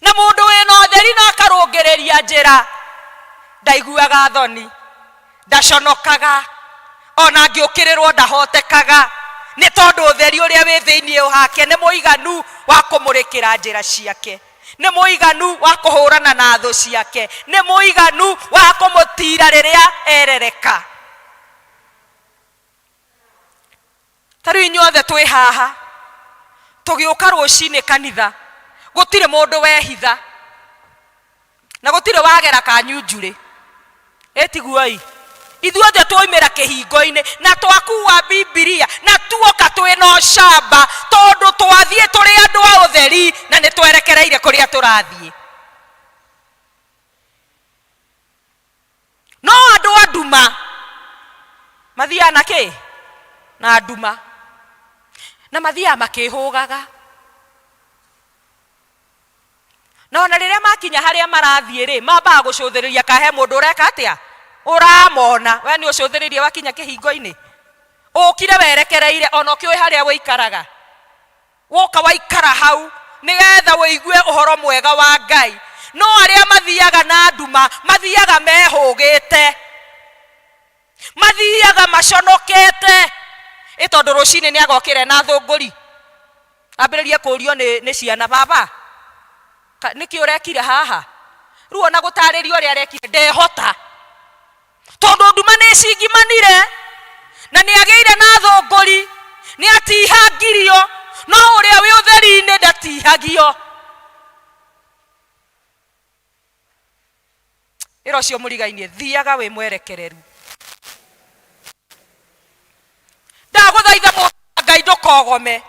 Na mũndũ wĩna ũtheri na akarũngĩrĩria njĩra ndaiguaga thoni, ndaconokaga, ona angĩũkĩrĩrwo ndahotekaga, nĩ tondũ ũtheri ũrĩa wĩ thĩinĩ wake nĩ mũiganu wa kũmũrĩkĩra njĩra ciake, nĩ mũiganu wa kũhũrana na thũ ciake, nĩ mũiganu wa kũmũtira rĩrĩa erereka. Ta rĩu inyuothe twĩ haha tũgĩũka rũcinĩ kanitha, gũtirĩ mũndũ wehitha na gũtirĩ wagera kanyunjurĩ, ĩtiguoi? Ithuothe twoimĩra kĩhingo-inĩ na twakua Bibilia na tuoka twĩna ũcamba, tondũ twathiĩ tũrĩ andũ a ũtheri na nĩ twerekereire kũrĩa tũrathiĩ. No andũ a nduma mathiaga na kĩ? Na nduma. Na mathiaga makĩhũgaga. Na ona rĩrĩa makinya harĩa marathiĩ rĩ, mambaga gũcũthĩrĩria ka he mũndũ ũreka atĩa? Ũramona. We nĩ ũcũthĩrĩirie wakinya kĩhingo-inĩ? Ũkire werekereire ona ũkĩũĩ harĩa ũikaraga. Woka waikara hau nĩgetha ũigue ũhoro mwega wa Ngai. No arĩa mathiaga na nduma mathiaga mehũgĩte, mathiaga maconokete. Ĩ tondũ rũcinĩ nĩ agokĩra ena thũngũri, ambĩrĩrie kũrio nĩ, nĩ ciana, baba nĩkĩ ũrekire haha? Rĩu ona gũtarĩria ũrĩa arekire ndehota. Tondũ nduma nĩ ĩcingimanire na nĩ agĩire na thũngũri, nĩ atihangirio, no ũrĩa wĩ ũtheri-inĩ ndatihagio. Ĩra ũcio mũrigainie, thiaga wĩ mwerekereru. Ndagũthaitha mũndũ wa Ngai ndũkogome.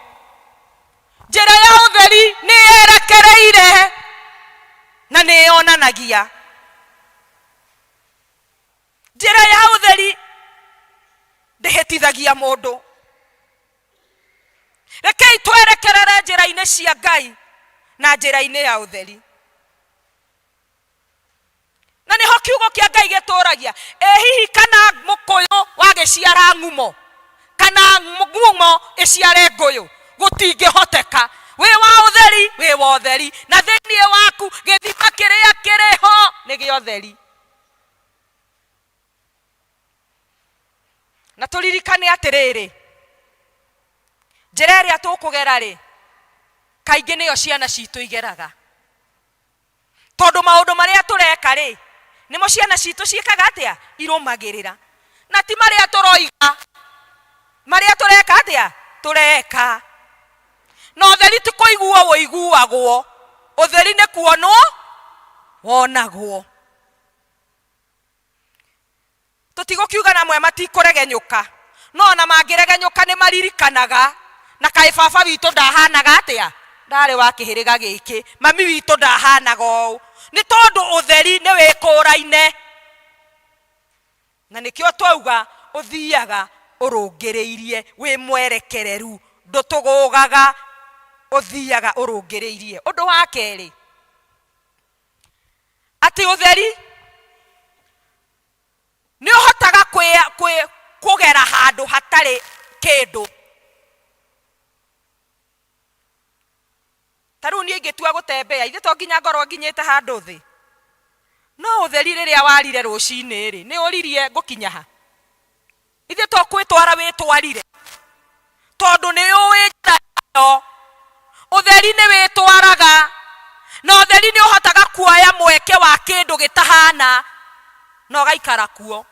Njĩra ya ũtheri nĩ yerekereire na nĩ yonanagia. Njĩra ya ũtheri ndĩhĩtithagia mũndũ. Rekei twerekerere njĩra-inĩ cia Ngai na njĩra-inĩ ya ũtheri. Na nĩho kiugo kĩa Ngai gĩtũragia, ĩ hihi kana mũkũyũ wagĩciara ng'umo, kana ng'umo ĩciare ngũyũ? Gũtingĩhoteka. Wĩ wa ũtheri, wĩ wa ũtheri, na thĩinĩ waku gĩthima kĩrĩa kĩrĩ ho nĩ gĩa ũtheri. Na tũririkane atĩrĩrĩ, njĩra ĩrĩa tũkũgera rĩ, kaingĩ nĩyo ciana citũ igeraga. Tondũ maũndũ marĩa tũreka rĩ, nĩmo ciana citũ ciĩkaga atĩa? Irũmagĩrĩra. Na ti marĩa tũroiga, marĩa tũreka atĩa? Tũreka. Na ũtheri ti kũiguo ũiguagwo, ũtheri nĩ kuonwo wonagwo. Tũtigũkiuga na amwe matikũregenyũka, no ona mangĩregenyũka nĩ maririkanaga, na kaĩ baba witũ ndahanaga atĩa? Ndarĩ wa kĩhĩrĩga gĩkĩ, mami witũ ndahanaga ũũ. Nĩ tondũ ũtheri nĩ wĩkũraine. Na nĩkĩo twauga ũthiaga ũrũngĩrĩirie, wĩ mwerekereru, ndũtũgũgaga, ũthiaga ũrũngĩrĩirie. Ũndũ wa kerĩ, atĩ ũtheri nĩ ũhotaga kũgera handũ hatarĩ kĩndũ. Ta rĩu niĩ ingĩtua gũtembea, ithe to nginya ngorwo nginyĩte handũ thĩ? No ũtheri rĩrĩa warire rũcinĩ-rĩ, nĩ ũririe ngũkinya ha? Ithe to kwĩtwara wĩtwarire, tondũ nĩ ũĩ njĩra yayo. Ũtheri nĩ wĩtwaraga, na ũtheri nĩ ũhotaga kuoya mweke wa kĩndũ gĩtahana na ũgaikara kuo.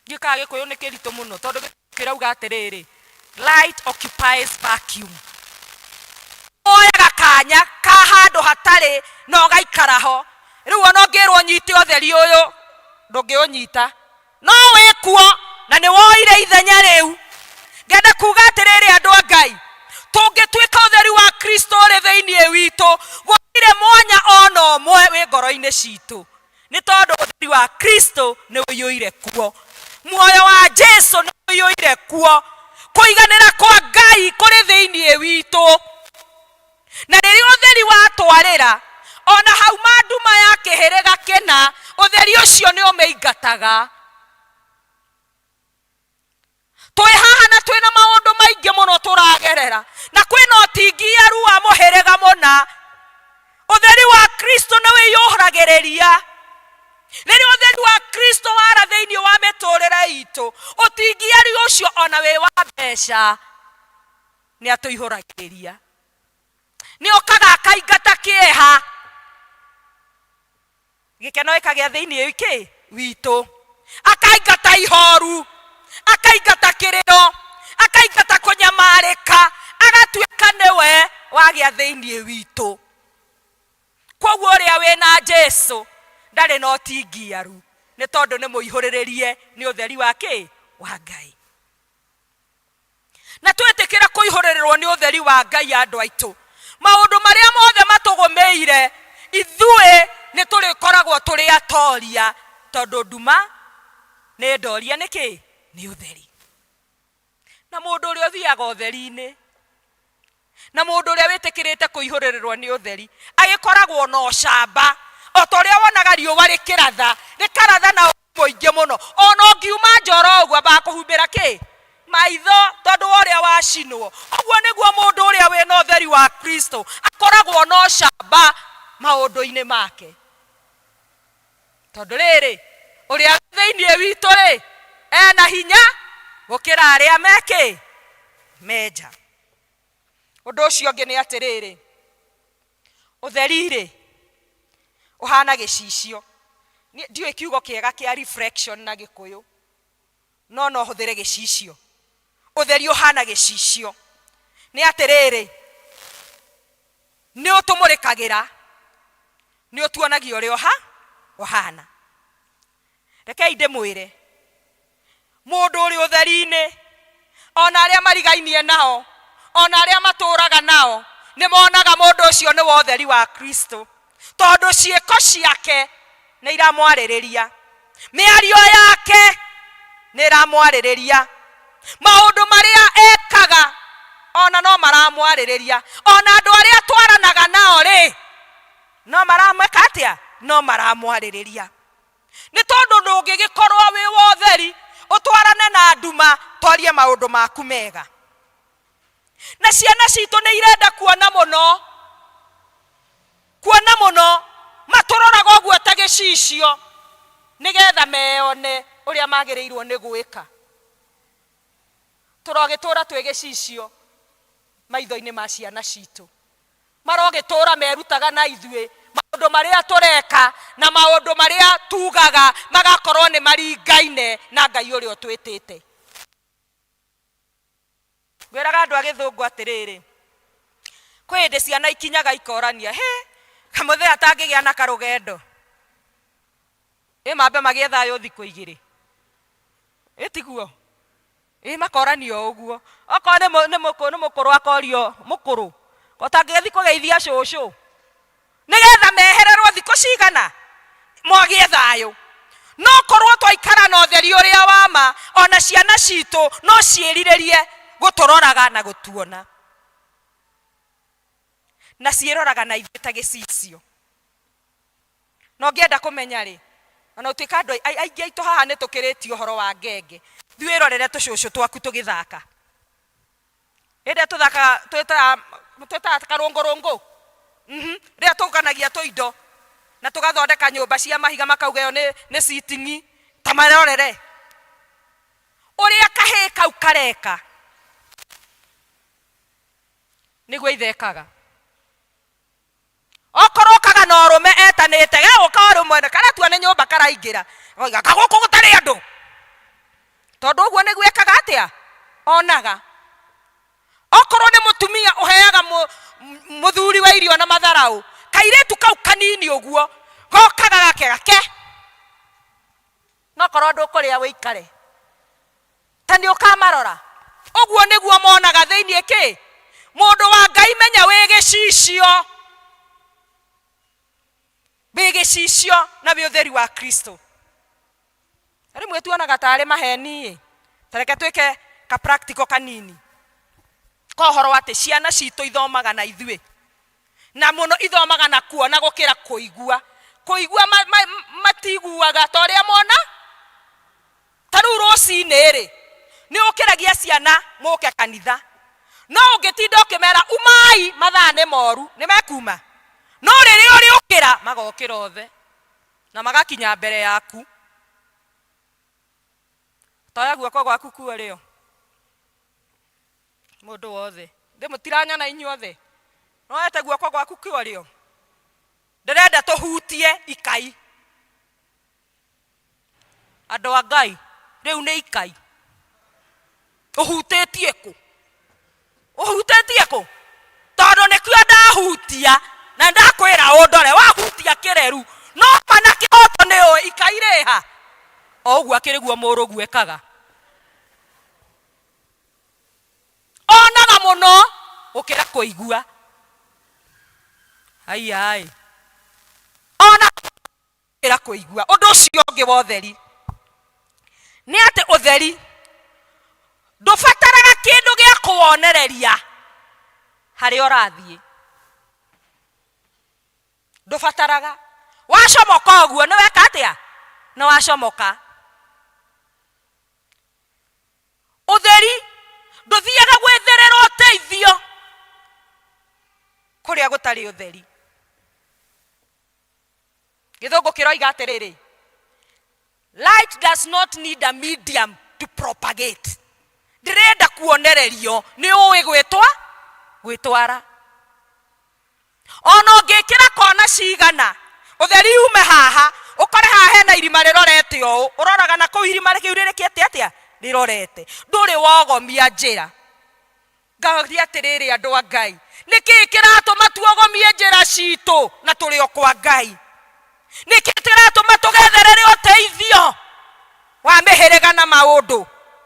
Ndiũĩ kana Gĩkũyũ nĩ kĩritũ mũno, tondũ Gĩkũyũ kĩrauga atĩrĩrĩ, light occupies vacuum. Woyaga kanya ka handũ hatarĩ na ũgaikara ho. Rĩu ona ũngĩrwo ũnyite ũtheri ũyũ, ndũngĩũnyita. No wĩ kuo na nĩ woire ithenya rĩu. Ngenda kuga atĩrĩrĩ andũ a Ngai, tũngĩtuĩka ũtheri wa Kristo ũrĩ thĩinĩ witũ, gũtirĩ mwanya ona ũmwe wĩ ngoro-inĩ citũ. Nĩ tondũ ũtheri wa Kristo nĩ ũiyũire kuo. Muoyo wa Jesu nĩ ũiyũire kuo. Kũiganĩra kwa Ngai kũrĩ thĩinĩ witũ. Na rĩrĩa ũtheri watwarĩra, ona hauma nduma ya kĩhĩrĩga kĩna, ũtheri ũcio nĩ ũmĩingataga. Twĩ haha na twĩna maũndũ maingĩ mũno tũragerera, na kwĩna ũtingiaru wa mũhĩrĩga mũna. Ũtheri wa Kristo nĩ wĩyũragĩrĩria. Rĩrĩa ũtheri wa Kristo wara thĩinĩ wa mĩtũrĩre itũ, ũtingiaru ũcio ona wĩ wa mbeca nĩ atũihũragĩrĩria. Nĩ okaga akaingata kĩeha, gĩkeno gĩkagĩa thĩinĩ kĩ witũ, akaingata ihoru, akaingata kĩrĩro, akaingata kũnyamarĩka, agatuĩka nĩwe wagĩa thĩinĩ witũ. Kwoguo ũrĩa wĩna Jesu ndarĩ na ũtingiaru, nĩ tondũ nĩ mũihũrĩrĩrie nĩ ũtheri wa kĩ wa Ngai. Na twetĩkĩra kũihũrĩrĩrwo nĩ ũtheri wa Ngai andũ aitũ, maũndũ marĩa mothe matũgũmĩire ithuĩ nĩ tũrĩkoragwo tũrĩ atoria, tondũ nduma nĩ ndoria nĩ kĩ? Nĩ ũtheri. Na mũndũ ũrĩa ũthiaga ũtheri-inĩ Na mũndũ ũrĩa wĩtĩkĩrĩte kũihũrĩrĩrwo nĩ ũtheri agĩkoragwo na ũcamba, o ta ũrĩa wonaga riũa rĩkĩratha, rĩkaratha na ũũru mũingĩ mũno. O na ũngiuma nja oro ũguo, ambaga kũhumbĩra kĩ? Maitho, tondũ wa ũrĩa wacinwo. Ũguo nĩguo mũndũ ũrĩa wĩna ũtheri wa Kristo akoragwo na ũcamba maũndũ-inĩ make. Tondũ rĩrĩ, ũrĩa wĩ thĩinĩ witũ-rĩ, e na hinya gũkĩra arĩa me kĩ? Me nja. Ũndũ ũcio ũngĩ nĩ atĩrĩrĩ, ũtheri-rĩ, ũhana gĩcicio. Niĩ ndiũĩ kiugo kĩega kĩa reflection na gĩkũyũ, no no hũthĩre gĩcicio. Ũtheri ũhana gĩcicio. Nĩ atĩrĩrĩ, nĩ ũtũmũrĩkagĩra, nĩ ũtuonagia ũrĩa ũhana. Rekei ndĩmwĩre, mũndũ ũrĩ ũtheri-inĩ, ona arĩa marigainie nao, ona arĩa matũraga nao, nĩ monaga mũndũ ũcio nĩ wa ũtheri wa Kristo, tondũ ciĩko ciake nĩ iramwarĩrĩria, mĩario yake nĩ ĩramwarĩrĩria, maũndũ marĩa ekaga ona no maramwarĩrĩria, ona andũ arĩa twaranaga nao rĩ, no maramwĩka atĩa? No maramwarĩrĩria. Nĩ tondũ ndũngĩgĩkorwo wĩ wa ũtheri ũtwarane na nduma twarie maũndũ maku mega. Na ciana citũ nĩ irenda kuona mũno, kuona mũno, matũroraga ũguo ta gĩcicio nĩgetha meyone ũrĩa magĩrĩirwo nĩ gwĩka. Tũrogĩtũra twĩ gĩcicio maitho-inĩ ma ciana citũ. Marogĩtũũra merutaga na ithuĩ maũndũ marĩa tũreka na maũndũ marĩa tugaga magakorwo nĩ maringaine na Ngai ũrĩa ũtwĩtĩte. Ngwĩraga andũ a gĩthũngũ atĩrĩrĩ, kwĩ hĩndĩ ciana ikinyaga ikorania, hĩ, kamũthee atangĩgĩa na karũgendo, ĩ mambe magĩe thayũ thikũ igĩrĩ, ĩ tiguo? Ĩ makorania o ũguo. Okorwo nĩ nĩ nĩ mũkũrũ akorio mũkũrũ, ũtangĩgĩthiĩ kũgeithia cũcũ? Nĩgetha mehererwo thikũ cigana? Mwagĩe thayũ. No korwo twaikara na ũtheri ũrĩa wa ma, ona ciana citũ no ciĩrirĩrie gũtũroraga na gũtuona. Na ciĩroraga na ithuĩ ta gĩcicio. Na ũngĩenda kũmenya-rĩ, ona gũtuĩka andũ aingĩ aitũ haha nĩ tũkĩrĩtie ũhoro wa ngenge, thiĩ wĩrorere tũcũcũ twaku tũgĩthaka. Hĩndĩ ĩrĩa tũthakaga twĩtaga twĩtaga karũngũrũngũ, rĩrĩa tũnganagia tũindo na tũgathondeka nyũmba cia mahiga makauga ĩyo nĩ nĩ sitting, ta marorere ũrĩa kahĩĩ kau kareka nĩguo ithe ekaga. Okorwo okaga na ũrũme etanĩte, gegũka o rĩmwe karatua nĩ nyũmba karaingĩra, oiga ka gũkũ gũtarĩ andũ, tondũ ũguo nĩguo ekaga atĩa, onaga. Okorwo nĩ mũtumia ũheaga mũthuri wa irio na matharaũ, kairĩtu kau kanini ũguo gokaga gakega ke, nokorwo ndũkũrĩa wĩikare. Ta nĩ ũkamarora? Ũguo nĩguo monaga thĩinĩ kĩ? Mũndũ wa Ngai menya wĩ gĩcicio. Wĩ gĩcicio na wĩ ũtheri wa Kristo. Na rĩmwe tuonaga tarĩ maheni-ĩ, ta reke twĩke ka practical kanini ka ũhoro wa atĩ ciana citũ ithomaga na ithuĩ, na mũno ithomaga na kuona gũkĩra kũigua. Kũigua matiguaga ta ũrĩa mona. Ta rĩu rũcinĩ-rĩ, nĩ ũkĩragia ciana mũke kanitha, no ũngĩtinda ũkĩmera umai mathaa nĩ moru, nĩ mekuma? No rĩrĩa ũrĩũkĩra, magokĩra othe na magakinya mbere yaku. Toya guoko gwaku kuo rĩo, mũndũ wothe. Ndĩ mũtiranyona inyuothe? Noete guoko gwaku kuo rĩo? Ndĩrenda tũhutie ikai. Andũ a Ngai, rĩu nĩ ikai. Ũhutĩtie kũ? Ũhutĩtie kũ? Tondũ nĩkĩo ndahutia na ndakwĩra ũndore, wahutia kĩreru no ma na kĩhoto nĩ ũĩ ikai rĩha. O ũguo akĩrĩ guo mũrũguo ekaga. Onaga mũno gũkĩra kũigua. Haiya ĩ. Onaga gũkĩra kũigua. Ũndũ ũcio ũngĩ wa ũtheri nĩ atĩ ũtheri ndũbataraga kĩndũ gĩa kũwonereria harĩa ũrathiĩ, ndũbataraga. Wacomoka ũguo nĩ weka atĩa? Nĩ wacomoka. Ũtheri ndũthiaga gwetherera ũteithio kũrĩa gũtarĩ ũtheri. Gĩthũngũ kĩroiga atĩrĩrĩ, light does not need a medium to propagate. Ndĩrenda kuonererio nĩ ũĩ gwĩtwa gwĩtwara. Ona ũngĩkĩra kona cigana, ũtheri ume haha, ũkore haha hena irima rĩrorete ũũ, ũroraga na kũu irima rĩu rĩrĩkĩte atĩa? Rĩrorete. Ndũrĩ wogomia njĩra. Ngaũria atĩrĩrĩ andũ a Ngai, nĩ kĩĩ kĩratũma tuogomie njĩra citũ na tũrĩ o kwa Ngai? Nĩ kĩĩ kĩratũma tũgetherere ũteithio wa mĩhĩrĩga na maũndũ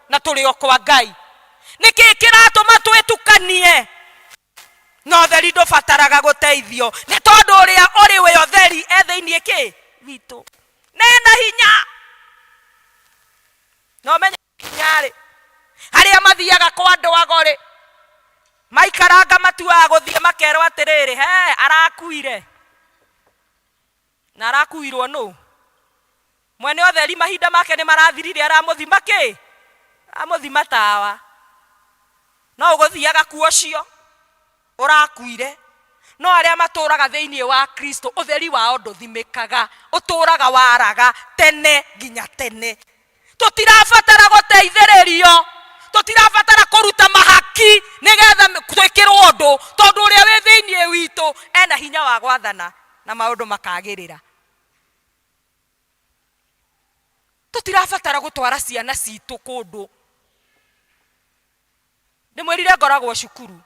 na tũrĩ o kwa Ngai? Nĩ kĩĩ kĩratũma twĩtukanie na ũtheri ndũbataraga gũteithio nĩ tondũ ũrĩa ũrĩ we ũtheri e thĩinĩ kĩ witũ na ena hinya na ũmenye hinya-rĩ arĩa mathiaga kwa andũ ago-rĩ maikaranga matuaga gũthiĩ makerwo atĩrĩrĩ he arakuire na arakuirwo nũ mwene ũtheri mahinda make nĩ marathirire aramũthima kĩ aramũthima tawa no ũgũthiaga kuo ũcio ũrakuire no arĩa matũraga thĩinĩ wa Kristo ũtheri wao ndũthimĩkaga ũtũraga waraga tene nginya tene tũtirabatara gũteithĩrĩrio tũtirabatara kũruta mahaki nĩgetha twĩkĩrwo ũndũ tondũ ũrĩa wĩ thĩinĩ witũ ena hinya wa gwathana na maũndũ makagĩrĩra tũtirabatara gũtwara ciana citũ kũndũ ndĩmwĩrire ngoragwo cukuru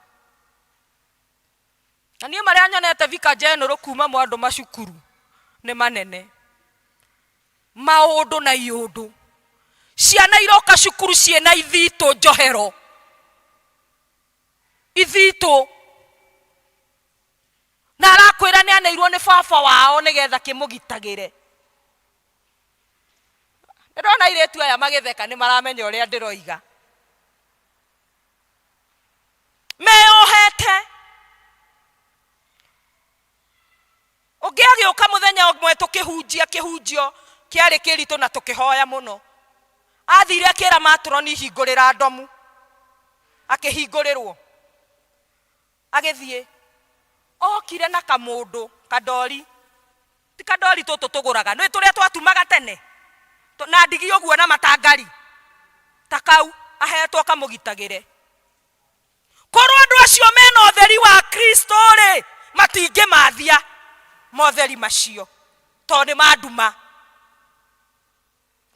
na niĩ marĩa nyonete Vicar General kuma mwandũ macukuru nĩ manene maũndũ na iũndũ ciana iroka cukuru ciĩna ithitũ njohero ithitũ na arakwĩra nĩ aneirwo nĩ baba wao nĩgetha kĩmũgitagĩre ndĩrona airĩtu aya magĩtheka nĩ maramenya ũrĩa ndĩroiga meyohete ũngĩ agĩũka mũthenya ũmwe tũkĩhunjia kĩhunjio kĩarĩ kĩritũ na tũkĩhoya mũno athire akĩra matroni hingũrĩra ndomu akĩhingũrĩrwo agĩthiĩ okire na kamũndũ kandori ti kandori tũtũ tũgũraga nĩ tũrĩa twatumaga tene na ndigi ũguo na matangari ta kau ahetwo kamũgitagĩre korwo andũ acio mena ũtheri wa Kristo rĩ matingĩmathia motheri macio tondũ nĩ ma nduma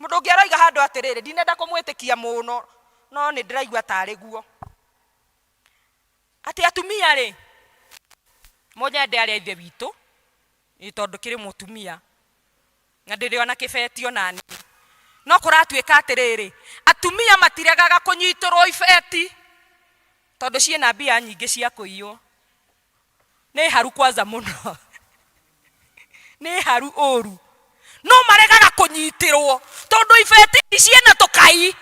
mũndũ ũngĩ aroiga handũ atĩrĩrĩ ndinenda kũmwĩtĩkia mũno no nĩ ndĩraigua tarĩ guo atĩ atumia rĩ mũnyende arĩa ithe witũ ĩ tondũ kĩrĩ mũtumia na ndĩrĩ ona kĩbeti ona niĩ no kũratuĩka atĩrĩrĩ atumia matiregaga kũnyitĩrwo ibeti tondũ ciĩna mbia nyingĩ cia kũiywo nĩ haru kwanza mũno nĩ haru ũru no maregaga kũnyitĩrwo. kũnyitĩrwo tondũ ibeti ici ciĩna tũkai.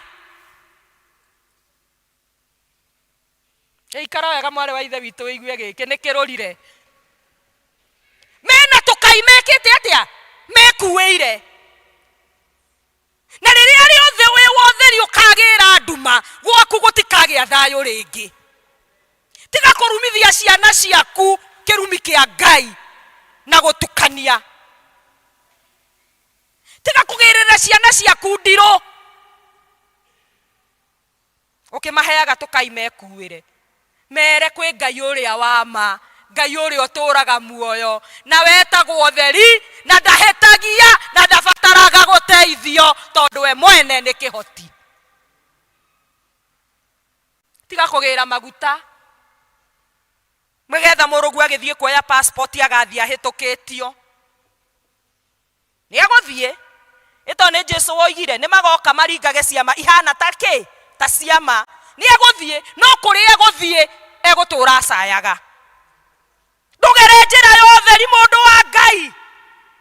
Ikara wega mwarĩ wa ithe witũ wĩigue gĩkĩ nĩ kĩrũrire. Mena tũkai mekĩte atĩa? Mekuĩire. Na rĩrĩa rĩothe wĩ wa ũtheri ũkagĩra nduma, gwaku gũtikagĩa thayũ rĩngĩ. Tiga kũrumithia ciana ciaku kĩrumi kĩa Ngai na gũtukania. Tiga kũgĩrĩra ciana ciaku ndirũ ũkĩmaheaga tũkai mekuĩre. Mere kwĩ Ngai ũrĩa wa ma, Ngai ũrĩa ũtũraga muoyo, na wetagwo ũtheri, na ndahĩtagia, na ndabataraga gũteithio, tondũ we mwene nĩ kĩhoti. Tiga kũgĩra maguta nĩgetha mũrũguo agĩthiĩ kuoya passport agathiĩ ahĩtũkĩtio. Nĩ egũthiĩ. Ĩ tondũ nĩ Jesu woigire, nĩ magoka maringage ciama ihana ta kĩ? Ta ciama. Nĩ egũthiĩ, no kũrĩa egũthiĩ, egũtũra acayaga. Ndũgere njĩra ya ũtheri mũndũ wa Ngai.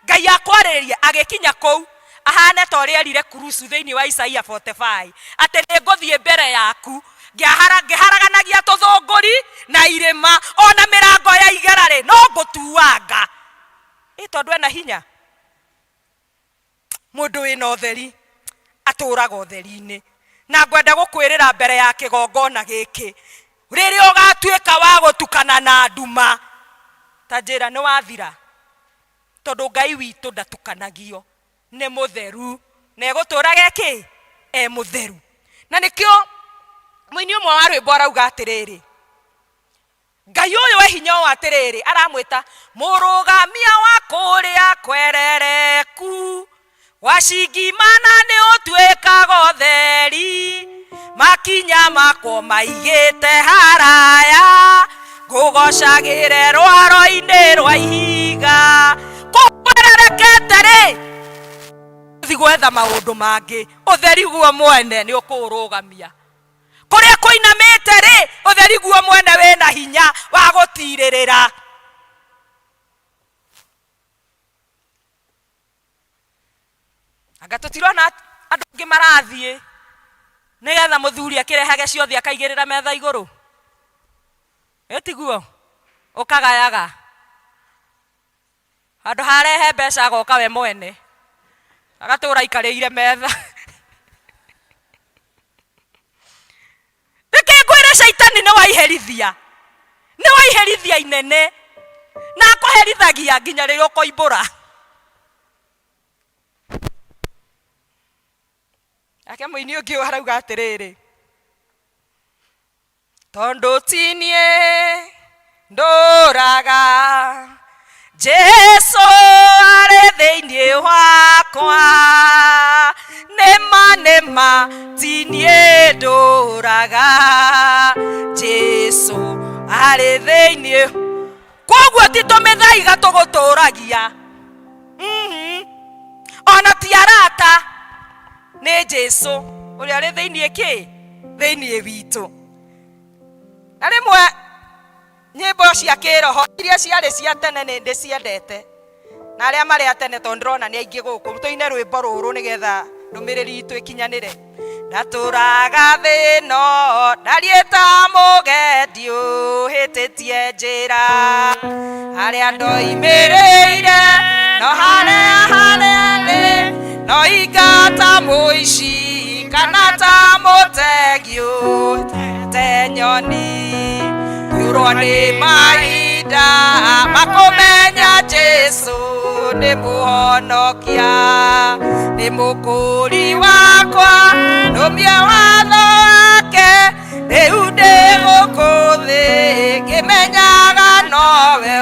Ngai akwarĩrĩria agĩkinya kũu, ahane ta ũrĩa erire Kurusu thĩinĩ wa Isaia 45, atĩ nĩ ngũthiĩ mbere yaku, ngĩharaganagia tũthũngũri na irĩma, ona mĩrango ya igera-rĩ, no ngũtuanga. Ĩ tondũ ena hinya? Mũndũ wĩna ũtheri atũraga ũtheri-inĩ. Na ngwenda gũkwĩrĩra mbere ya kĩgongona gĩkĩ, rĩrĩa ũgatuĩka wa gũtukana na nduma, ta njĩra nĩ wathira, tondũ Ngai witũ ndatukanagio, nĩ mũtheru, na egũtũraga e kĩ? E mũtheru. Na nĩkĩo mũini ũmwe wa rwĩmbo arauga atĩrĩrĩ, Ngai ũyũ e hinya ũũ atĩrĩrĩ, aramwĩta mũrũgamia wa kũrĩa kwerereku, gwacingimana nĩ ũtuĩkaga ũtheri, makinya makwo maigĩte haraya, ngũgocagĩre rwaro-inĩ rwa ihiga. Kũu kwererekete-rĩ, thi gwetha maũndũ mangĩ, ũtheri guo mwene nĩ ũkũũrũgamia. Kũrĩa kũinamĩte-rĩ, ũtheri guo mwene wĩ na hinya wa gũtiirĩrĩra. Anga tũtirona andũ angĩ marathiĩ nĩgetha mũthuri akĩrehage ciothe akaigĩrĩra metha igũrũ? Ĩ tiguo? Ũkagayaga. Handũ ha arehe mbeca agoka we mwene agatũra aikarĩire metha. Reke ngwĩre caitani nĩ waiherithia, nĩ waiherithia inene, na akũherithagia nginya rĩrĩa ũkoimbũra. Nake mũini ũngĩ arauga atĩrĩrĩ, Tondũ ti niĩ ndũraga, Jesu arĩ thĩinĩ wakwa. Nĩma nĩma ti niĩ ndũraga, Jesu arĩ thĩinĩ. Koguo ti tũmĩthaiga tũgũtũragia, ona ti arata, nĩ Jesu ũrĩa arĩ thĩinĩ kĩ thĩinĩ witũ. Na rĩmwe nyĩmbo cia kĩroho iria ciarĩ cia tene nĩ ndĩciendete, na arĩa marĩ a tene tondũ ndĩrona nĩ aingĩ gũkũ, tũine rwĩmbo rũrũ nĩgetha ndũmĩrĩri itũ ĩkinyanĩre. Ndatũraga thĩ ĩno ndariĩ ta mũgendi ũhĩtĩtie njĩra, harĩa ndoimĩrĩire no harĩa harĩa rĩ, no inga ta mũici kana ta mũtegi ũtete nyoni. Yũrwo nĩ mahinda makũmenya Jesu nĩ mũhonokia, nĩ mũkũri wakwa, nũmia watho wake, rĩu ndĩ gũkũ thĩ ngĩmenyaga nowe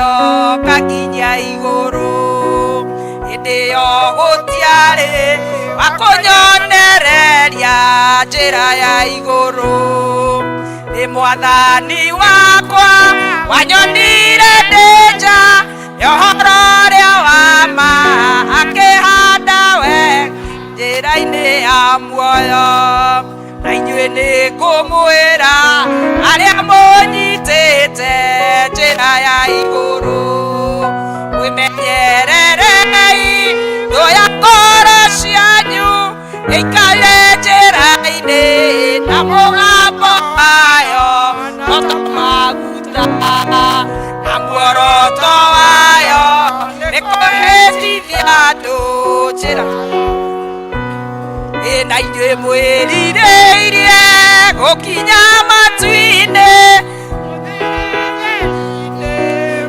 oka nginya igũrũ. Hĩndĩ ĩyo gũtiarĩ wa kũnyonereria njĩra ya igũrũ, nĩ mwathani wakwa wanyonire ndĩ nja ya ũhoro ũrĩa wa ma, akĩhanda we njĩra-inĩ ya muoyo. Na inyuĩ nĩ ngũmwĩra arĩa mũnyitĩte njĩra ya igũrũ, mwĩmenyererei thũ ya ngoro cianyu. andũ njĩra ĩ na inyuĩ mwĩrirĩirie gũkinya matu-inĩ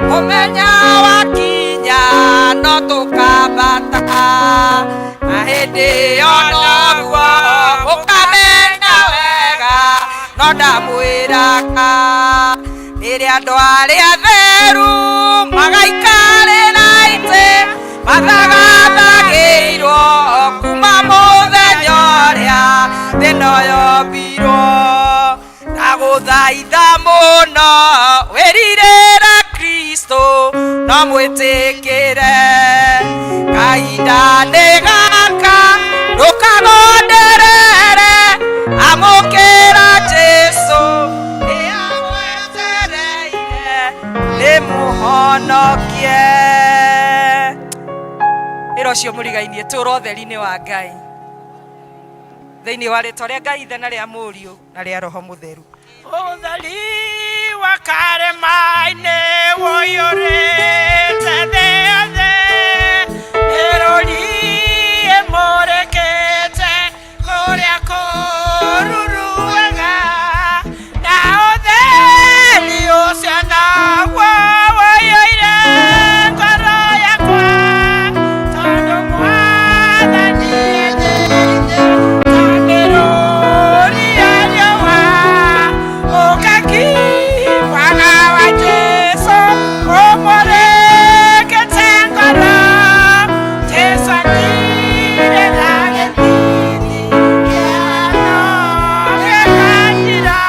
mũthenya wakinya no tũkambata na hĩndĩ ĩyo noguo mũkamenya wega no ndamwĩraga rĩrĩa andũ arĩa atheru magaikarĩra itĩ mathagathagĩirwo kuma mũthenya ũrĩa thĩna yombirwo ndagũthaitha mũno wĩrirĩre Kristo no mwĩtĩkĩre kahinda nĩ gaka ndũkagonderere amũkĩra Jesũ nĩagwetereire nĩmũhonokie wĩra ũcio mũrigainie tũra ũtheri-inĩ wa Ngai thĩinĩ wa rĩtwa rĩa Ngai Ithe na rĩa Mũriũ na rĩa Roho Mũtheru. Ũtheri wa karĩma-inĩ ũiyũrĩte thĩ yothe, mĩrũri ĩmũrĩkĩte kũrĩa kũruru wega, na ũtheri ũcio noguo ũiyũire ngoro yakwa, tondũ Mwathani endete ta mĩrũri ya riũa. Ũkaki mwana wa Jesũ ũmũrĩkĩte ngoro, Jesũ andire na gĩthithi kĩano gĩgathira.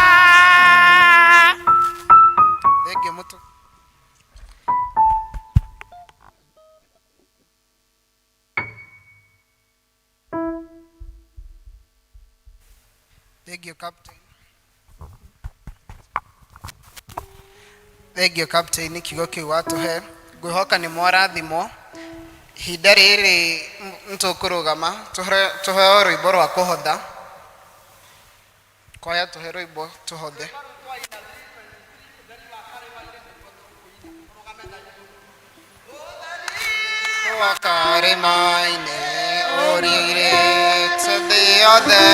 Thengiũ mũtũ Thengiũ captain. Thengiũ captain nĩ kiugo kĩu watũhe. Ngwĩhoka nĩ mwarathimwo. Ihinda rĩrĩ nĩtũkũrũgama tũheo rwĩmbo rwa kũhotha. Kwaya tũhe rwĩmbo tũhothe. Wa karĩma-inĩ ũrĩrĩte thĩ yothe.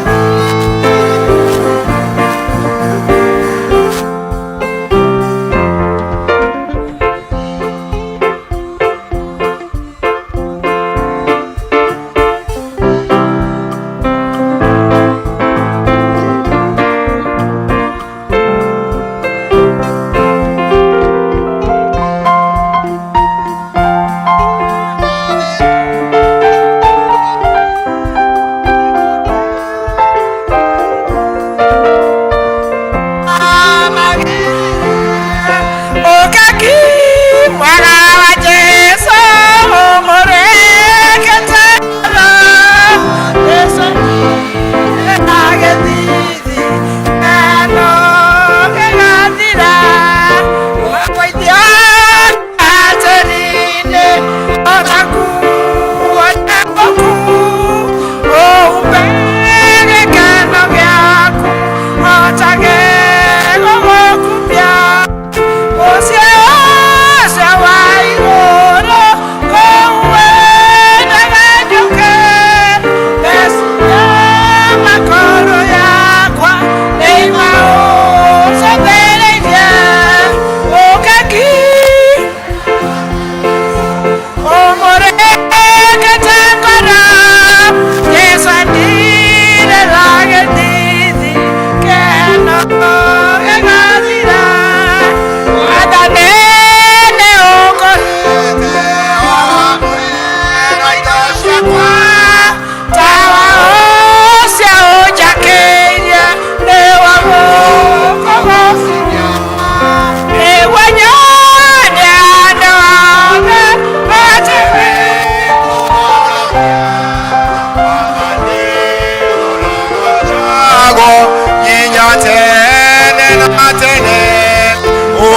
Thank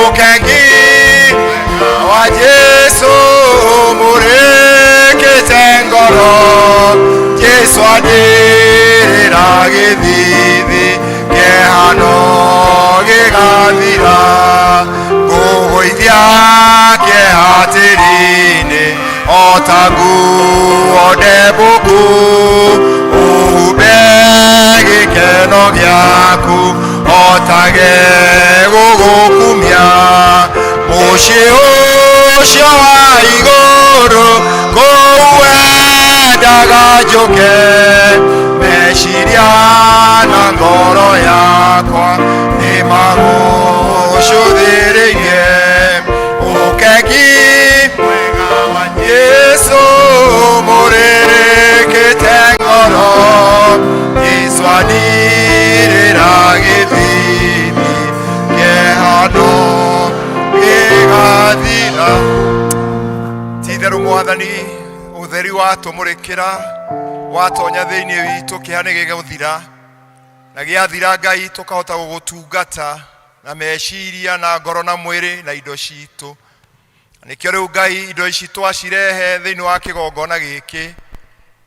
Ũkengi wa Jesu mũrĩkĩte ngoro Jesu andirĩra gĩthithi kĩhano gĩgathira ngũgũithia kĩeha tĩri-inĩ o ta nguo ndembũku ũhumbe gĩkeno gĩaku o ta gũgũkumia mũciĩ ũcio wa igũrũ kũu wendaga njũke meciria na ngoro yakwa nĩ magũcũthĩrĩirie ũkengi mwega wa Jesu mũrĩkĩte ngoro Jesu andirĩra gĩthithi kĩhano gĩgathira ti-itherũ mwathani ũtheri watũmũrĩkĩra watonya thĩinĩ witũ kĩeha nĩ gĩgũthira na gĩathira ngai tũkahota gũgũtungata na meciria na ngoro na mwĩrĩ na indo citũ nĩkĩo rĩu ngai indo ici twacirehe thĩinĩ wa kĩgongona gĩkĩ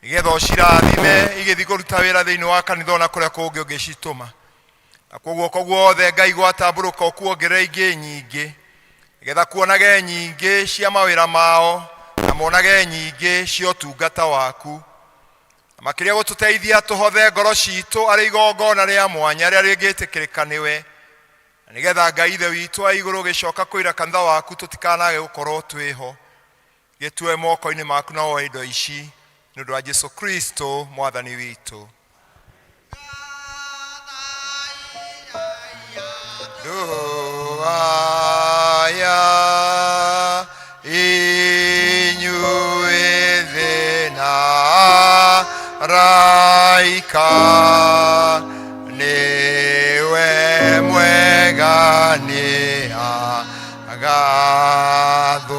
nĩgetha ũcirathime igĩthiĩ kũruta wĩra thĩinĩ wa kanitha ona kũrĩa kũngĩ ũngĩcitũma na kwa guoko guothe ngai gwatambũrũka ũkuongerera ingĩ nyingĩ nĩgetha kuonage nyingĩ cia mawĩra mao na monage nyingĩ cia ũtungata waku na makĩria gũtũteithia tũhothe ngoro citũ arĩ igongona rĩa mwanya rĩrĩa rĩngĩtĩkĩrĩka nĩwe na nĩgetha ngai ithe witũ wa igũrũ gĩcoka kũira kanitha waku tũtikanage gũkorwo twĩho gĩtue moko-inĩ maku na woe indo ici nĩ ũndũ wa Jesu Kristo mwathani witũ Ndũaya inyuĩ thĩna raika nĩwe mwega nĩ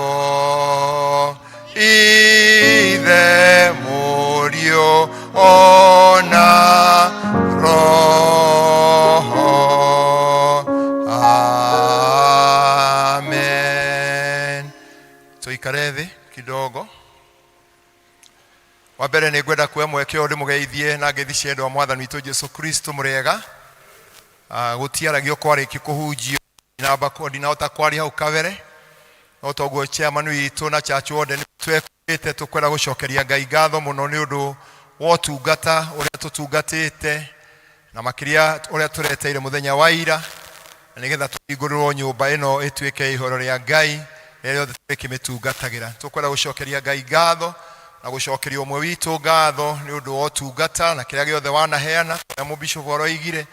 agathwo ithe mũriũ ona roho amen tũikare thĩ kidogo wa mbere nĩ ngwenda kuoya mweke ũyũ ndĩmũgeithie na ngeithi cia endwa mwathani witũ Jesu Kristo mũrĩega. Ah, gũtiaragio kwarĩki kũhunjio namba ndinahota kwaria hau kabere no toguo chairman witũ na church warden twekĩte tũkwenda gũcokeria Ngai ngatho mũno nĩ ũndũ wa ũtungata ũrĩa tũtungatĩte na makĩria ũrĩa tũreteire mũthenya wa ira na nĩgetha tũhingũrĩrwo nyũmba ĩno ĩtuĩke ihoro rĩa Ngai rĩrĩa rĩothe tũrĩkĩmĩtungatagĩra tũkwenda gũcokeria Ngai ngatho na gũcokeria ũmwe witũ ngatho nĩ ũndũ wa ũtungata na kĩrĩa gĩothe wanaheana ũrĩa mũbishop aroigire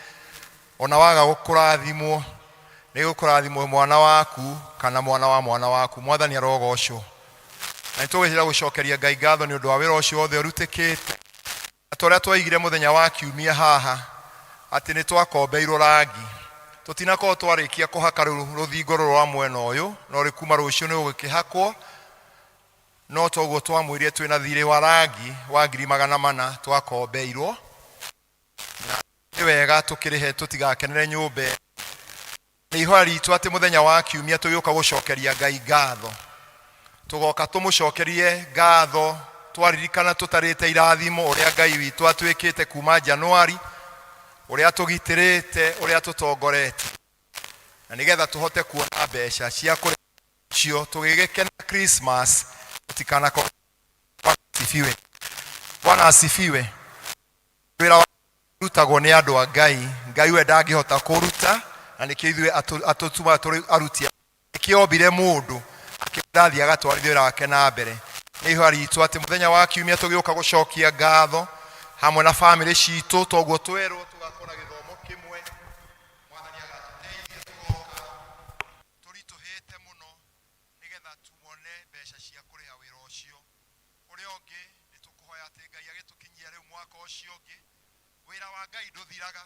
ona waga gũkũrathimwo nĩ gũkũrathimwo mwana waku kana mwana wa mwana waku mwathani arogocwo na nĩtũgwĩtĩra gũcokeria Ngai ngatho nĩ ũndũ wa wĩra ũcio wothe ũrutĩkĩte na ta ũrĩa twoigire mũthenya wa kiumia haha atĩ nĩ twakombeirwo rangi tũtinakorwo twarĩkia kũhaka rĩu rũthingo rũrũ rwa mwena ũyũ no rĩ kuma rũciũ nĩ gũgĩkĩhakwo no toguo twamwĩrire twĩna thirĩ wa rangi wa 400,000 twakombeirwo na nĩ wega tũkĩrĩhe tũtigakenere nyũmba ĩno. Nĩ ihoya ritũ atĩ mũthenya wa kiumia tũgĩũka gũcokeria Ngai ngatho tũgoka tũmũcokerie ngatho twaririkana tũtarĩte irathimo ũrĩa Ngai witũ atwĩkĩte kuma Januari ũrĩa tũgitĩrĩte ũrĩa tũtongorete na nĩgetha tũhote kuona mbeca cia kũrĩa cio tũgĩgĩkena Christmas tũtikanakorwo Bwana asifiwe Bwana asifiwe wĩra rutagwo nĩ andũ a Ngai Ngai we ndangĩhota kũruta na nĩkĩo ithuĩ atũtumaga tũrĩ aruti nĩkĩo ombire mũndũ akĩmwĩra athiĩ agatwarithie wĩra wake na mbere nĩ ihoya ritũ atĩ mũthenya wa kiumia tũgĩũka gũcokia ngatho hamwe na bamĩrĩ citũ toguo twerwo tũgakorwo na gĩthomo kĩmwe mwathani agatũteithia tũgoka tũritũhĩte mũno nĩgetha tuone mbeca cia kũrĩha wĩra ũcio ũrĩa ũngĩ nĩ tũkũhoya atĩ Ngai agĩtũkinyia rĩu mwaka ũcio ũngĩ wĩra wa Ngai ndũthiraga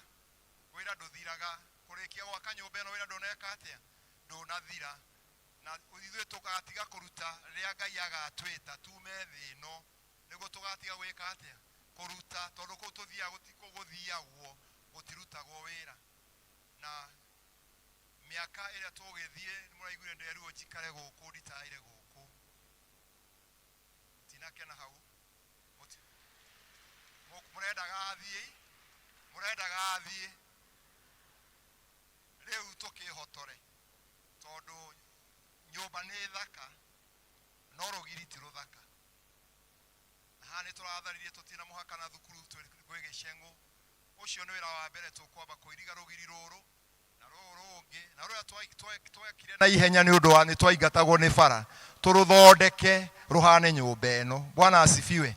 wĩra ndũthiraga kũrĩkia gwaka nyũmba ĩno wĩra ndũneka atĩa ndũnathira na ithuĩ tũgatiga kũruta rĩrĩa Ngai agatwĩta tume thĩ ĩno nĩguo tũgatiga gwĩka atĩa kũruta tondũ kũu tũthiaga gũthiagwo gũtirutagwo wĩra na Mĩaka ĩrĩa tũgĩthiĩ nĩ mũraiguire nderirwo njikare gũkũ nditaire gũkũ. Mũtinakena hau. Mũrendaga thiĩ, mũrendaga thiĩ. Rĩu tũkĩhotore tondũ nyũmba nĩ thaka no rũgiri ti rũthaka. Na haha nĩ tũratharirie tũtirĩ na mũhaka na thukuru gwĩ gĩceng'ũ. Ũcio nĩ wĩra wa mbere tũkwamba kũiriga rũgiri rũrũ na rũrũ rũngĩ na rũrĩa twekire na ihenya nĩ ũndũ wa nĩ twaingatagwo nĩ bara tũrũthondeke rũhane nyũmba ĩno. Bwana asifiwe.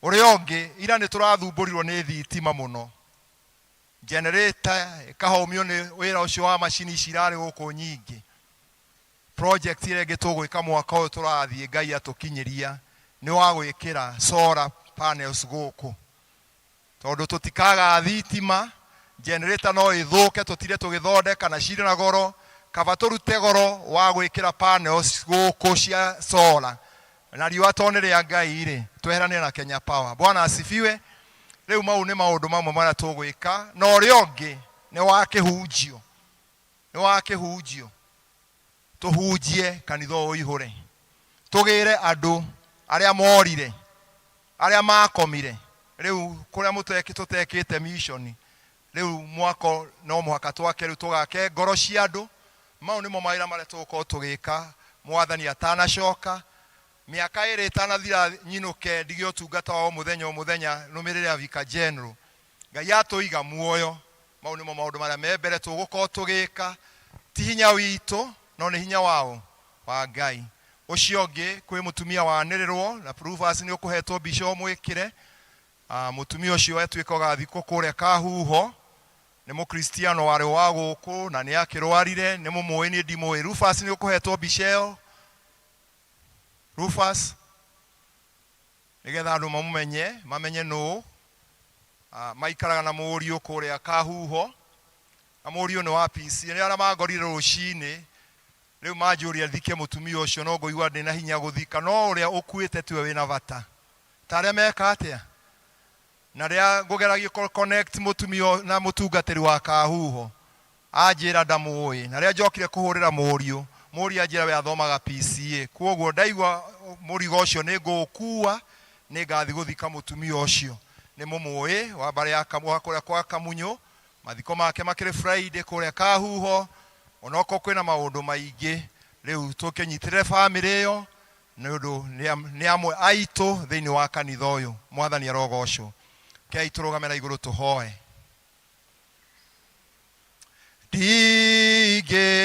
Ũrĩa ũngĩ ira nĩ tũrathumbũrirwo nĩ thitima mũno, generator ĩkahomio nĩ wĩra ũcio wa macini ici irarĩ gũkũ nyingĩ. Project ĩrĩa ĩngĩ tũgwĩka mwaka ũyũ tũrathiĩ Ngai atũkinyĩria nĩ wa gwĩkĩra solar panels gũkũ, tondũ tũtikaga thitima, generator no ĩthũke tũtire tũgĩthondeka na cirĩ na goro. Kaba tũrute goro wa gwĩkĩra panels gũkũ cia solar na riũa to nĩ rĩa Ngai rĩ, tweheranĩre na Kenya Power. Bwana asifiwe. Rĩu mau nĩ maũndũ mamwe marĩa tũgwĩka, na ũrĩa ũngĩ nĩ wa kĩhunjio, nĩ wa kĩhunjio. Tũhunjie kanitha ũyũ ũihũre, tũgĩre andũ arĩa morire, arĩa makomire. Rĩu kũrĩa tũtekĩte mission, rĩu mwako no mũhaka twake, rĩu tũgake ngoro cia andũ. Mau nĩmo mawĩra marĩa tũgũkorwo tũgĩka mwathani atanacoka. Mĩaka ĩrĩ ĩtanathira nyinũke ndige ũtungata wa o mũthenya o mũthenya nũmĩrĩre ya Vicar General. Ngai atũiga muoyo, mau nĩmo maũndũ marĩa me mbere tũgũkorwo tũgĩka. Ti hinya witũ no nĩ hinya wao wa Ngai. Ũcio ũngĩ kwĩ mũtumia wanĩrĩrwo na Rufus nĩ ũkũhetwo mbica ũmwĩkĩre. Mũtumia ũcio atuĩka ũgathikwo kũrĩa Kahuho, nĩ mũkristiano warĩ wa gũkũ na nĩ akĩrwarire, nĩ mũmũĩ, niĩ ndimũĩ. Rufus nĩ ũkũhetwo mbica ĩyo, Rufus, nĩgetha andũ mamũmenye, mamenye nũ. Maikaraga na mũriũ kũrĩa Kahuho, na mũriũ nĩ wa PC. Nĩ arĩa mangorire rũcinĩ rĩu manjũria thike mũtumia ũcio, no ngũigua ndĩna hinya gũthika, no ũrĩa ũkuĩte tiwe wĩna bata, ta arĩa meka atĩa na rĩa ngũgeragia connect mũtumia na mũtungatĩri wa Kahuho anjĩra ndamũĩ, na rĩrĩa njokire kũhũrĩra mũriũ, mũriũ anjĩra we athomaga PCA. Kwoguo ndaigua mũrigo ũcio nĩ ngũũkua, nĩ ngathi gũthika mũtumia ũcio. Nĩ mũmũĩ wa mbarĩ ya kũrĩa kwa Kamunyũ, mathiko make makĩrĩ Friday kũrĩa Kahuho. Onokorwo kwĩna maũndũ maingĩ, rĩu tũkĩnyitĩrĩre bamĩrĩ ĩyo nĩ ũndũ nĩ amwe aitũ thĩinĩ wa kanitha ũyũ. Mwathani arogocwo. Kei tũrũgame na igũrũ tũhoe.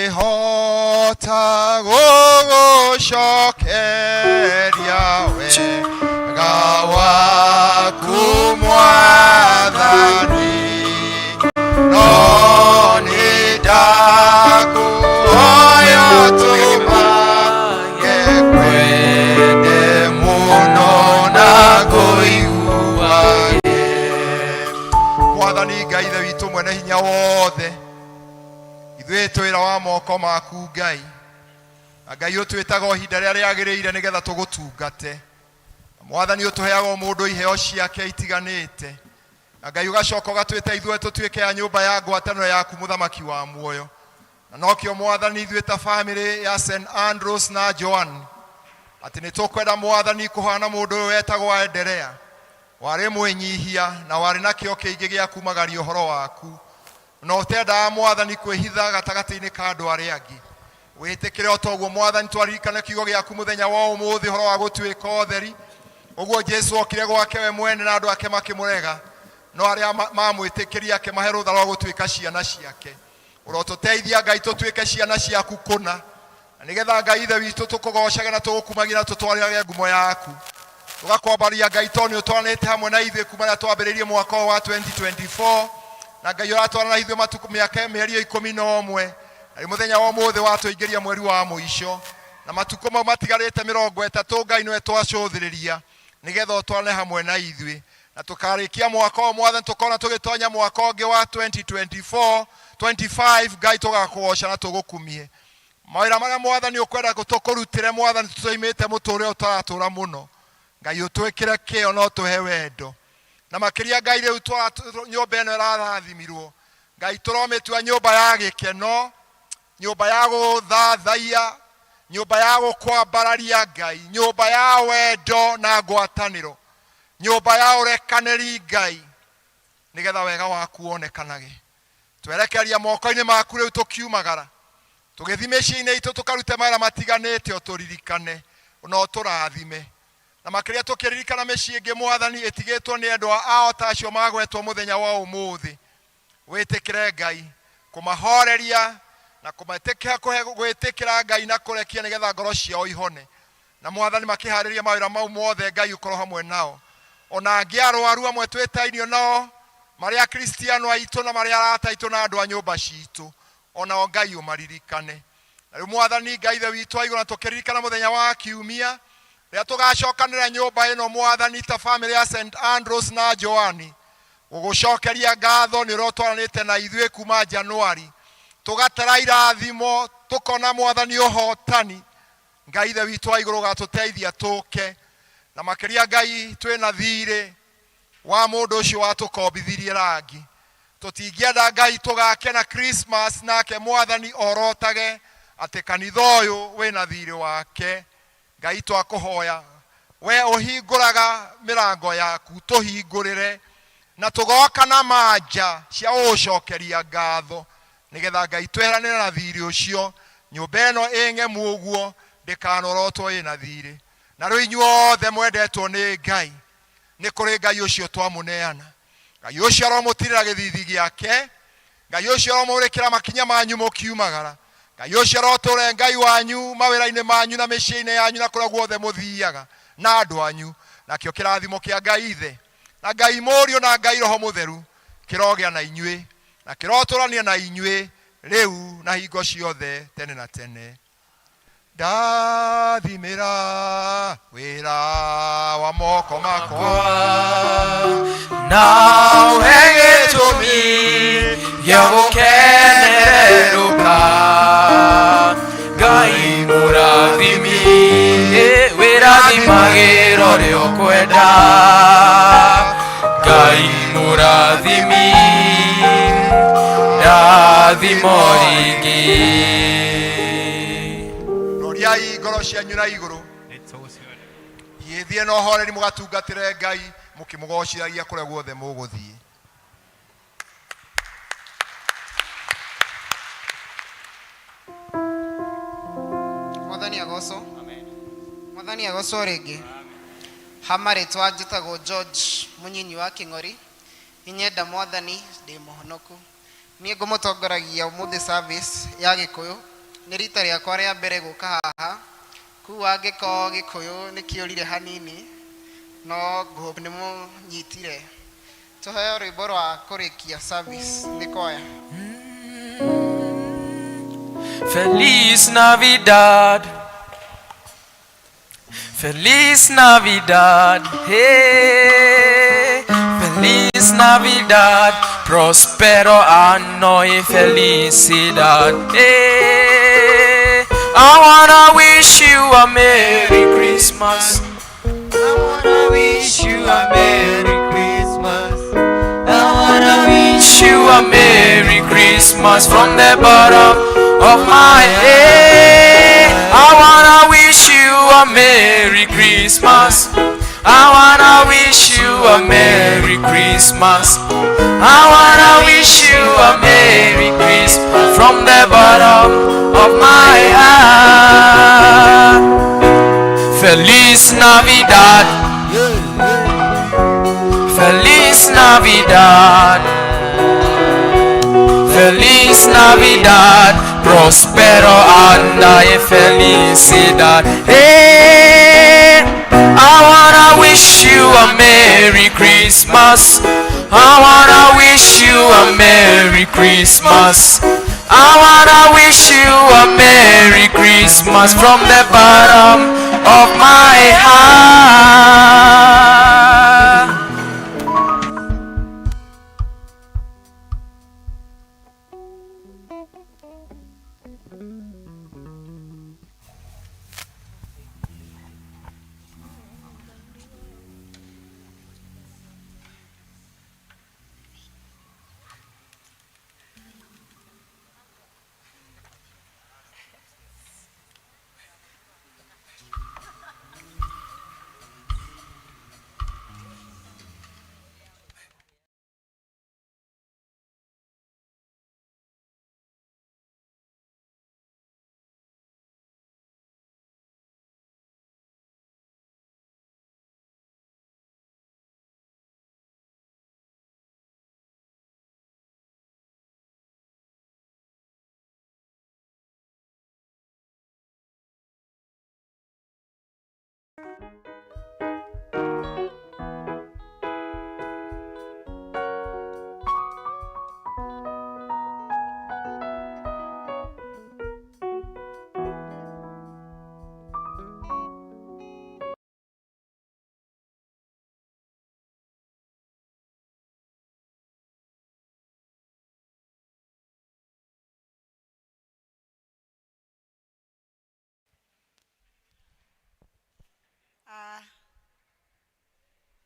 Ndingĩhota gũgũcokeria wega waku Mwathani, no nĩ ndakũhoya ũtũmage ngwende mũno na ngũiguage. Mwathani Ngai Ithe witũ mwene hinya wothe, ithuĩ twĩra wa moko maku Ngai, na Ngai ũtwĩtaga o ihinda rĩrĩa rĩagĩrĩire nĩgetha tũgũtungate. Na Mwathani ũtũheaga o mũndũ iheo ciake itiganĩte, na Ngai ũgacoka ũgatwĩta ithuĩ tũtuĩke a nyũmba ya ngwatanĩro yaku mũthamaki wa muoyo. Na nokĩo Mwathani ithuĩ ta bamĩrĩ ya St Andrews na Joan atĩ nĩ tũkwenda Mwathani kũhana mũndũ ũyũ wetagwo Anderea, warĩ mwĩnyihia na warĩ na kĩo kĩingĩ gĩa kumagaria ũhoro waku, na ũtendaga Mwathani kwĩhitha gatagatĩ-inĩ ka andũ arĩa angĩ. Wĩtĩkĩre o toguo Mwathani twaririkane kiugo gĩaku mũthenya wa ũmũthĩ ũhoro wa gũtuĩka ũtheri. Ũguo Jesu okire gwake we mwene na andũ ake makĩmũrega, no arĩa mamwĩtĩkĩria akĩmahe rũtha rwa gũtuĩka ciana ciake. Ũrotũteithia Ngai tũtuĩke ciana ciaku kũna, na nĩgetha Ngai Ithe witũ tũkũgocage na tũgũkumagie na tũtwarĩrage ngumo yaku. Tũgakwambaria Ngai tondũ nĩ ũtwaranĩte hamwe na ithuĩ kuma rĩrĩa twambĩrĩirie mwaka ũyũ wa 2024, na Ngai ũratwarana na ithuĩ matukũ mĩaka mĩeri ĩyo 11, na rĩu mũthenya wa ũmũthĩ watũingĩria mweri wa mũico, na matukũ mau matigarĩte 30 Ngai nĩwe twacũthĩrĩria nĩgetha ũtwarane hamwe na ithuĩ, na tũkarĩkia mwaka ũyũ Mwathani tũkona tũgĩtonya mwaka ũngĩ wa 2024 25. Ngai tũgakũgoca na tũgũkumie. Mawĩra marĩa Mwathani ũkwenda tũkũrutĩre Mwathani tũtoimĩte mũtũrĩre ũtaratũra mũno, Ngai ũtwĩkĩre kĩo na ũtũhe wendo, na makĩria Ngai rĩu nyũmba ĩno ĩrarathimirwo, Ngai tũromĩtua nyũmba ya gĩkeno. Nyũmba ya gũthathaiya, nyũmba ya gũkwambararia Ngai, nyũmba ya wendo na ngwatanĩro, nyũmba ya ũrekanĩri Ngai, nĩgetha wega waku wonekanage. Twerekeria moko-inĩ maku rĩu tũkiumagara, tũgĩthiĩ mĩciĩ-inĩ itũ tũkarute mawĩra matiganĩte, ũtũririkane na ũtũrathime. Na makĩria tũkĩririkana mĩciĩ ĩngĩ Mwathani ĩtigĩtwo nĩ endwa ao ta acio magwetwo mũthenya wa ũmũthĩ. Wĩtĩkĩre Ngai kũmahoreria na kũmetĩkĩra kũhe gwĩtĩkĩra Ngai na kũrekia nĩgetha ngoro ciao ihone. Na Mwathani makĩharĩria mawĩra mau mothe, Ngai ũkorwo hamwe nao. Ona angĩ arwaru amwe twĩtainio nao, marĩ akristiano aitũ na marĩ arata aitũ na andũ a nyũmba citũ, onao Ngai ũmaririkane. Na rĩu Mwathani Ngai Ithe witũ wa igũrũ, na tũkĩririkana mũthenya wa kiumia rĩrĩa tũgacokanĩra nyũmba ĩno Mwathani ta bamĩrĩ ya St Andrews na Joani, gũgũcokeria ngatho nĩ ũrĩa ũtwaranĩte na ithuĩ kuma Januari, tũgatara irathimo, tũkona Mwathani ũhotani. Ngai Ithe witũ wa igũrũ ũgatũteithia tũke, na makĩria Ngai twĩna thirĩ wa mũndũ ũcio watũkombithirie rangi. Tũtingĩenda Ngai tũgakena Christmas nake Mwathani orotage atĩ kanitha ũyũ wĩna thirĩ wake. Ngai twakũhoya we ũhingũraga mĩrango yaku, tũhingũrĩre na tũgoka na manja cia gũgũcokeria ngatho, nĩgetha Ngai tweheranĩre na thirĩ ũcio. Nyũmba ĩno ĩng'emu ũguo ndĩkanorotwo ĩna thirĩ. Na rĩu inyuothe mwendetwo nĩ Ngai, nĩ kũrĩ Ngai ũcio twamũneana. Ngai ũcio aromũtirĩra gĩthithi gĩake, Ngai ũcio aromũrĩkĩra makinya manyu mũkiumagara, Ngai ũcio arotũre Ngai wanyu mawĩra-inĩ manyu na mĩciĩ-inĩ yanyu na kũrĩa guothe mũthiaga na andũ anyu. Nakĩo kĩrathimo kĩa Ngai Ithe na Ngai Mũriũ na Ngai Roho Mũtheru kĩrogĩa na inyuĩ na kĩrotũrania na inyuĩ rĩu na hingo ciothe tene na tene. Ndathimĩra wĩra wa moko makwa, na ũhe gĩtũmi gĩa gũkenerũka. Ngai mũrathimi, wĩrathimagĩra ũrĩa ũkwenda. Ngai mũrathimi, ndathimo rĩngĩ. Roriai ngoro cianyu na igũrũ, gĩthiĩ na ũhoreri mũgatungatĩre Ngai mũkĩmũgocithagia kũrĩa guothe mũgũthiĩ. Mwathani agocwo. Mwathani agocwo rĩngĩ. Ha marĩtwa njĩtagwo George mũnyinyi wa Kĩng'ori. Nĩnyenda Mwathani, ndĩ mũhonoku. Niĩ ngũmũtongoragia ũmũthĩ service ya Gĩkũyũ. Nĩ rita rĩakwa rĩa mbere gũka haha. Kũguo angĩkorwo Gĩkũyũ nĩ kĩũrire hanini, no ngũ-hope nĩ mũnyitire. Tũheo rwĩmbo rwa kũrĩkia service nĩ kwaya. Feliz Navidad. Feliz Navidad. Hey. Feliz Navidad. Prospero anno y felicidad. Hey. I wanna wish you a Merry Christmas. I wanna wish you a Merry Christmas. I wanna wish you a Merry Christmas from the bottom of my heart. I wanna wish you a Merry Christmas. I wanna wish you a Merry Christmas. I wanna wish you a Merry Christmas from the bottom of my heart. Feliz Navidad. Feliz Navidad. Feliz Navidad. Prospero año y felicidad. Hey, I wanna wish you a Merry Christmas. I wanna wish you a Merry Christmas. I wanna wish you a Merry Christmas from the bottom of my heart.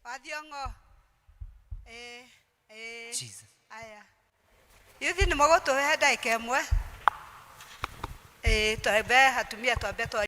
Wathiong'o ĩĩ ĩĩ Jesus. Aya yuthi nĩ mũgũtũhe ndagĩka ĩmwe ĩĩ twambe atumia twambe twa.